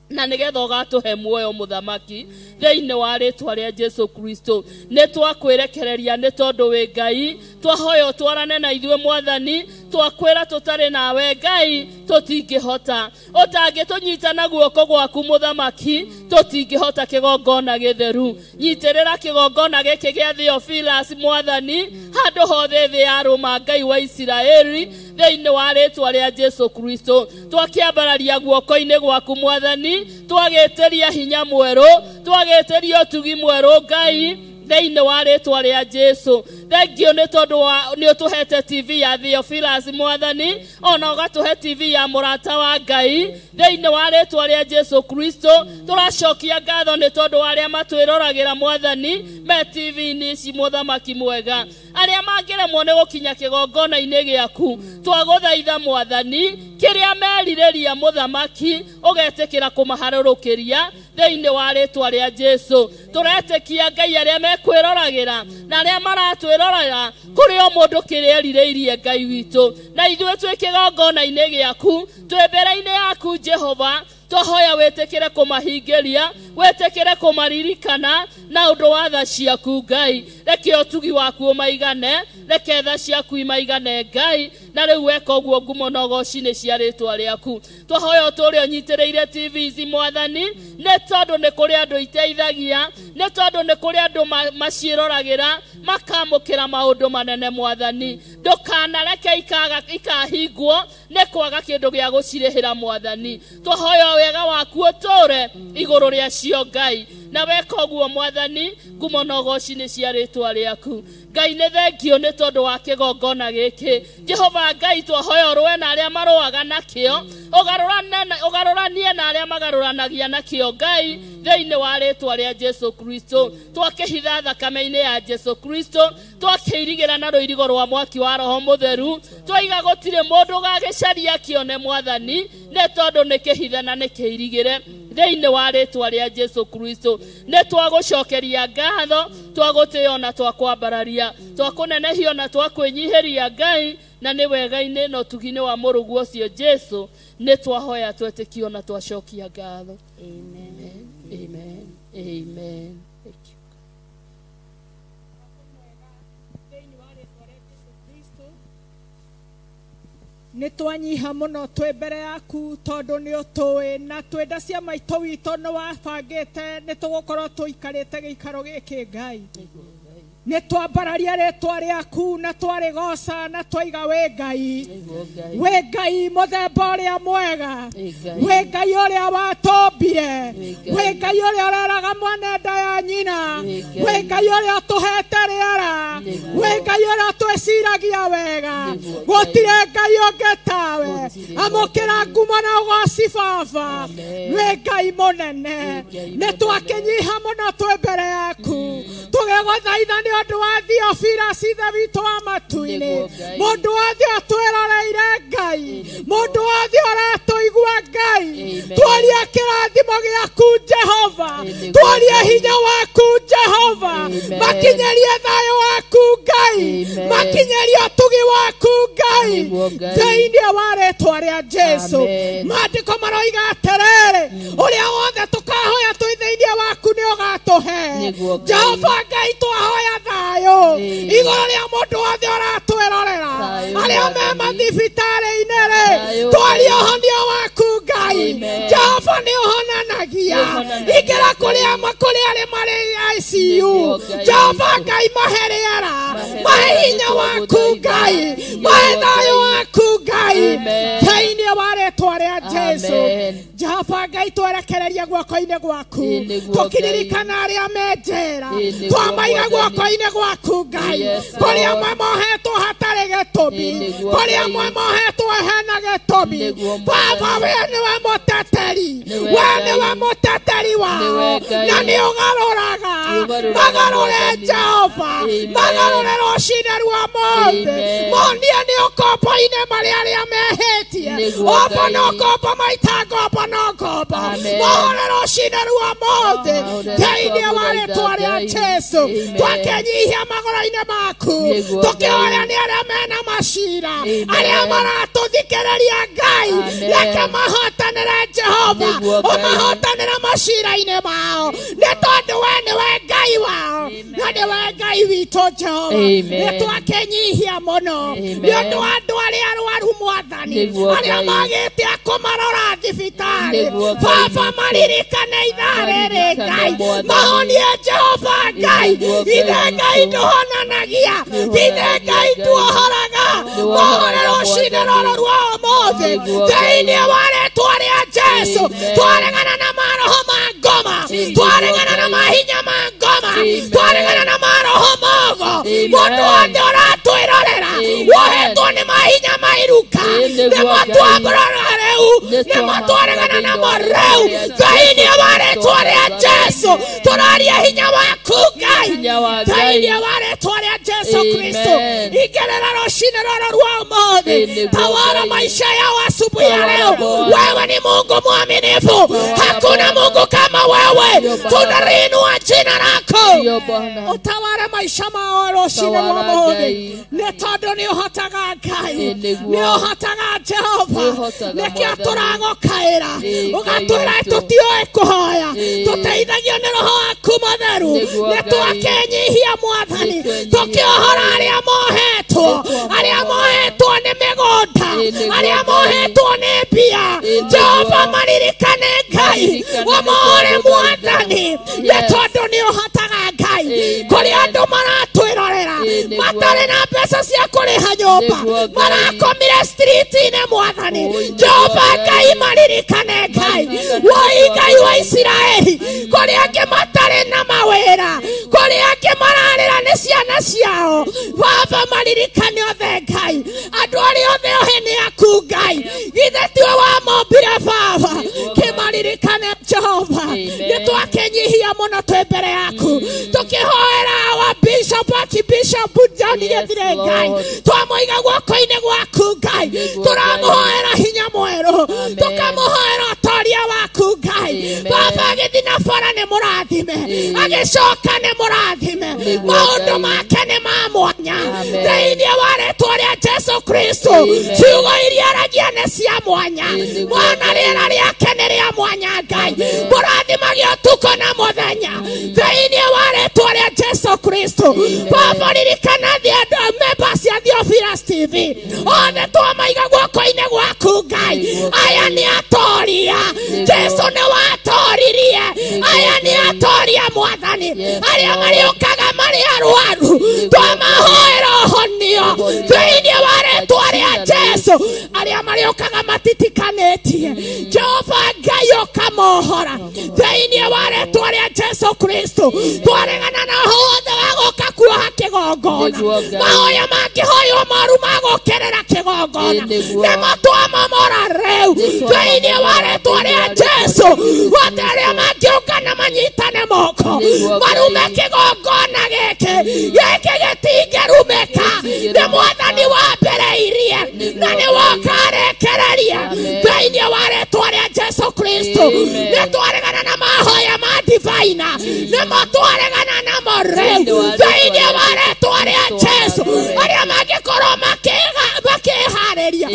na nĩgetha ũgatũhe muoyo mũthamaki thĩinĩ wa rĩtwa rĩa Jesu Kristo nĩ twakwĩrekereria nĩ tondũ wĩ Ngai twahoya ũtwarane na ithuĩ mwathani twakwĩra tũtarĩ nawe Ngai tũtingĩhota ũtangĩtũnyita na guoko gwaku mũthamaki tũtingĩhota kĩgongona gĩtheru nyitĩrĩra kĩgongona gĩkĩ gĩa Theophilus mwathani handũ hothe thĩ yarũma Ngai wa Isiraeli thĩinĩ wa rĩtwa rĩa Jesu Kristo twakĩambararia guoko-inĩ gwaku mwathani twagĩtĩria hinya mwerũ twagĩtĩria ũtugi mwerũ Ngai thĩinĩ wa rĩtwa rĩa Jesu thengio nĩ tondũ nĩ ũtũhete TV ya Theophilus mwathani ona ũgatũhe TV ya mũrata wa Ngai thĩinĩ wa rĩtwa rĩa Jesu Kristo tũracokia ngatho nĩ tondũ wa arĩa matwĩroragĩra mwathani me TV-inĩ ici mũthamaki mwega arĩa mangĩremwo nĩ gũkinya kĩgongona-inĩ gĩaku twagũthaitha mwathani kĩrĩa merirĩria mũthamaki ũgetĩkĩra kũmaharũrũkĩria thĩinĩ wa rĩtwa rĩa Jesu tũretĩkia Ngai arĩa mekwĩroragĩra na arĩa maratwĩrorera kũrĩ o mũndũ kĩrĩa erirĩirie Ngai witũ na ithuĩ twĩ kĩgongona-inĩ gĩaku twĩ mbere-inĩ yaku Jehova twahoya wĩtĩkĩre kũmahingĩria wĩtĩkĩre kũmaririkana na ũndũ wa tha ciaku Ngai reke ũtugi waku ũmaigane reke tha ciaku imaigane Ngai na rĩu weka ũguo ngumo na ũgoci nĩ cia rĩtwa rĩaku twahoya ũtũũre ũnyitĩrĩire TV ici mwathani nĩ tondũ nĩ kũrĩ andũ iteithagia nĩ tondũ nĩ kũrĩ andũ maciĩroragĩra makamũkĩra maũndũ manene mwathani ndũkanareke ikahingwo nĩ kwaga kĩndũ gĩa gũcirĩhĩra mwathani twahoya wega waku ũtũũre igũrũ rĩacio Ngai na weka ũguo mwathani ngumo na ũgoci nĩ cia rĩtwa rĩaku Ngai nĩ thengio nĩ tondũ wa kĩgongona gĩkĩ Jehova Ngai twahoya ũrũe na arĩa marũaga nakĩo ũgarũranie na arĩa magarũranagia nakĩo Ngai thĩinĩ wa rĩtwa rĩa Jesu Kristo twakĩhitha thakame-inĩ ya Jesu Kristo twakĩirigĩra na rũirigo rwa mwaki wa Roho Mũtheru twaiga gũtirĩ mũndũ ũgagĩcaria kĩone mwathani nĩ tondũ nĩ kĩhithe na nĩ kĩirigĩre thĩinĩ wa rĩtwa rĩa Jesu Kristo nĩ twagũcokeria ngatho twagũtĩo na twakwambararia twakũnenehio na twakwĩnyihĩria Ngai na nĩ wega-inĩ na ũtugi-inĩ wa mũrũguo ũcio Jesu nĩ twahoya twetĩkio na twacokia ngatho. Amen. Amen. Amen. Thank you. Nĩ twanyiha mũno twĩ mbere yaku tondũ nĩ ũtũĩ na twenda cia maitũ witũ nĩ wabangĩte nĩ tũgũkorwo tũikarĩte gĩikaro gĩkĩ Ngai. Nĩ twambararia rĩtwa rĩaku na twarĩgoca na twaiga wĩ Ngai. Wĩ Ngai mũthemba ũrĩa mwega, wĩ Ngai ũrĩa watũmbire, wĩ Ngai ũrĩa ũreraga mwana nda ya nyina, wĩ Ngai ũrĩa ũtũhete rĩera, wĩ Ngai ũrĩa ũtwĩciragia wega. Gũtirĩ Ngai ũngĩ tawe. Amũkĩra ngumo na ũgoci Baba. Wĩ Ngai mũnene. Nĩ twakĩnyiha mũno twĩ mbere yaku tũgĩgũthaitha nĩ ũndũ wa Theophilus ithe witũ wa matu-inĩ. Mũndũ wothe ũtwĩroreire Ngai, mũndũ wothe ũratũigua Ngai, twaria kĩrathimo gĩaku Jehova, twaria hinya waku Jehova, makinyĩrie thayũ waku Ngai, makinyĩrie ũtugi waku Ngai, thĩinĩ wa rĩtwa rĩa Jesu. Maandĩko maroiga atĩrĩrĩ, ũrĩa wothe tũkahoya twĩ thĩinĩ waku nĩ ũgatũhe. Jehova Ngai, twahoya thayũ igũrũ rĩa mũndũ wothe ũratwĩrorera, arĩa me mathibitarĩ-inĩ rĩ, twaria ũhonio waku Ngai. Jehova nĩ ũhonanagia, ingĩra kũrĩa arĩa marĩ ICU. Jehova Ngai, mahe rĩera, mahe hinya waku Ngai, mahe thayũ waku Ngai, thĩinĩ wa rĩtwa rĩa Jesu. Jehova Ngai, twerekereria guoko-inĩ gwaku, tũkĩririkana arĩa me njera, twamaiga guoko-inĩ gwaku Ngai, kũrĩa amwe mohetwo hatarĩ gĩtũmi, kũrĩa amwe mohetwo hena gĩtũmi. Baba, we nĩwe mũteteri, we nĩwe mũteteri wao, na nĩ ũgarũraga. Magarũre Jehova, magarũre rũcinĩ rwa ũmũthĩ, monie nĩ ũkombo-inĩ marĩa arĩa mehĩtie, ombo no ngombo maita ngombo no ngombo, mohore rũcinĩ rwa ũmũthĩ thĩinĩ wa rĩtwa rĩa Jesu. Twakĩnyihia magũrũ-inĩ maku, tũkĩhoya nĩ arĩa mena macira, arĩa maratũthikĩrĩria Ngai, reke mahotanĩre Jehova, ũmahotanĩre macira-inĩ mao, nĩ tondũ we nĩwe Ngai wao na nĩwe Ngai witũ Jehova. Nĩ twakĩnyihia mũno nĩ ũndũ wa andũ arĩa arwaru Mwathani, arĩa magĩte a kũmarora thibitarĩ. Baba, maririkane ithaa rĩrĩ Ngai, mahonie Jehova Ngai. Ithe Ngai ndũhonanagia, ithe Ngai nduohoraga, mohore rũcinĩ rũrũ rwa ũmũthĩ thĩinĩ wa rĩtwa rĩa Jesu. Twaregana na maroho ma ngoma, twaregana na mahinya ma ngoma, twaregana na maroho mogo. Mũndũ wothe ũratwĩrorera wohetwo nĩ mahinya ma iruka, nĩmo twambũrora rĩu, nĩmo twaregana namo rĩu thĩinĩ wa rĩtwa rĩa Jesu. Tũraria hinya waku Ngai thĩinĩ wa rĩtwa rĩa Jesu Kristo. Igĩrĩra rũcinĩ rũrũ rwa ũmũthĩ, tawala maisha yao asubuhi ya leo. Wewe ni Mungu mwaminifu, hakuna Mungu kama wewe. Tunaliinua jina lako, utawala maisha mao rũcinĩ rwa ũmũthĩ, nĩ tondũ nĩ ũhotaga Ngai, nĩ ũhotaga Jehova. Nĩkĩo tũragũkaĩra, ũgatwĩra tũtiũĩ kũhoya, tũteithagio nĩ Roho waku Mũtheru. Nĩ twakĩnyihia Mwathani, tũkĩohora arĩa mohetwo, arĩa mohetwo nĩ mĩgũnda, arĩa mohetwo nĩ mbia. Jehova, maririkane Ngai, ũmohore Mwathani, nĩ tondũ nĩ ũhotaga Ngai. Kũrĩ andũ maratwĩrorera matarĩ na mbeca cia kũrĩha nyũmba, marakomire street-inĩ Mwathani. Jehova Ngai, maririkane Ngai, woi Ngai wa Isiraeli. Kũrĩ angĩ matarĩ na mawĩra, kũrĩ angĩ mararĩra nĩ ciana ciao. Baba, maririkane othe Ngai, andũ arĩa othe ohe nĩ aku Ngai, githĩ tiwe wamombire Baba? Kĩmaririkane Jehova. Nĩ twakĩnyihia mũno twĩ mbere yaku, tũkĩhoera wa Bishop Archbishop John Githire Ngai, twamũiga guoko-inĩ gwaku Ngai, tũramũhoera hinya mwerũ, tũkamũhoera ũtoria waku Ngai. Baba, agĩthiĩ na bara nĩ mũrathime, agĩcoka nĩ mũrathime, maũndũ make nĩ ma mwanya thĩinĩ wa rĩtwa rĩa Jesu Kristo ciugo iria aragia nĩ cia mwanya mwana rĩera rĩake nĩ rĩa mwanya Ngai mũrathimage ũtukũ na mũthenya thĩinĩ wa rĩtwa rĩa Jesu Kristo. Baba ririkana members ya Theophilus TV othe twamaiga guoko-inĩ gwaku Ngai. Aya nĩ atoria, Jesu nĩ watoririe, aya nĩ atoria Mwathani. Arĩa marĩũkaga marĩ arwaru twamahoera ũhonio thĩinĩ wa rĩtwa rĩa Jesu. Arĩa marĩũkaga matitikanĩtie Jehova Ngai ũkamohora thĩinĩ wa rĩtwa rĩa Jesu Kristo. Twaregana na roho wothe wa gũka kuoha kĩgongona, mahoya mangĩhoywo moru magũkerera kĩgongona nĩmo twamomora rĩu thĩinĩ wa rĩtwa rĩa Jesu. Wothe arĩa mangĩũngana manyitane moko marume kĩgongona gĩkĩ, gĩkĩ gĩtingĩrumĩka nĩ Mwathani wambĩrĩirie na nĩ wokarekereria thĩinĩ wa rĩtwa rĩa Jesu Kristo. Nĩ twaregana na mahoya ma divaina, nĩmo twaregana namo rĩu thĩinĩ wa rĩtwa rĩa Jesu. Arĩa mangĩkorwo makĩharĩria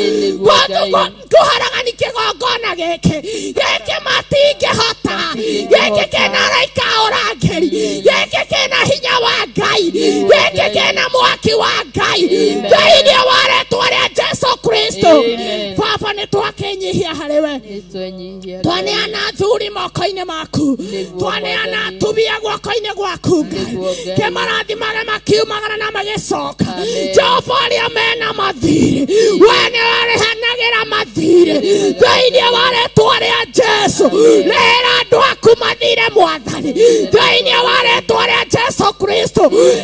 kũharagani kĩgongona gĩkĩ, gĩkĩ matingĩhota, gĩkĩ kĩna araika ũrangĩri, gĩkĩ kĩna hinya wa Ngai, gĩkĩ kĩna mwaki wa Ngai thĩinĩ wa rĩtwa rĩa Jesu Kristo. Baba nĩ twakĩnyihia harĩ we, twaneana athuri moko-inĩ maku, twaneana atumia guoko-inĩ gwaku Ngai, kĩmarathimage makiumagara na magĩcoka. Jehova arĩa mena mathirĩ we nĩ ũrĩhanagĩra mathirĩ thĩinĩ wa rĩtwa rĩa Jesu. Rĩra andũ aku mathirĩ Mwathani thĩinĩ wa rĩtwa rĩa Jesu Kristo.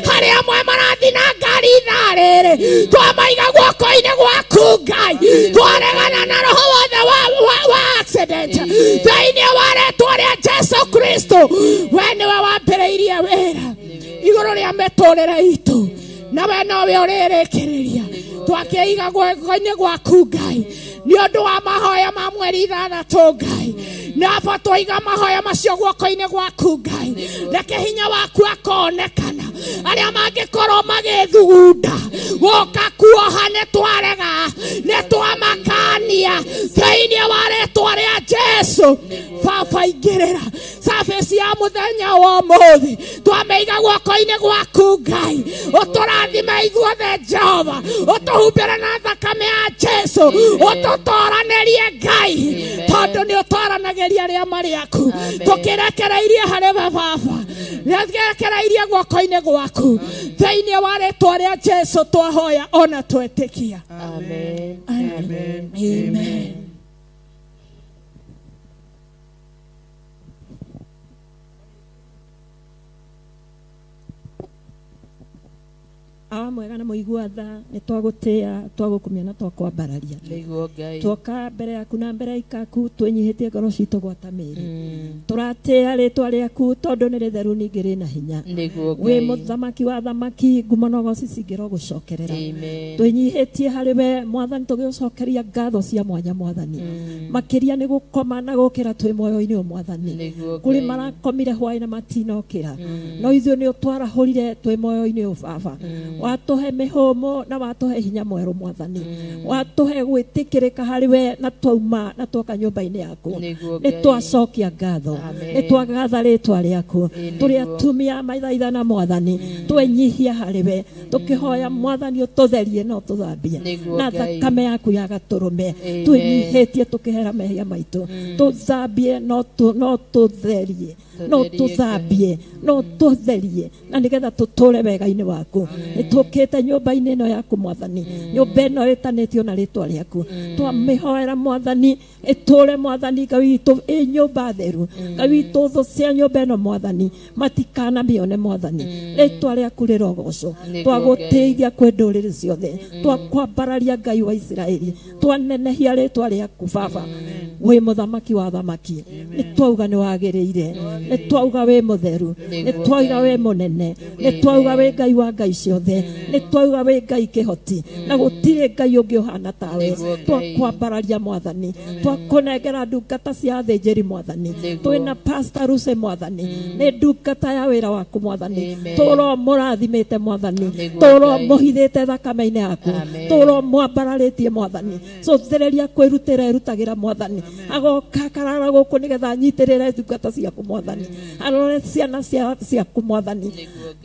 Harĩa amwe marathiĩ na ngari ithaa rĩrĩ twamaiga guoko-inĩ gwaku Ngai, twaregana na roho wothe wa accident thĩinĩ wa rĩtwa rĩa Jesu Kristo. We nĩwe wambĩrĩirie wĩra igũrũ rĩa mĩtũrĩre itũ na we nowe ũrĩrĩkĩrĩria. Twakĩiga guoko-inĩ gwaku Ngai nĩ ũndũ wa mahoya ma mweri 6 Ngai, naba twaiga mahoya macio guoko-inĩ gwaku Ngai, reke hinya waku akonekana. Arĩa mangĩkorwo magĩthugunda gũka kuoha nĩ twarega, nĩ twamakania thĩinĩ wa rĩtwa rĩa Jesu. Baba ingĩrĩra service ya mũthenya wa ũmũthĩ twamĩiga guoko-inĩ gwaku Ngai, ũtũrathime ithuothe Jehova, ũtũhumbĩre na thakame ya Jesu, ũtũtoranĩrie Ngai tondũ nĩ ũtoranagĩria arĩa marĩ aku. Tũkĩrekereirie harĩ we Baba, nĩrekereirie guoko-inĩ gwaku thĩinĩ wa rĩtwa rĩa Jesu twahoya ona twetĩkia. Amen. Amen. Amen. Awa mwega na mũigua tha nĩ twagũtĩa twagũkumia na twakwambararia. Nĩguo Ngai. Twoka mbere yaku na mbere ikaku twĩnyihĩtie ngoro citũ gwata mĩĩrĩ. Tũratĩa rĩtwa rĩaku tondũ nĩ rĩtheru ningĩ rĩna hinya. Nĩguo Ngai. Wĩ mũthamaki wa thamaki ngumo na ũgoci cingĩro gũcokerera. Twĩnyihĩtie harĩ we Mwathani tũgĩgũcokeria ngatho cia mwanya Mwathani. Makĩria nĩ gũkoma na gũkĩra twĩ muoyo-inĩ ũyũ Mwathani. Kũrĩ marakomire hwaĩ na matinokĩra. No ithuĩ nĩ ũtwarahũrire twĩ muoyo-inĩ ũyũ Baba. Watuhe mĩhũmũ na watuhe hinya mwerũ Mwathani. Watuhe gwĩtĩkĩrĩka harĩ we na twauma na twoka nyũmba-inĩ yaku. Nĩ twacokia ngatho, nĩ twagatha rĩtwa rĩaku. Tũrĩ atumia maithaitha na Mwathani, twenyihia harĩ we tũkĩhoya Mwathani ũtũtherie na ũtũthambie na thakame yaku ya gatũrũme. Twĩnyihĩtie tũkĩhera mehia maitũ, tũthambie no tũtherie, no tũthambie, no tũtherie na nĩgetha tũtũre wega-inĩ waku. Nĩ tũkĩte nyũmba-inĩ ĩno yaku Mwathani, nyũmba ĩno ĩtanĩtio na rĩtwa rĩaku. Twamĩhoera Mwathani ĩtũre Mwathani Ngai witũ ĩ nyũmba theru. Ngai witũ thũ cia nyũmba ĩno Mwathani matikanamĩone Mwathani. Rĩtwa rĩaku rĩrogocwo. Twagũtĩithia kwĩ ndũrĩrĩ ciothe, twakwambararia Ngai wa Isiraeli, twanenehia rĩtwa rĩaku Baba. Wĩ mũthamaki wa thamaki. Nĩ twauga nĩ wagĩrĩire. Nĩ twauga wĩ mũtheru. Nĩ twauga wĩ mũnene. Nĩ twauga wĩ Ngai wa ngai ciothe. Nĩ twauga wĩ Ngai kĩhoti. Na gũtirĩ Ngai ũngĩ ũhana tawe. Twakwambararia mwathani. Twakũnengera ndungata cia athĩnjĩri mwathani. Twĩna Pastor Ruse mwathani. Nĩ ndungata ya wĩra waku mwathani. Tũro mũrathimĩte mwathani. Tũro mũhithĩte thakame-inĩ yaku. Tũro mwambararĩtie mwathani. Cũthĩrĩria kwĩrutĩra erutagĩra mwathani. Agoka karara gũkũ nĩgetha anyitĩrĩre ndungata ciaku mwathani. Arore ciana ciaku mwathani.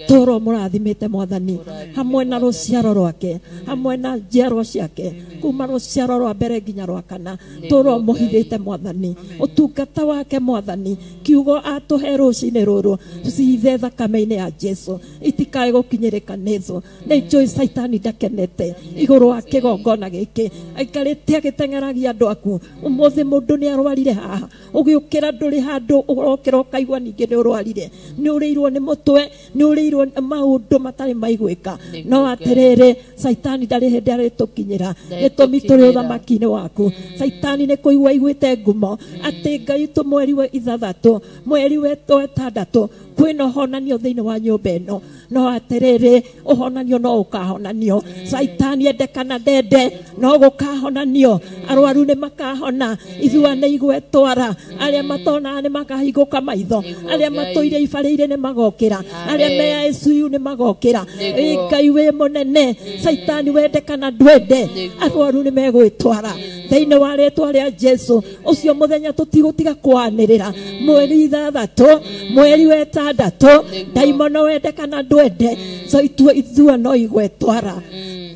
Tũro mũrathimĩte mwathani. Hamwe na rũciaro rwake. Hamwe na njiarwa ciake. Kuma rũciaro rwa mbere nginya rwa kana. Tũro mũhithĩte mwathani. Ũtungata wake mwathani. Kiugo atũhe rũcinĩ rũrũ. Cithe thakame-inĩ ya Jesu. Itikae gũkinyĩrĩka nĩ thũ. Nĩ njũĩ Caitani ndakenete igũrũ wa kĩgongona gĩkĩ. Aikarĩte agĩteng'eragia andũ aku. Ũmũthĩ mũndũ nĩ arwarire haha. Ũgĩũkĩra ndũrĩ handũ ũrokĩra ũkaigua ningĩ nĩ ũrwarire. Nĩ ũrĩirwo nĩ mũtwe, nĩ ũrĩirwo nĩ maũndũ matarĩ maiguĩka. No atĩrĩrĩ, Caitani ndarĩ hĩndĩ arĩtũkinyĩra. Gĩtũmi tũrĩ ũthamaki-inĩ waku. Caitani nĩ kũigua aiguĩte ngumo atĩ Ngai tũ mweri wa 6, mweri wa 6 kwĩna ũhonanio thĩinĩ wa nyũmba ĩno. No atĩrĩrĩ, ũhonanio no ũkahonanio. Caitani ende kana ndende, no gũkahonanio. Arwaru nĩ makahona, ithua nĩ igwetwara, arĩa matonaga nĩ makahingũka maitho, arĩa matũire ibarĩire nĩ magokĩra, arĩa me ICU nĩ magokĩra. Ngai wĩ mũnene, Caitani wende kana ndwende, arwaru nĩ megwĩtwara thĩinĩ wa rĩtwa rĩa Jesu. Ũcio mũthenya tũtigũtiga kwanĩrĩra. Mweri 6, mweri wa 6, ndaimono wende kana ndwende, so ithua no igwetwara.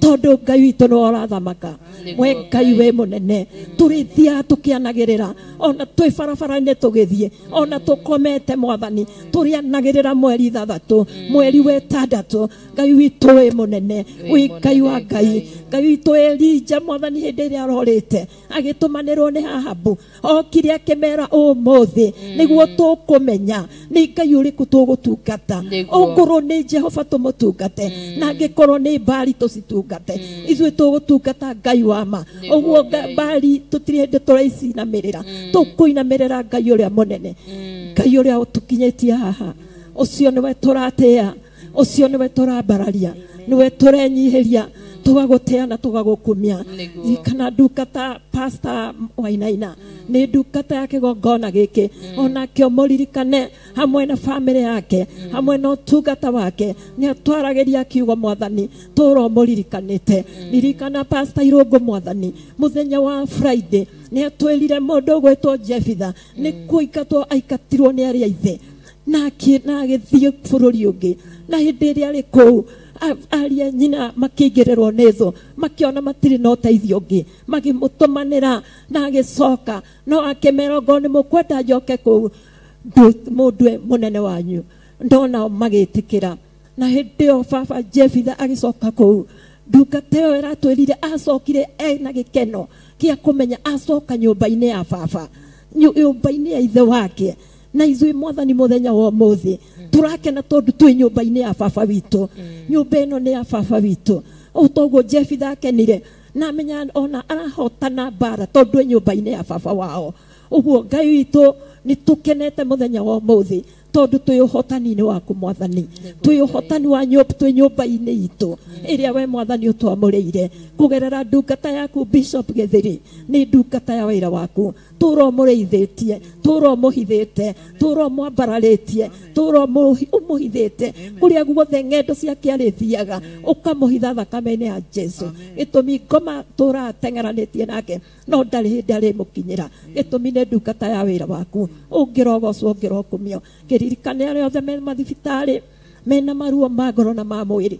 Tondũ Ngai witũ nĩwe ũrathamaka. We Ngai wĩ mũnene. Tũrĩthiaga tũkĩanagĩrĩra ona twĩ barabara-inĩ tũgĩthiĩ, ona tũkomete mwathani, tũrĩanagĩrĩra mweri 6, mweri wa 6. Ngai witũ wĩ mũnene, wĩ Ngai wa Ngai. Ngai witũ Elija mwathani hĩndĩ ĩrĩa arorĩte agĩtũmanĩrwo nĩ Ahabu, okire akĩmera ũmũthĩ nĩguo tũkũmenya nĩ Ngai ũrĩkũ tũgũtungata. Ongorwo nĩ Jehova tũmũtungate, na angĩkorwo nĩ Baali tũcitungate. Ithuĩ tũgũtungata Ngai wa ma. Ũguo Baali tũtirĩ hĩndĩ tũraicinamĩrĩra, tũkũinamĩrĩra Ngai ũrĩa mũnene, Ngai ũrĩa ũtũkinyĩtie haha. Ũcio nĩwe tũratĩĩa, ũcio nĩwe tũrambararia, nĩwe tũrenyihĩria, tũgagũtĩa na tũgagũkumia. Ririkana ndungata Pastor Wainaina nĩ ndungata ya kĩgongona gĩkĩ, onake ũmũririkane hamwe na famĩlĩ yake, hamwe na ũtungata wake. Nĩ atwaragĩria kiugo mwathani, tũra ũmũririkanĩte. Ririkana Pastor Irũngũ mwathani, mũthenya wa Friday nĩ atwĩrire mũndũ ũgwĩtwo Jefitha nĩ kũingatwo aingatirwo nĩ arĩa ithe, na agĩthiĩ bũrũri ũngĩ. Na hĩndĩ ĩrĩa arĩ kũu aria nyina makĩingĩrĩrwo nĩ thũ, makĩona matirĩ na ũteithio ũngĩ, magĩmũtũmanĩra na agĩcoka. No akĩmera ongorwo nĩ mũkwenda njoke kũu mũndue mũnene wanyu, ndona magĩtĩkĩra. Na hĩndĩ ĩyo baba Jefitha agĩcoka kũu, ndungata ĩyo ĩratwĩrire acokire ena gĩkeno kĩa kũmenya acoka nyũmba-inĩ ya baba, nyũmba-inĩ ya ithe wake. Na ithuĩ mwathani mũthenya wa ũmũthĩ tũrakena tondũ twĩ nyũmba-inĩ ya baba witũ. Nyũmba ĩno nĩ ya baba witũ. Ũũ toguo Jefitha akenire na amenya ona arahotana mbara tondũ ĩ nyũmba-inĩ ya baba wao. Ũguo Ngai witũ nĩ tũkenete mũthenya wa ũmũthĩ tondũ twĩ ũhotani-inĩ waku mwathani, twĩ ũhotani wa nyũmba, twĩ nyũmba-inĩ itũ ĩrĩa we mwathani ũtwamũrĩire kũgerera ndungata yaku Bishop Gĩthiri. Nĩ ndungata ya wĩra waku, tũra ũmũrĩithĩtie, tũra ũmũhithĩte, tũra ũmwambararĩtie, tũra ũmũhithĩte kũrĩa guothe ng'endo ciake arĩthiaga, ũkamũhitha thakame-inĩ ya Jesu. Gĩtũmi ngoma tũra ateng'eranĩtie nake no ndarĩ hĩndĩ arĩmũkinyĩra. Gĩtũmi nĩ ndungata ya wĩra waku, ũngĩrogocwo, ũngĩrokumio. Kĩririkane arĩa othe me mathibitarĩ mena maruo ma ngoro na ma mwĩrĩ,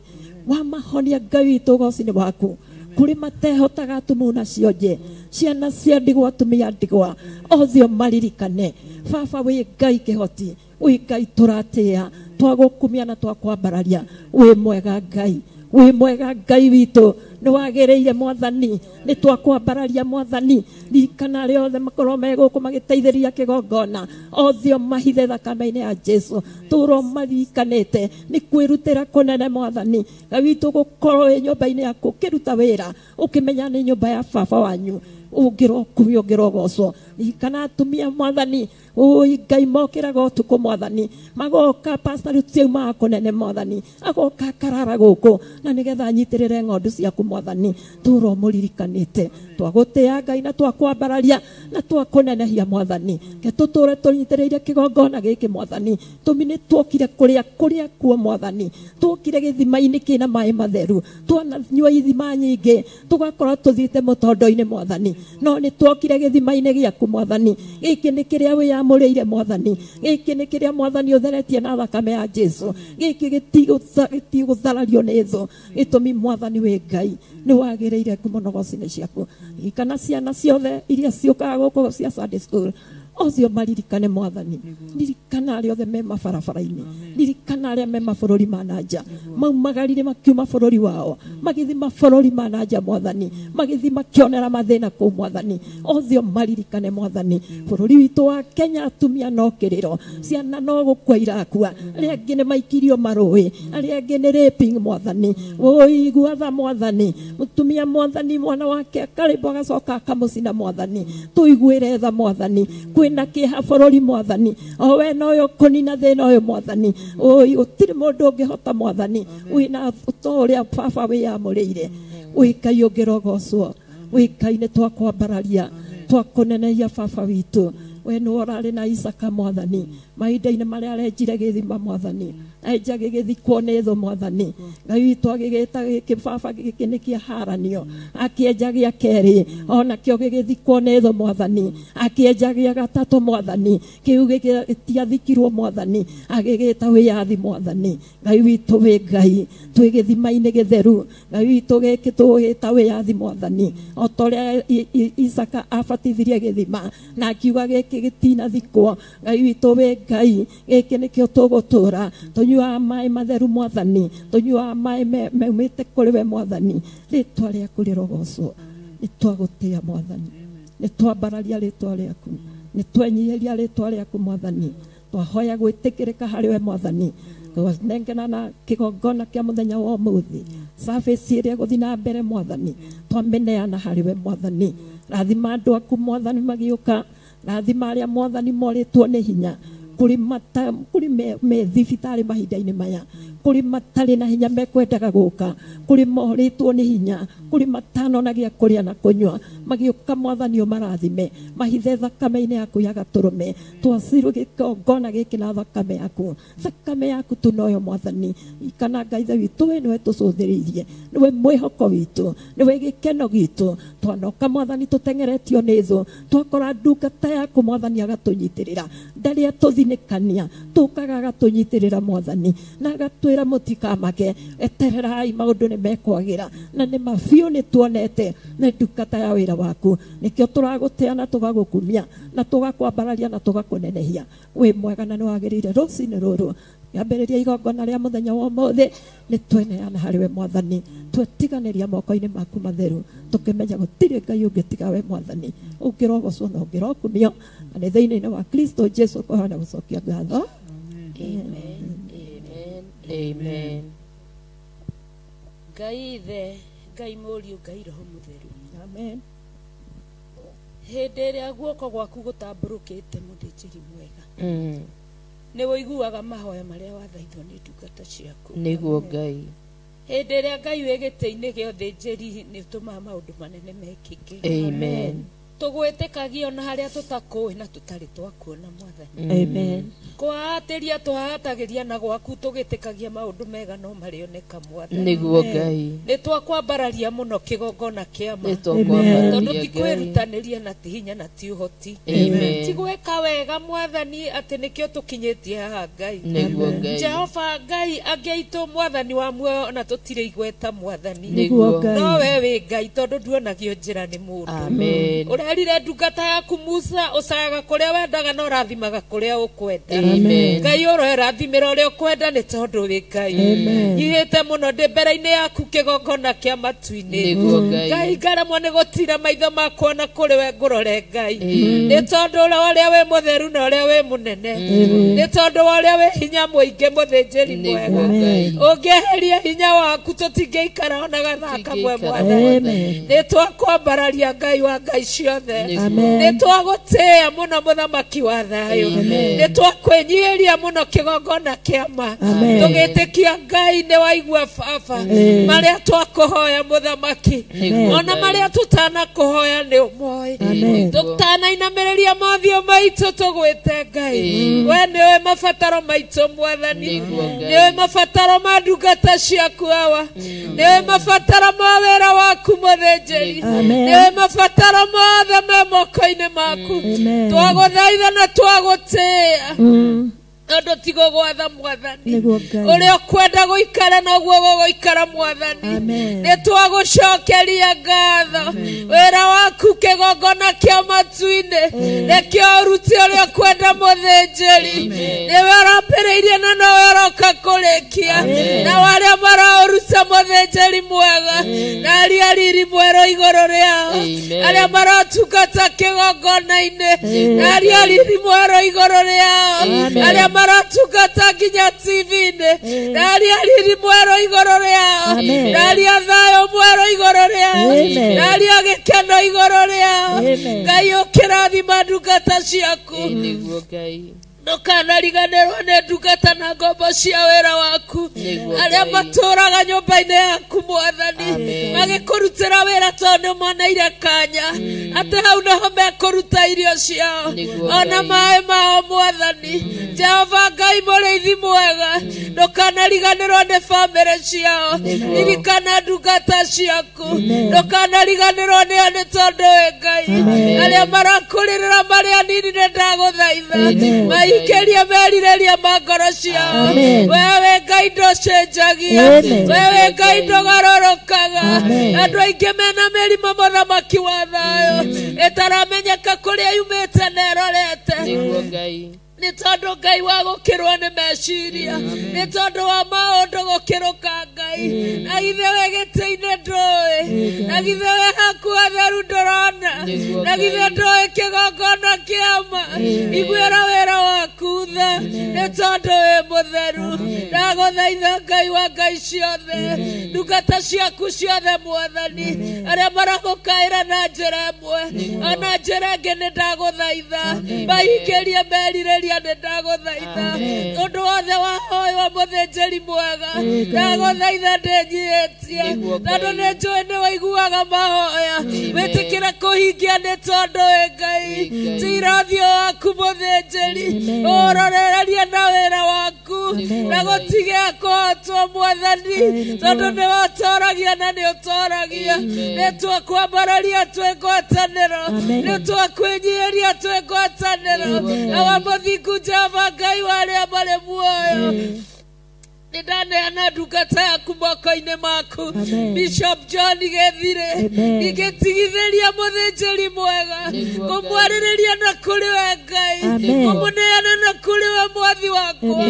wamahonia Ngai witũ ũgoci-inĩ waku. Kũrĩ matehotaga atumuna cionje, ciana cia ndigwa, atumia ndigwa, othe maririkane. Baba wĩ Ngai kĩhoti, wĩ Ngai tũratĩĩa, twagũkumia na twakwambararia. Wĩ mwega Ngai, wĩ mwega Ngai witũ, nĩ wagĩrĩire mwathani, nĩ twakwambararia mwathani. Ririkana arĩa othe makorwo me gũkũ magĩteithĩrĩria kĩgongona, othe mahithe thakame-inĩ ya Jesu. Tũro maririkanĩte nĩ kwĩrutĩra kũnene mwathani. Ngai witũ gũkorwo wĩ nyũmba-inĩ yaku ũkĩruta wĩra, ũkĩmenya nĩ nyũmba ya baba wanyu, ũngĩrokumio, ũngĩrogocwo. Ririkana atumia mwathani, oi Ngai mokĩraga ũtukũ mwathani, magoka pastor rĩu kũnene mwathani, agoka akarara gũkũ na nĩgetha anyitĩrĩre ng'ondu ciaku mwathani. Tũra ũmũririkanĩte, twagũtĩa Ngai na twakwambararia na twakũnenehia mwathani. Ke tũtũre tũnyitĩrĩire kĩgongona gĩkĩ mwathani, tũmi nĩ tuokire kũrĩa kuo mwathani, tuokire gĩthima-inĩ kĩna maĩ matheru, twananyua ithima nyingĩ tũgakorwo tũthiĩte mũtondo-inĩ mwathani, no nĩ tuokire gĩthima-inĩ gĩaku mwathani. Gĩkĩ nĩ kĩrĩa wĩyamũrĩire mwathani, gĩkĩ nĩ kĩrĩa mwathani ũtheretie na thakame ya Jesu, gĩkĩ gĩtigũtharario nĩ thũ. Gĩtũmi mwathani wĩ Ngai nĩ wagĩrĩire ngumo na ũgoci ciaku. Ririkana ciana ciothe iria ciũkaga gũkũ cia Sunday school, ocio maririkane mwathani. Ririkana arĩa othe me mabarabara-inĩ, ririkana arĩa me mabũrũri ma na nja, maumagarire makiuma bũrũri wao magĩthiĩ mabũrũri ma na nja mwathani, magĩthiĩ makĩonera mathĩna kũu mwathani, ocio maririkane mwathani. Bũrũri witũ wa Kenya atumia no kĩrĩro, ciana no gũkua irakua, arĩa angĩ nĩ maikirio marũĩ, arĩa angĩ nĩ raping mwathani. Ũigua tha mwathani, mũtumia mwathani mwana wake akarĩmbwo agacoka akamũcina mwathani. Tũiguĩre tha mwathani, kwĩna kĩeha bũrũri mwathani, o we noyo kũnina thĩna ũyũ mwathani. Oi gũtirĩ mũndũ ũngĩhota mwathani, wĩna to ũrĩa baba wĩyamũrĩire. Wĩ Ngai ũngĩrogocwo, wĩ Ngai nĩ twakwambararia, twakũnenehia baba witũ. We nĩwe ũrarĩ na Isaka mwathani, mahinda-inĩ marĩa arenjire gĩthima mwathani, enja gĩgĩthikwo nĩ thũ mwathani. Ngai witũ agĩgĩta gĩkĩ baba gĩkĩ nĩ kĩaharanio, akĩenja gĩa kerĩ onakĩo gĩgĩthikwo nĩ thũ mwathani, akĩenja gĩa gatatũ mwathani, kĩu gĩtiathikirwo mwathani, agĩgĩta wĩyathi mwathani. Ngai witũ wĩ Ngai, twĩ gĩthima-inĩ gĩtheru, Ngai witũ gĩkĩ tũgĩta wĩyathi mwathani, o ta ũrĩa Isaka abatithirie gĩthima na akiuga gĩkĩ gĩtinathikwo. Ngai witũ wĩ Ngai, gĩkĩ nĩkĩo tũgũtũra, tũnyuaga maĩ matheru mwathani, tũnyuaga maĩ maumĩte kũrĩ we mwathani. Rĩtwa rĩaku rĩrogocwo, nĩ twagũtĩa mwathani, nĩ twambararia rĩtwa rĩaku, nĩ twenyihĩria rĩtwa rĩaku mwathani, twahoya gwĩtĩkĩrĩka harĩ we mwathani. Twanengera na kĩgongona kĩa mũthenya wa ũmũthĩ, service ĩrĩa ĩgũthiĩ na mbere mwathani, twamĩneana harĩ we mwathani. Rathima andũ aku mwathani magĩũka, rathima arĩa mwathani morĩtwo nĩ hinya, kũrĩ me thibitarĩ mahinda-inĩ maya, kũrĩ matarĩ na hinya mekwendaga gũka, kũrĩ morĩtwo nĩ hinya, kũrĩ matanona gĩa kũrĩa na kũnyua, magĩũka mwathani ũmarathime, mahithe thakame-inĩ yaku ya gatũrũme. Twacirwo gĩkongona gĩkĩ na thakame yaku, thakame yaku tu noyo mwathani. Kana Ngai Ithe witũ, we nĩwe tũcũthĩrĩirie, nĩwe mwĩhoko witũ, nĩwe gĩkeno gitũ. Twanoka mwathani tũteng'eretio nĩ thũ, twakora ndungata yaku mwathani agatũnyitĩrĩra, ndarĩ atũthinĩkania, tũkaga agatũnyitĩrĩra mwathani, na agatwĩra mũtikamake, etererai maũndũ nĩ mekwagĩra, na nĩ mabiũ nĩ tuonete nĩ ndungata ya wĩra waku. Nĩkĩo tũragũtĩa na tũgagũkumia na tũgakwambararia na tũgakũnenehia. Wĩ mwega na nĩ wagĩrĩire rũcinĩ rũrũ. Kĩambĩrĩria igongona rĩa mũthenya wa ũmũthĩ, nĩ tweneana harĩ we mwathani, twetiganĩria moko-inĩ maku matheru, tũkĩmenya gũtirĩ Ngai ũngĩ tiga we mwathani, ũngĩrogocwo na ũngĩrokumio, na nĩ thĩinĩ wa Kristo Jesu kũhana gũcokia ngatho. Amen. Amen. Amen. Ngai Ithe, Ngai Mũriũ, Ngai Roho Mũtheru. Amen. Hĩndĩ ĩrĩa guoko gwaku gũtambũrũkĩte mũthĩnjĩri mwega, nĩ ũiguaga mahoya marĩa wathaithwo nĩ ndungata ciaku. Nĩguo Ngai. Hĩndĩ ĩrĩa Ngai wĩ gĩtĩ-inĩ gĩa ũthĩnjĩri nĩ ũtũmaga maũndũ manene mekĩke. Amen. Tũgwĩtĩkagia ona harĩa tũtakũĩ na tũtarĩ twakuona mwathani. Amen. Kũhaatĩria tũhaatagĩria na gwaku tũgĩtĩkagia maũndũ mega no marĩoneka mwathani. Nĩguo Ngai. Nĩ twakwambararia mũno kĩgongona kĩa ma, Nĩ twakwambararia tondũ ti Ngai. kwĩrutanĩria na ti hinya na ti ũhoti, Amen. ti gwĩka wega mwathani atĩ nĩkĩo tũkinyĩtie haha Ngai. Nĩguo Ngai. Jehova Ngai angĩ aitũ mwathani wa muoyo ona tũtirĩ igweta mwathani. Nĩguo Ngai. No we wĩ Ngai tondũ nduonagio njĩra nĩ mũndũ. Amen. Ũrerire ndungata yaku Musa, ũcayaga kũrĩa wendaga na ũrathimaga kũrĩa ũkwenda. Amen. Ngai ũrorathimĩra ũrĩa ũkwenda nĩ tondũ wĩ Ngai. Nyihĩte mũno ndĩ mbere-inĩ yaku kĩgongona kĩa matu-inĩ. Nĩguo Ngai. Ngai ngaremwo nĩ gũtira maitho makwa na kũrĩ we ngũrore Ngai, nĩ tondũ ũrĩa wĩ mũtheru na ũrĩa wĩ mũnene, nĩ tondũ wa ũrĩa wĩ hinya mũingĩ mũthĩnjĩri Nĩguo mwega. Ngai. Ũngĩeheria hinya waku tũtingĩikara ona gathaa kamwe Tũtingĩikara, mwathani. Mwathani. Nĩ twakwambararia Ngai wa Ngai ciothe. ciothe. Nĩ twagũtĩĩa mũno mũthamaki wa thayũ, nĩ twakwĩnyihĩria mũno kĩgongona kĩa ma, tũgĩtĩkia Ngai nĩ waigua baba marĩa twakũhoya mũthamaki, ona marĩa tũtanakũhoya nĩ ũmoĩ, tũtanainamĩrĩria mothiũ maitũ tũgwĩte Ngai, we nĩwe mabataro maitũ mwathani, nĩwe mabataro ma ndungata ciaku awa, nĩwe mabataro ma wĩra waku mũthĩnjĩri, nĩwe mabataro mothe me moko-inĩ maku, twagũthaitha na twagũtĩĩa tondũ ti gũgwatha mwathani, ũrĩa ũkwenda gũikara noguo gũgũikara mwathani. Nĩ twagũcokeria ngatho wĩra waku kĩgongona kĩa matu-inĩ nĩkĩo ũrute ũrĩa ũkwenda mũthĩnjĩri, nĩwe ũrambĩrĩirie na nowe ũroka kũrĩkia, na arĩa maraũruta mũthĩnjĩri mwega na arĩa riri mwerũ igũrũ rĩao, arĩa maratungata kĩgongona-inĩ na arĩa riri mwerũ igũrũ rĩao, arĩa maratungata nginya TV-inĩ na arĩa riri mwerũ igũrũ rĩao, na arĩa thayũ mwerũ igũrũ rĩao, na arĩa gĩkeno igũrũ rĩao. Ngai ũkĩrathima ndungata ciaku, ndũkanariganĩrwo nĩ ndungata na ngombo cia wĩra waku, arĩa matũraga nyũmba-inĩ yaku mwathani, magĩkũrutĩra wĩra tondũ nĩ moneire kanya atĩ hau nĩho mekũruta irio ciao ona maĩ mao mwathani. Jehova Ngai mũrĩithi mwega, ndũkanariganĩrwo nĩ bamĩrĩ ciao, ririkana ndungata ciaku, ndũkanariganĩrwo nĩo nĩ tondũ wĩ Ngai. Arĩa marakũrĩrĩra marĩ anini nĩ ndagũthaitha maingĩrie merirĩria ma ngoro ciao. Wewe Ngai ndũcenjagia, wewe Ngai ndũgarũrũkaga. Andũ aingĩ mena mĩrimũ mũthamaki wa thayũ ĩtaramenyeka kũrĩa yumĩte na ĩrorete, nĩ tondũ Ngai wa gũkĩrwo nĩ meciria, nĩ tondũ wa maũndũ gũkĩrũka Ngai. Na githĩ we gĩtĩ-inĩ ndũĩ, na githĩ we haku hatheru ndũrona, na githĩ ndũĩ kĩgongona kĩa ma. Iguĩra wĩra waku tha nĩ tondũ wĩ mũtheru. Ndagũthaitha Ngai wa Ngai ciothe, ndungata ciaku ciothe mwathani, arĩa maragũkaĩra na njĩra ĩmwe ona njĩra ĩngĩ, nĩ ndagũthaitha mahingĩrie merirĩria, nĩ ndagũthaitha ũndũ wothe wahoywo mũthĩnjĩri mwega, ndagũthaitha ndĩnyihĩtie tondũ nĩ njũĩ nĩ waiguaga mahoya, wĩtĩkĩre kũhingia nĩ tondũ wĩ Ngai. Tira ũthiũ waku mũthĩnjĩri, ũrorererie na wĩra waku na gũtige kũhotwo mwathani, tondũ nĩwe ũtoragia na nĩ ũtoragia. Nĩ twakwambararia twĩ ngwatanĩro, nĩ twakwĩnyihĩria twĩ ngwatanĩro. Awa mũthingu Jehova Ngai wa arĩa marĩ muoyo, nĩ ndaneana ndungata yaku moko-inĩ maku Bishop John Gĩthire, ingĩtigithĩria mũthĩnjĩri mwega kũmwarĩrĩria na kũrĩ we Ngai, kũmũneana na kũrĩ we mwathi wakwa.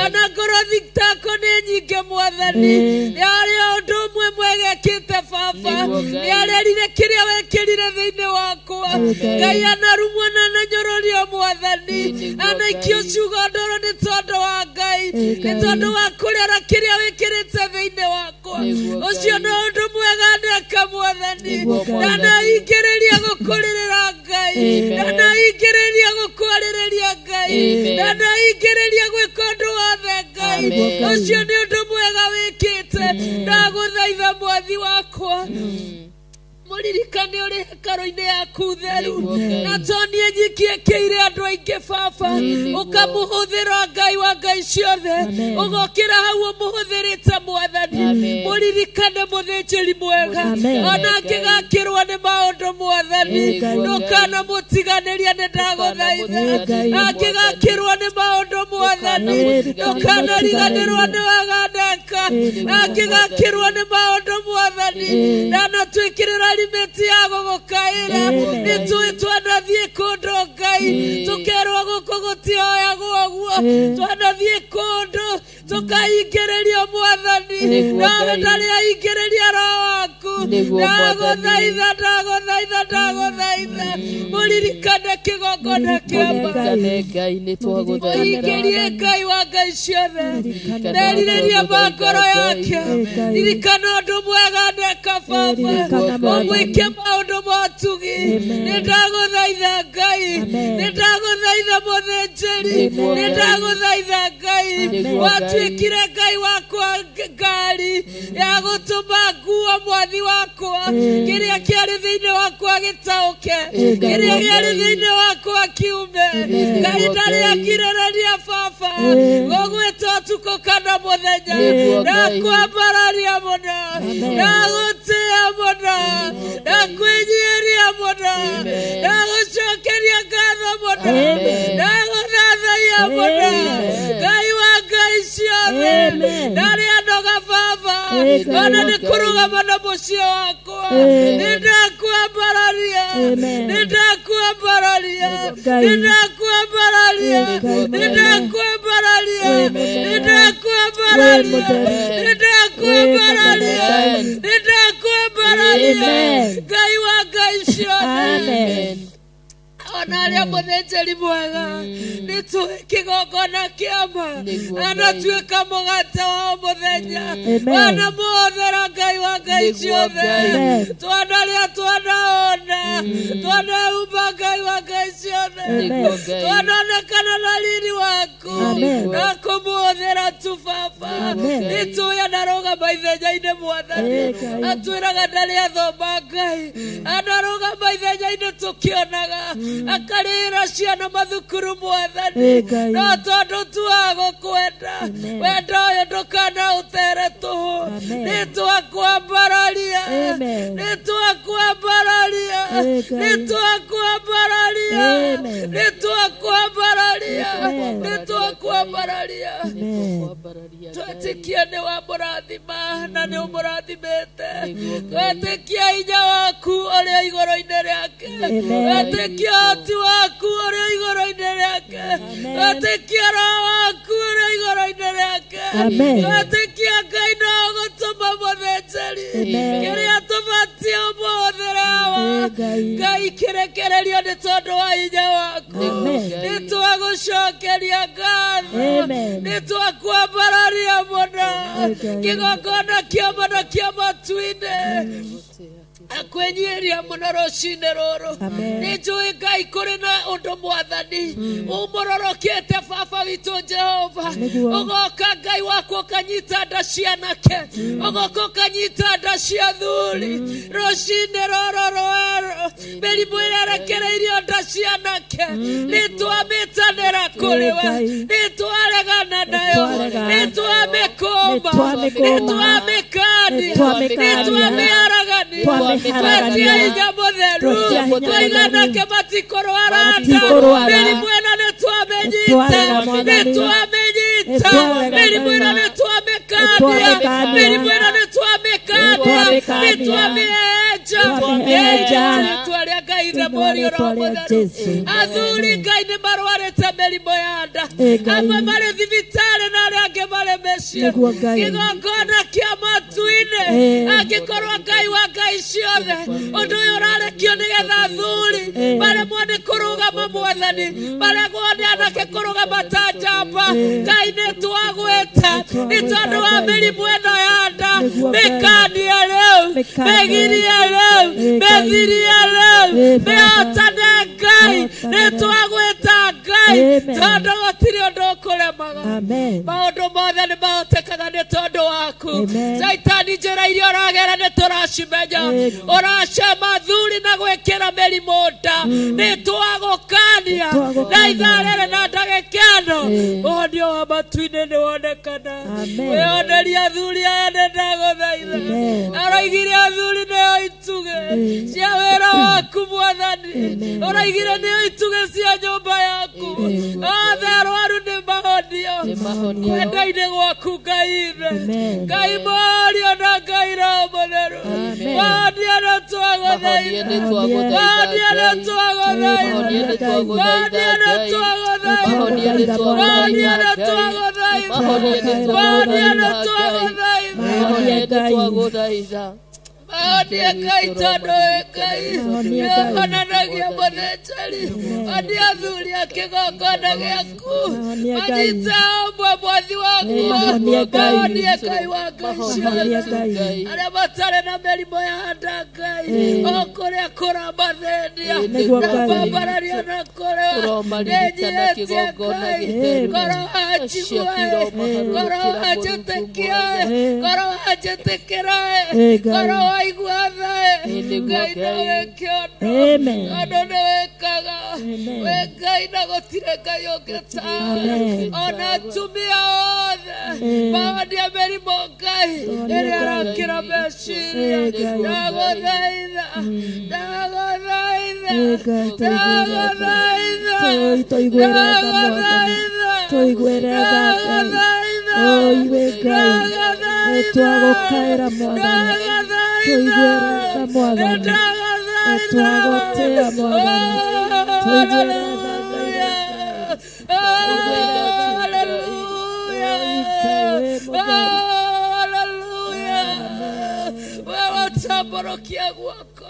Ona ngorwo thitako nĩ nyingĩ mwathani, nĩ arĩ ũndũ ũmwe mwega ekĩte baba, nĩ arerire kĩrĩa wekĩrire thĩinĩ wakwa. Ngai anarumwo na ananyũrũrio mwathani, anaikio ciugo ndũrũ nĩ tondũ wa Ngai, nĩ tondũ wa kũrera kĩrĩa wĩkĩrĩte thĩinĩ wakwa. Ũcio nĩ ũndũ mwega ndeka mwathani, ndanaingĩrĩria gũkũrĩrĩra Ngai, ndanaingĩrĩria gũkwarĩrĩria Ngai, ndanaingĩrĩria gwĩka ũndũ wothe Ngai. Ũcio nĩ ũndũ mwega wĩkĩte, ndagũthaitha mwathi wakwa mũririkane ũrĩ hekarũ-inĩ yaku theru, na to niĩ nyiki ĩkĩire andũ aingĩ baba, ũkamũhũthĩra Ngai wa Ngai ciothe, ũgokĩra hau ũmũhũthĩrĩte mwathani. Mũririkane mũthĩnjĩri mwega, ona angĩgakĩrwo nĩ maũndũ mwathani, ndũkanamũtiganĩria nĩ ndagũthaitha. Angĩgakĩrwo nĩ maũndũ mwathani, ndũkanariganĩrwo nĩ wega ndeka. Angĩgakĩrwo nĩ maũndũ mwathani, ndanatwĩkĩrĩra limiti ya gũgũkaĩra. Nĩ tũĩ twanathiĩ kũndũ Ngai tũkerwo gũkũ gũtihoyagwo ũguo, twanathiĩ kũndũ tũkaingĩrĩrio mwathani, nawe ndarĩ aingĩrĩria roho waku. Ndagũthaitha ndagũthaitha ndagũthaitha mũririkane kĩgongona kĩa ma. Ngai nĩ twagũthaitha. Mũhingĩrie Ngai wa Ngai ciothe. Nderirĩria ma ngoro yake. Ririkana ũndũ mwega ndeka baba. Ũmwĩke maũndũ ma ũtugi. Nĩ ndagũthaitha Ngai. Nĩ ndagũthaitha mũthĩnjĩri. Nĩ ndagũthaitha Ngai. Watuĩkire Ngai wakwa ngari ya gũtũma nguo mwathi wakwa. Kĩrĩa kĩarĩ thĩinĩ wakwa gĩtaũke. Kĩrĩa kĩarĩ thĩinĩ wakwa kiume. Ngai ndarĩ akirĩrĩria baba. Gũgwĩta ũtukũ kana mũthenya. Ndakwambararia mũno. Ndagũtĩĩa mũno. Ndakwĩnyiihĩria mũno. Ndagũcokeria ngatho mũno. Ndagũthathaiya mũno. Ngai wa Ngai ciothe. Ndarĩ anoga baba. Ona nĩ kũrũgama na mũciĩ wakwa. Nĩ ndakwambararia. Nĩ ndakwambararia. Nĩ ndakwambararia. Nĩ ndakwambararia. Nĩ ndakwambararia. Nĩ ndakwambararia. Nĩ ndakwambararia. Ngai wa Ngai ciothe. Ona arĩa mũthĩnjĩri mwega nĩ tũĩ kĩgongona kĩa ma anatuĩka mũgate wa o mũthenya wanamũhũthĩra Ngai wa Ngai ciothe twanarĩa twanaona twanehumba Ngai wa Ngai ciothe twanonekana na riri waku na kũmũhũthĩra tu baba nĩ tũĩ anarũgama ithenya-inĩ mwathani atwĩraga ndarĩ athoma Ngai anarũgama ithenya-inĩ tũkĩonaga akarĩra ciana mathukuru mwathani no tondũ tu wa gũkwenda wendo ũyũ ndũkanaũtere tũhũ nĩ twakwambararia nĩ twakwambararia nĩ twakwambararia nĩ twakwambararia nĩ twakwambararia twetĩkia nĩ wamũrathima na nĩ ũmũrathimĩte twetĩkia hinya waku ũrĩa igũrũ-inĩ rĩake twetĩkia ũhoti waku ũrĩa igũrũ-inĩ rĩake twetĩkia roho waku ũrĩa igũrũ-inĩ rĩake twetĩkia Ngai no ũgũtũma mũthĩnjĩri kĩrĩa tũbatiĩ ũmũhũthĩre hawa Ngai kĩrekererio nĩ tondũ wa hinya waku nĩ twagũcokeria ngatho nĩ twakwambararia mũno kĩgongona kĩa ma na kĩa matu-inĩ akwĩnyiihĩria mũno rũcinĩ rũrũ nĩ njũĩ Ngai kũrĩ na ũndũ mwathani ũmũrorokete baba witũ Jehova ũgoka Ngai wakwa ũkanyita nda cia anake ũgoka ũkanyita nda cia athuri rũcinĩ rũrũ rwerũ mĩrimũ ĩrĩa ĩrekereirio nda cia anake nĩ twamĩtanĩra kũrĩ we nĩ twaregana nayo nĩ twamĩkũma nĩ twamĩkania nĩ twamĩharagania twetia hinya mũtheru twaigana matikũrwara nda mĩrimũ ĩno nĩ twamĩnyita nĩ twamĩnyita mĩrimũ ĩno nĩ twamĩkania mĩrimũ ĩno nĩ twamĩkania nĩ twamĩenja rĩtwa rĩa Ngai Ithe Mũriũ Roho Mũtheru athuri Ngai nĩ marwarĩte mĩrimũ ya nda amwe marĩ thibitarĩ na arĩa angĩ marĩ mĩciĩ kĩgongona kĩa matu-inĩ angĩkorwo Ngai wa Ngai ciothe ũndũ ũyũ ũrarekio nĩgetha athuri maremwo nĩ kũrũgama mwathani maremwo nĩ anake kũrũgama ta njamba Ngai nĩ twagwĩta nĩ tondũ wa mĩrimũ ĩno ya nda mĩkania rĩu mĩgirie rĩu mĩthirie rĩu mĩhotane Ngai nĩ twagwĩta Ngai tondũ gũtirĩ ũndũ ũkũremaga maũndũ mothe nĩ mahotekaga nĩ tondũ waku Caitani njĩra iria ũragera nĩ tũracimenya ũracema athuri na gwĩkĩra mĩrimũ nda nĩ twagũkania na ithaa rĩrĩ na ndagĩka ĩno ũhonio wa matu-inĩ nĩ wonekana wĩonerie athuri aya nĩ ndagũthaitha aroigire athuri nĩo itugĩ cia wĩra waku mwathani ũraigire nĩo itugĩ cia nyũmba yaku othe arwaru nĩ mahonio kwenda-inĩ gwaku Ngai Ithe Ngai Mũriũ na Ngai Roho Mũtheru mahonie nĩ twagũthaitha mahonie nĩ twagũthaitha mahonie nĩ twagũthaitha mahonie nĩ twagũthaitha mahonie nĩ twagũthaitha. Mahonie Ngai tondũ wĩ Ngai nĩũhonanagia mũthĩnjĩri. Honia athuri a kĩgongona gĩaku. Manyite ũmwe mwathi wakwa. Mahonie Ngai wa Ngai ciothe. Arĩa matarĩ na mĩrimũ ya nda Ngai. O kũrĩa kũramathĩnia. Na kwambararia na kũrĩa. Nĩnyiihĩtie Ngai. Ngoro wanjigua. Ngoro wanjĩtĩkia. Ngoro wanjĩtĩkĩra. Ngoro waigua tha. Ngai no wĩke ũndũ. Tondũ nĩ wĩkaga. Wĩ Ngai na gũtirĩ Ngai ũngĩ tawe. Ona atumia othe mahonia mĩrimũ Ngai ĩrĩa ĩrakĩra meciria. Ndagũthaitha. Ndagũthaitha. Ndagũthaitha. Ndagũthaitha. Ndagũthaitha. Twagũkaĩra mwathani. Tũiguĩre tha mwathani. Twagũtĩa mwathani. Tũiguĩre tha Hallelujah. Wewe watambũrũkia guoko.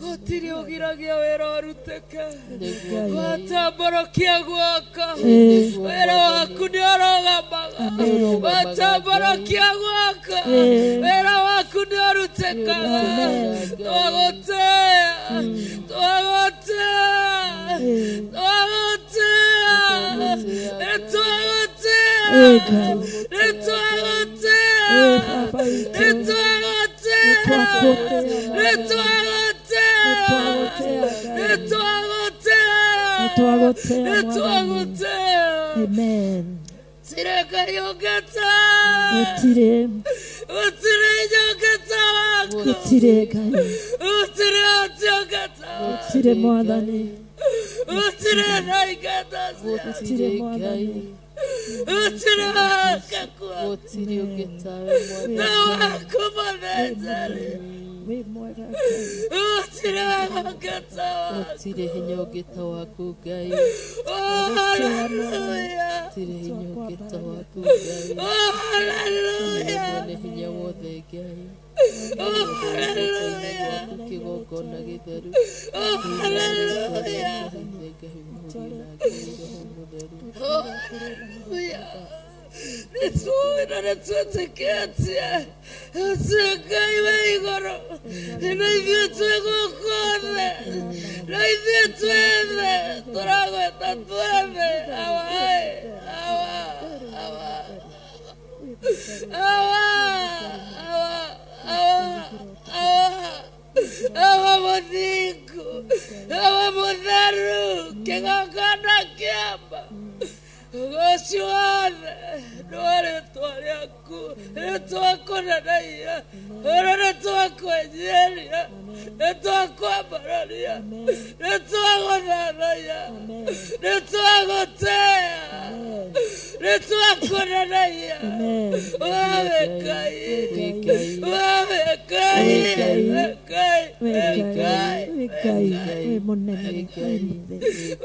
Gũtirĩ ũgiragia wĩra ũrutĩke. Watambũrũkia guoko. Wĩra waku nĩ ũrũgamaga. Watambũrũkia guoko. Wĩra waku nĩ ũrutĩkaga. Twagũtĩa. Twagũtĩa. Twagũtĩa. Nĩtwagũtĩa. Nĩtwagũtĩa. Nĩtwagũtĩa. Nĩtwagũtĩa. Nĩtwagũtĩa. Amen. Tirĩ Ngai ũngĩ Gũtirĩ. Gũtirĩ hinya ũngĩ ta waku. Gũtirĩ Ngai. Gũtirĩ ũhoti ũngĩ ta waku. Gũtirĩ mwathani. Gũtirĩ tha ingĩ ta ciaku. Gũtirĩ mwathani. Gũtirĩ wĩhokeku waku. Gũtirĩ ũngĩ tawe mwathani. Ta waku mũthĩnjĩri. Wĩ mwega Ngai. Gũtirĩ wĩhokeku ta waku. Gũtirĩ hinya ũngĩ ta waku Ngai. Oh, hallelujah. Gũtirĩ hinya ũngĩ ta waku Ngai. Oh, hallelujah. Mwene hinya wothe Ngai. Oh, hallelujah. Kĩgongona gĩtheru. Oh, hallelujah. Ngai mũhũri na Ngai Roho mũtheru. Oh, hallelujah. Nĩtũĩ na nĩtwĩtĩkĩtie atĩ Ngai wĩ igũrũ na ithuĩ twĩ gũkũ thĩ na ithuĩ twĩ thĩ tũragwĩta twĩ thĩ. Awa awa awa awa awa awa awa awa mũthingu awa mũtheru kĩgongona kĩamba ũgoci wothe nĩ wa rĩtwa rĩaku nĩtwakũneneia ona nĩtwakwenyeria nĩtwakwambararia nĩtwagũthathaia nĩtwagũtĩa nĩtwakũneneia. Wewe Ngai, wewe Ngai, we Ngai, Wĩ we Ngai. Ngai, Wĩ Ngai. Wĩ mũnene. Wĩ mũtheru.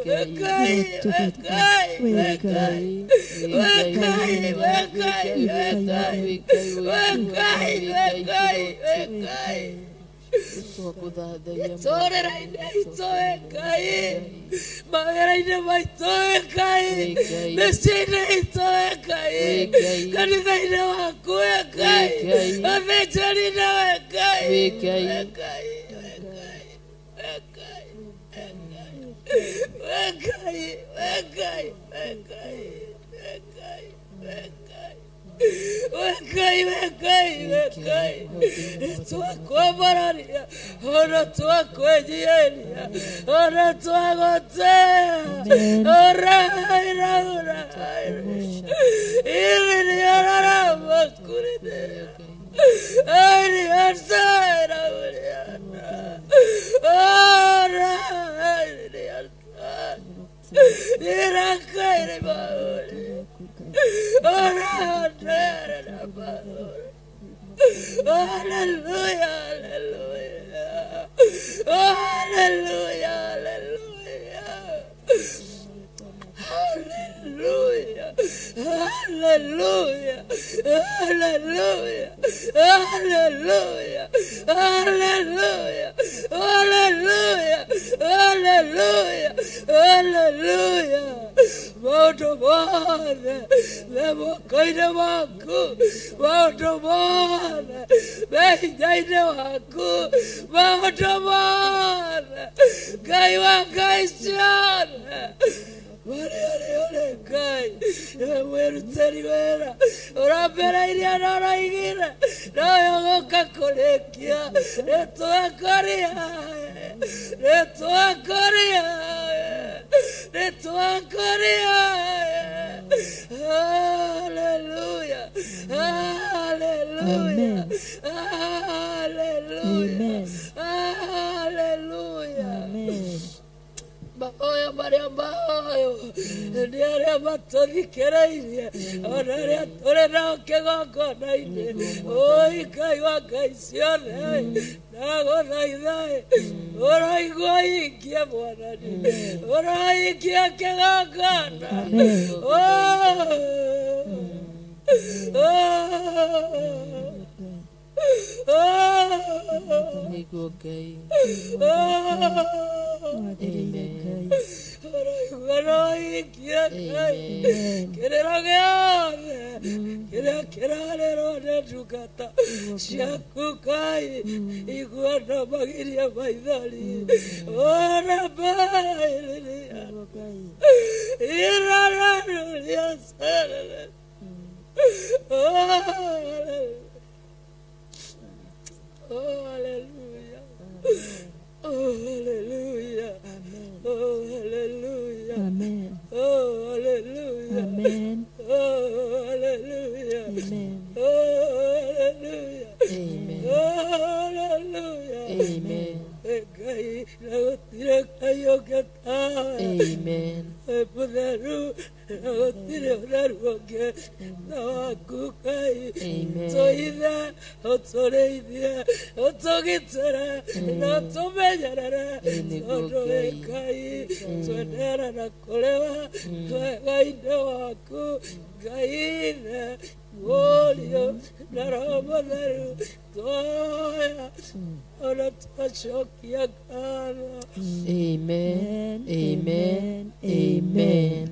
we Ngai, we Ngai, Wĩ we Ngai. Ngai, we Ngai, we Ngai, we Ngai, we Ngai, we Ngai, we Ngai. Twagũthathaia Itũũrĩra-inĩ itũ wĩ Ngai, mawĩra-inĩ maitũ wĩ Ngai, mĩciĩ-inĩ itũ wĩ Ngai, kanitha-inĩ waku wĩ Ngai, athĩnjĩri-inĩ wĩ Ngai, wĩ Ngai, wĩ Ngai, wĩ Ngai, wĩ Ngai, wĩ Ngai, wĩ Ngai, wĩ Ngai, wĩ Ngai. We Ngai, we Ngai, we Ngai. Nĩtwakwambararia ona twakwenyeria ona twagũtĩa ũraira ũraira iri nĩoraramakurire airi asaira uriana orairi asa irakaire mauri Hallelujah, hallelujah, hallelujah, hallelujah, hallelujah. Hallelujah. Hallelujah. Hallelujah. Hallelujah. Hallelujah. Hallelujah. Hallelujah. Maũndũ mothe me moko-inĩ maku, maũndũ mothe me hinya-inĩ waku, maũndũ mothe Ngai wa Ngai ciothe marĩa ũrĩ ũrĩ Ngai nĩwe mwĩrutĩri wĩra ũrambereirie na ũraigire nowe ũgũka kũrĩkia nĩtwakũrĩa nĩtwakũrĩa nĩtwakũrĩa. Hallelujah. Hallelujah. Hallelujah. Hallelujah. Mahoya marĩa mahoyo nĩ arĩa matũthikĩrĩirie ona arĩa tũrĩ nao kĩgongona-inĩ. Ũi Ngai wa Ngai ciothe, ndagũthaitha ũroigua hingie Mwathani, ũrohingia kĩgongona. Nĩguo Ngai. Amen. Ũroikia Ngai kĩrĩro gĩothe kĩrĩa kĩrarĩrwo nĩ ndungata ciaku Ngai, igua na magirie maithori ũrambaĩrĩria irararũria cerere. Oh, hallelujah. Oh, hallelujah. Oh, hallelujah. Amen. Oh, hallelujah. Amen. Oh, hallelujah. Amen. Oh, hallelujah. Amen. Oh, hallelujah. Amen. Ngai na gũtirĩ Ngai ũngĩ tawe. Amen. Wĩ mũtheru na gũtirĩ ũtheru ũngĩ ta waku Ngai. Amen. Tũithe, ũtũrĩithie, ũtũgitĩre na ũtũmenyerere tondũ wĩ Ngai. Twendeera na kũrĩ we wega-inĩ waku Ngai Ithe, Mũriũ na Roho Mũtheru, twoya ona twacokia ngatho. Amen. Amen. Amen.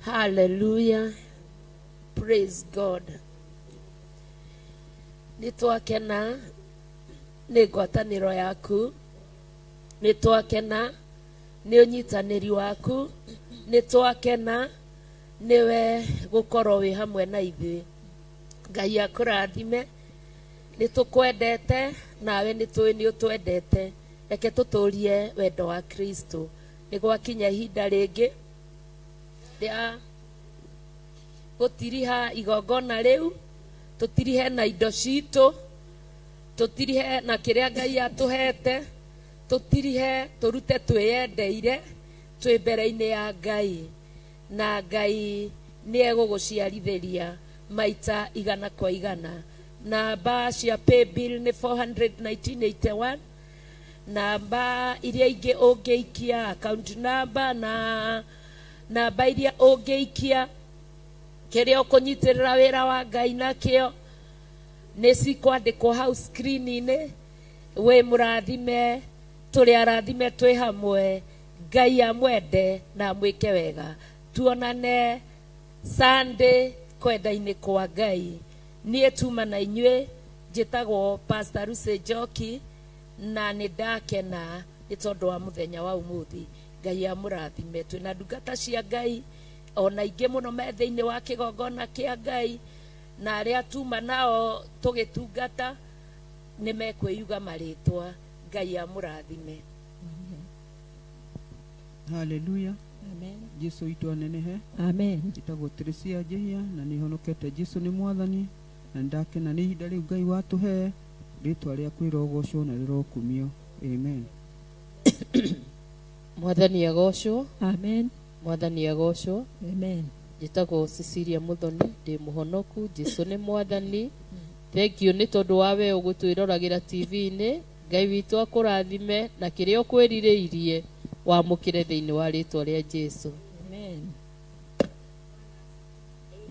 Hallelujah. Praise God. Nĩtwakena nĩ ngwatanĩro yaku, nĩtwakena nĩ ũnyitanĩri waku, nĩtwakena nĩwe gũkorwo wĩ hamwe na ithuĩ. Ngai akũrathime. Nĩtũkwendete nawe nĩtũĩ nĩ ũtwendete. Reke tũtũrie wendo wa Kristo. Nĩ gwakinya ihinda rĩngĩ rĩa gũtiriha igongona rĩu, tũtirihe na indo citũ, tũtirihe na kĩrĩa Ngai atũhete, tũtirihe tũrute twĩyendeire twĩ mbere-inĩ ya Ngai, na Ngai nĩ egũgũciarithĩria maita 100 kwa 100. Namba cia paybill nĩ 41981. Namba iria ingĩ ũngĩikia, account number na namba iria ũngĩikia kĩrĩa ũkũnyitĩrĩra wĩra wa Ngai nakĩo nĩ cikwandĩkwo hau screen-inĩ. Wĩ mũrathime, tũrĩ arathime twĩ hamwe. Ngai amwende na amwĩke wega. Tuonane Sunday kwenda-inĩ kwa Ngai. Niĩ tuma na inyuĩ, njĩtagwo Pastor Lucy Njoki, na nĩ ndakena nĩ tondũ wa mũthenya wa ũmũthĩ. Ngai amũrathime. Twĩna ndungata cia Ngai ona ingĩ mũno me thĩinĩ wa kĩgongona kĩa Ngai, na arĩa tuma nao tũgĩtungata nĩ mekwĩyuga marĩtwa. Ngai amũrathime. Hallelujah. Amen. Jesu witũ anenehe. Amen. Njĩtagwo Teresia Njehia na nĩ honokete. Jesu nĩ Mwathani na ndakena nĩ ihinda rĩu Ngai watũhe. Rĩtwa rĩaku rĩrogocwo na rĩrokumio. Amen. Mwathani agocwo. Amen. Mwathani agocwo. Amen. Njĩtagwo Cecilia Muthoni, ndĩ mũhonoku. Jesu nĩ Mwathani. Thank you nĩ tondũ wa we ũgũtwĩroragĩra TV-inĩ. Ngai witũ akũrathime na kĩrĩa ũkwĩrirĩirie wamũkĩre thĩinĩ wa rĩtwa rĩa Jesu. Amen.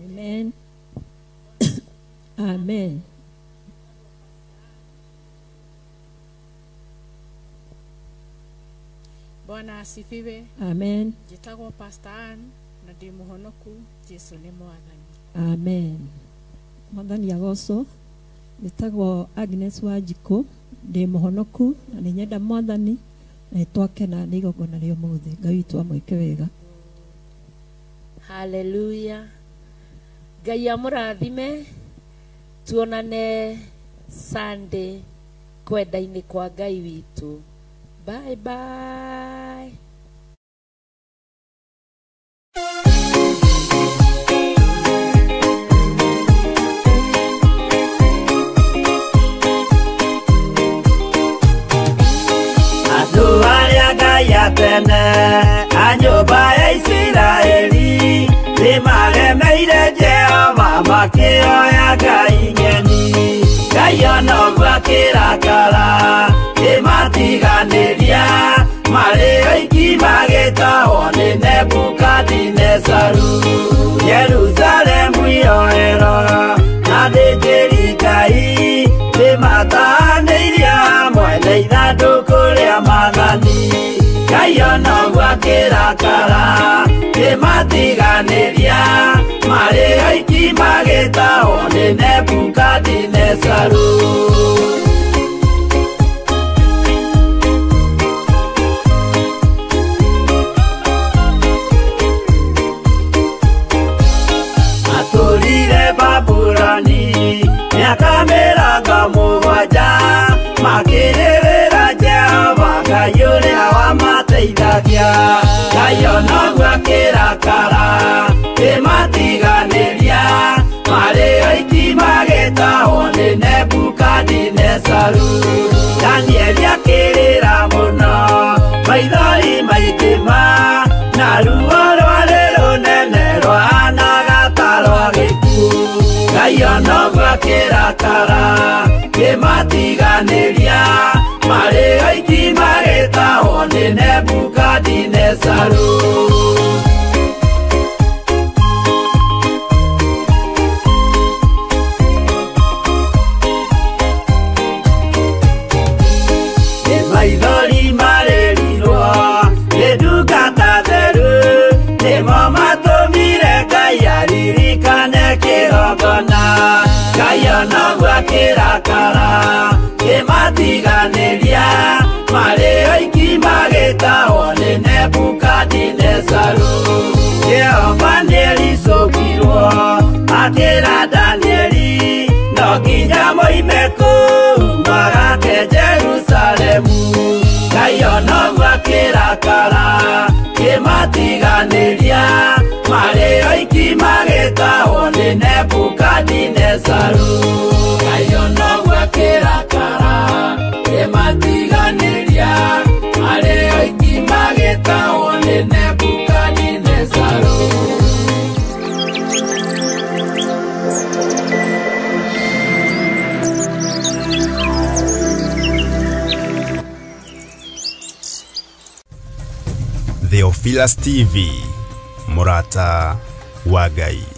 Amen. Amen. Bwana asifiwe. Amen. Njĩtagwo Pastor Ann na ndĩ mũhonoku. Jesu nĩ mwathani. Amen. Mwathani agocwo. Njĩtagwo Agnes Wanjikũ, ndĩ mũhonoku na nĩ nyenda mwathani na nĩtwakena nĩ igongona rĩa ũmũthĩ. Ngai witũ amwĩke wega. Haleluya. Ngai amũrathime. Tuonane Sunday kwenda-inĩ kwa Ngai witũ. Bye bye. Andũ arĩa Ngai atene a nyũmba ya Isiraeli nĩmaremeire Jehova makĩoya ngai ng'eni. Ngai ona ũguo akĩrakara kĩmatiganĩria marĩ oiki magĩtahwo nĩ Nebukadinezaru. Jerusalemu yoerwo na athĩnjĩri Ngai nĩmatahanĩirie hamwe na ithandũkũ rĩa maathani. Ngai ona ũguo akĩrakara kĩmatiganĩria marĩ oiki magĩtahwo nĩ Nebukadinezaru. Matũrire Babuloni mĩaka 70 makĩrĩrĩra Jehova Ngai ũrĩa wamateithagia. Ngai ona ũguo akĩrakara kĩmatiganĩria marĩ oiki magĩtahwo nĩ Nebukadinezaru. Danieli akĩrĩra mũno maithori maingĩ ma na ruo rwarĩ rũnene rwahanaga ta rwa gĩkuũ. Ngai ona ũguo akĩrakara kĩmatiganĩria marĩ oiki magĩtahwo nĩ Nebukadinezaru. Nĩ maithori marĩrirwo nĩ ndungata theru nĩmo matũmire Ngai aririkane kĩgongona. Ngai ona ũguo akĩrakara kĩmatiganĩria marĩ oiki magĩtahwo nĩ Nebukadinezaru. Jehova nĩericũkirwo akĩra Danieli no nginya moime kũu magake Jerusalemu. Ngai ona ũguo akĩrakara kĩmatiganĩria marĩ oiki magĩtahwo nĩ Nebukadinezaru. Ngai ona ũguo akĩrakara kĩmatiganĩria marĩ oiki magĩtahwo nĩ Nebukadinezaru. Theophilus TV, Murata wa Ngai.